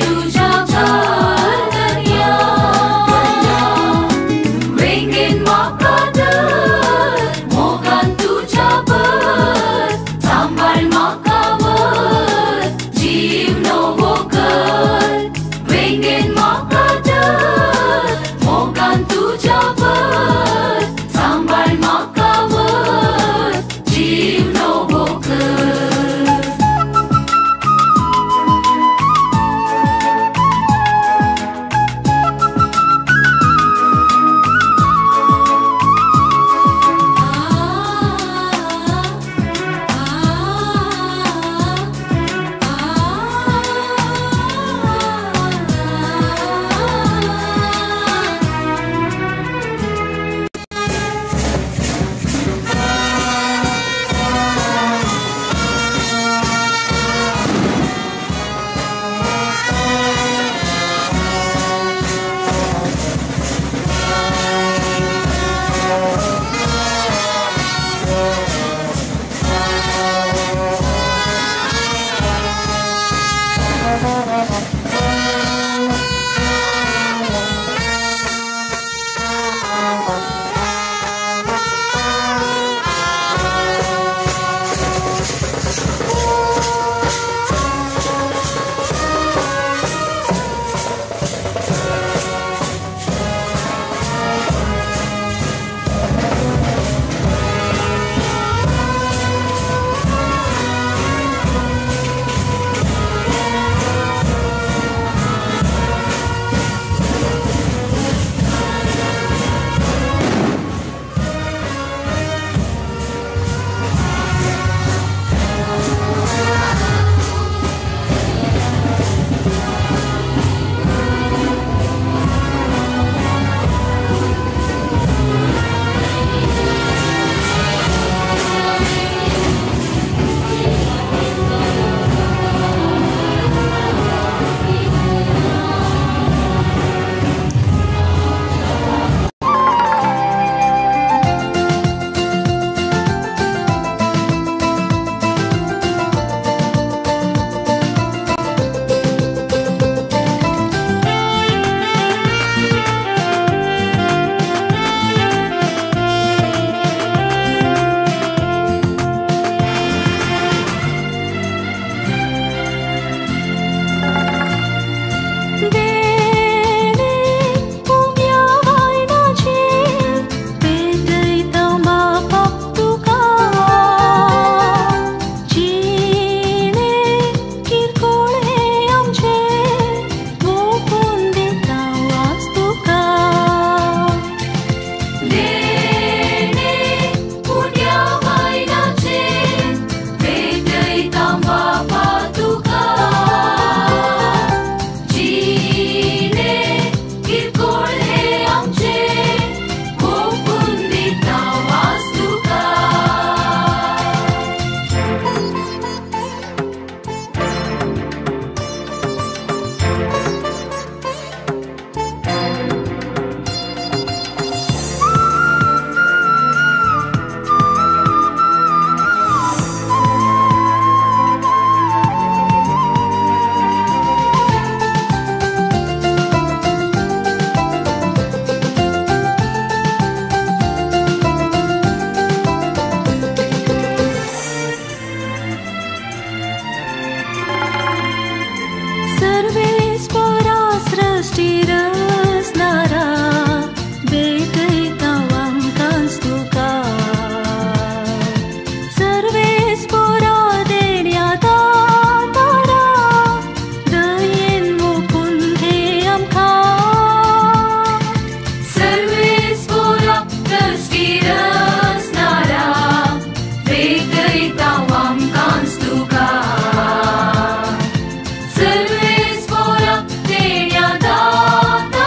सर्वेस्पोरा देण्या दातारा।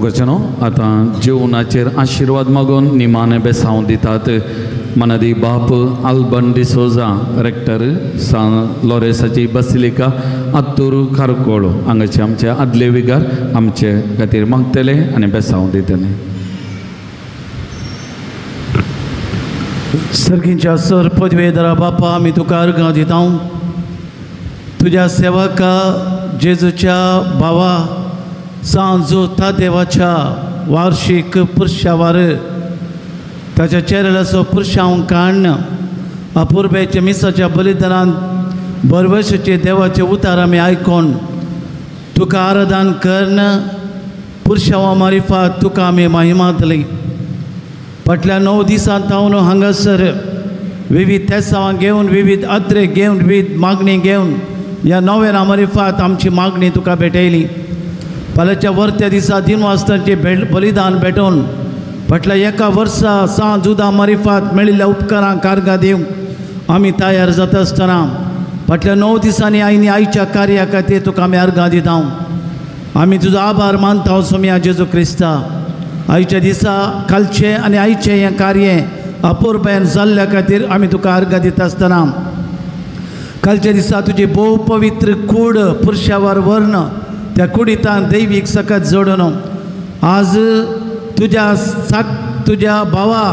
मोगाचेनो आतां जेवणाचेर आशिर्वाद मागून निमाणे बेसांव दितात मनादी बाप आल्बन डिसोजा रेक्टर सान लॉरेसाची बसिलिका आत्तूर खारकोळ हांगाचे आमचे आदले विगार आमचे खातीर मागतले आनी बेसांव दितले. सर्गींच्या सर पदवेदारा बापा आमी तुका अर्गां दिता तुज्या सेवका जेजूच्या भावा सांजो तादेवाच्या वार्षिक पुरशावार ताच्या चेहऱ्याचो पुरशांव काण्ण अपुर्बेच्या मिसाच्या बलिदानान बरवशाचे देवाचे उतार आमी आयकोन तुका आराधन कर्ण पुरशांवा मारिफात तुका आमी महिमा दिली. फाटल्या 9 दिसां तावन हांगासर विविध तेसांवां घेवन विविध अत्रे घेवन विविध मागणी घेवन ह्या नव्या मारिफात आमची मागणी तुका भेटयली. फाल्यांच्या वर्त्या दिसा दिनवासतांचे भेट बलिदान भेटोवन फाटल्या एका वर्सा सांज जुदा मारिफात मेळिल्ल्या उपकारांक कारगां दिवंक आमी तयार जाता आसतना फाटल्या 9 दिसांनी आईनी आईच्या कार्या खातीर तुका आमी अर्गां दिता. आमी तुजो आभार मानता सोमया जेजू क्रिस्ता. आयच्या दिसा कालचें आनी आयचें हें कार्य अपुरबायेन जाल्ल्या खातीर आमी तुका अर्गां दिता आसतना कालच्या दिसा तुजी भोव पवित्र कूड पुरशावर वर्ण त्या कुडितान दैवीक सकत जोडून आज तुज्या साक तुज्या भावा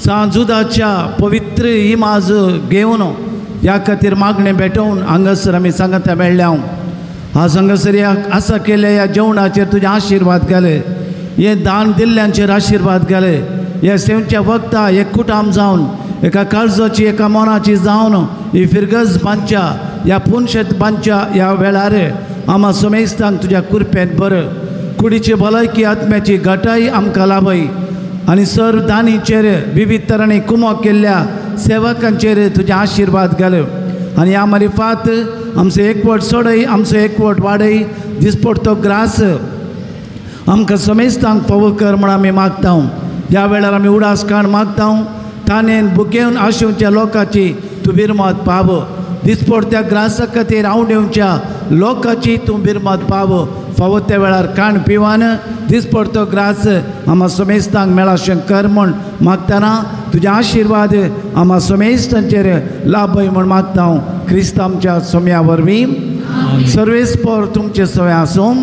सांजुदाच्या पवित्र इमाज घेवन ह्या खातीर मागणें भेटोवन हांगासर आमी सांगता मेळ्ळ्या. आज हांगासर ह्या आसा केल्ल्या ह्या जेवणाचेर तुजे आशिर्वाद घाले, हे दान दिल्ल्यांचेर आशिर्वाद घाले, ह्या सेवच्या वखदां एक कुटाम जावन एका काळजाची एका मनाची जावन ही फिरगज बांदच्या ह्या पुनशेत बांदच्या ह्या वेळार आमा समेस्तांक तुज्या कुरपेन बरं कुडीची भलायकी आत्म्याची घटाय आमकां लाभय आनी सर दानीचेर विविध तरांनी कुमोक केल्ल्या सेवकांचेर तुजे आशिर्वाद घाल आनी ह्या मारिफात आमचो एकवट सोडय, आमचो एकवट वाडय, दिसपडतो ग्रास आमकां समेस्तांक फावो कर म्हण आमी मागता. ह्या वेळार आमी उडास काण मागता. ताणेन बुकेवन आशिवच्या लोकांची तूं बिरमत पाव, दिसपडत्या ग्रासा खातीर आवडेवच्या लोकांची तूं बिरमत पाव, फावो त्या वेळार काण पिवान दिसपडतो ग्रास आमा समेस्तांक मेळाशें कर म्हण मागतना तुजे आशिर्वाद आमा समेस्तांचेर लाभय म्हण मागता. क्रिस्त आमच्या सोम्या वरवीं सर्वेस्पर तुमचे सवय आसूं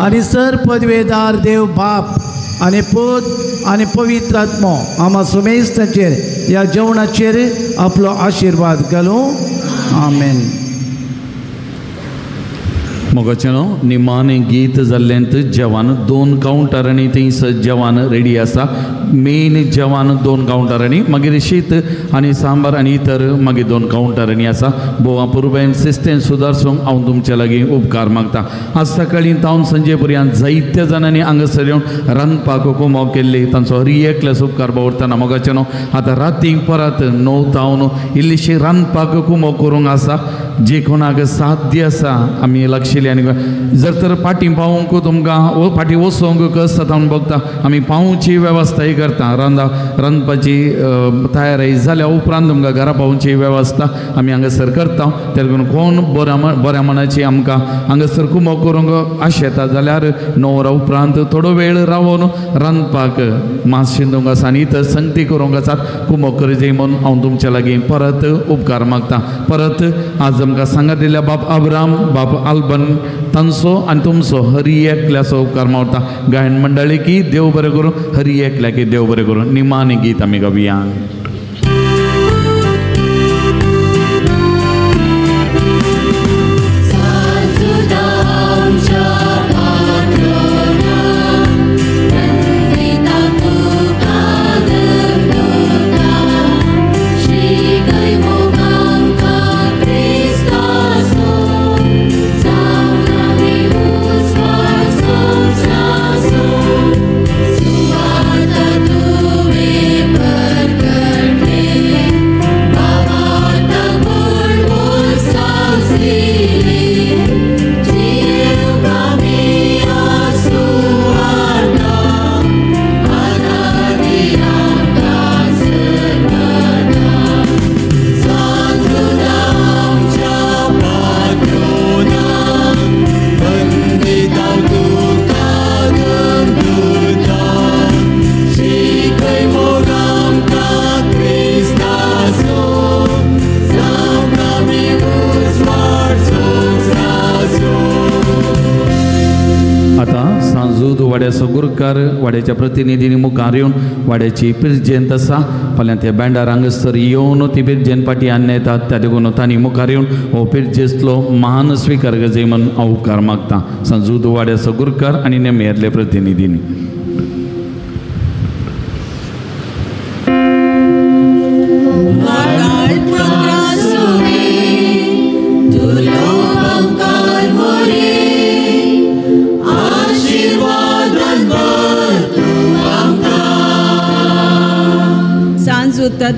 आनी सर पदवेदार देव बाप आनी पूत आनी पवित्र आत्मो आमा समेस्तांचेर ह्या जेवणाचेर आपलो आशिर्वाद घालूं. आमेन. मोगाचेनो निमाणें गीत जाल्लें जेवण 2 कावंटरांनी थंयसर जेवण रेडी आसा. मेन जेवण 2 कावंटरांनी, मागीर शीत आनी सांबार आनी इतर मागीर 2 कावंटरांनी आसा. भोव अपुरबायेन सिस्तेन सुदारसूंक हांव तुमचे लागीं उपकार मागता. आज सकाळीं तावन संजे पर्यंत जायत्या जाणांनी हांगासर येवन रांदपाक कुमोक केल्ली तांचो हर एकल्याचो उपकार बावडटना मोगाचेनो आतां राती परत 9 तावन इल्लीशी रांदपाक कुमोक करूंक आसा. जे कोणाक साध्य आसा आमी लागशिल्ली आनी जर तर फाटीं पावोवंक तुमकां फाटीं वचोंक कस जाता म्हूण बगता आमी पावोवची वेवस्थाय करता. रांदपाची तयारी जाल्या उपरांत तुमकां घरा पावोवची वेवस्था आमी हांगासर करता. तेका लागून कोण बऱ्या मनाची आमकां हांगासर कुमोक करूंक आशेता जाल्यार 9 वरां उपरांत थोडो वेळ रावोन रांदपाक मास शिंदूंक आसा आनी इतर संगती करूंक आसात कुमोक करची म्हूण हांव तुमचे लागीं परत उपकार मागता. परत आज आमकां सांगात दिल्या बाप आब्राम बाप आल्बन तांचो आनी तुमचो हरी एकल्याचो उपकार मावता. गायन मंडळी की देव बरें करूं, हरी एकल्या की देव बरें करूं. निमाणी गीत आमी गावया. Suata tuve perkata. वाड्याचो गुरकार वाड्याच्या प्रतिनिधींनी मुखार येवन वाड्याची पिरजेंत आसा फाल्यां ते बँडार हांगासर येवन ती पिरजेन पाटी हाडून येतात त्या देखून तांणी मुखार येवन हो पिरजेंतलो महान स्विकार गजाय म्हणून हांव उपकार मागता. सांजूद वाड्याचो गुरकार आनी नेमेंतले प्रतिनिधींनी.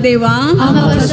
देवा आमच्या.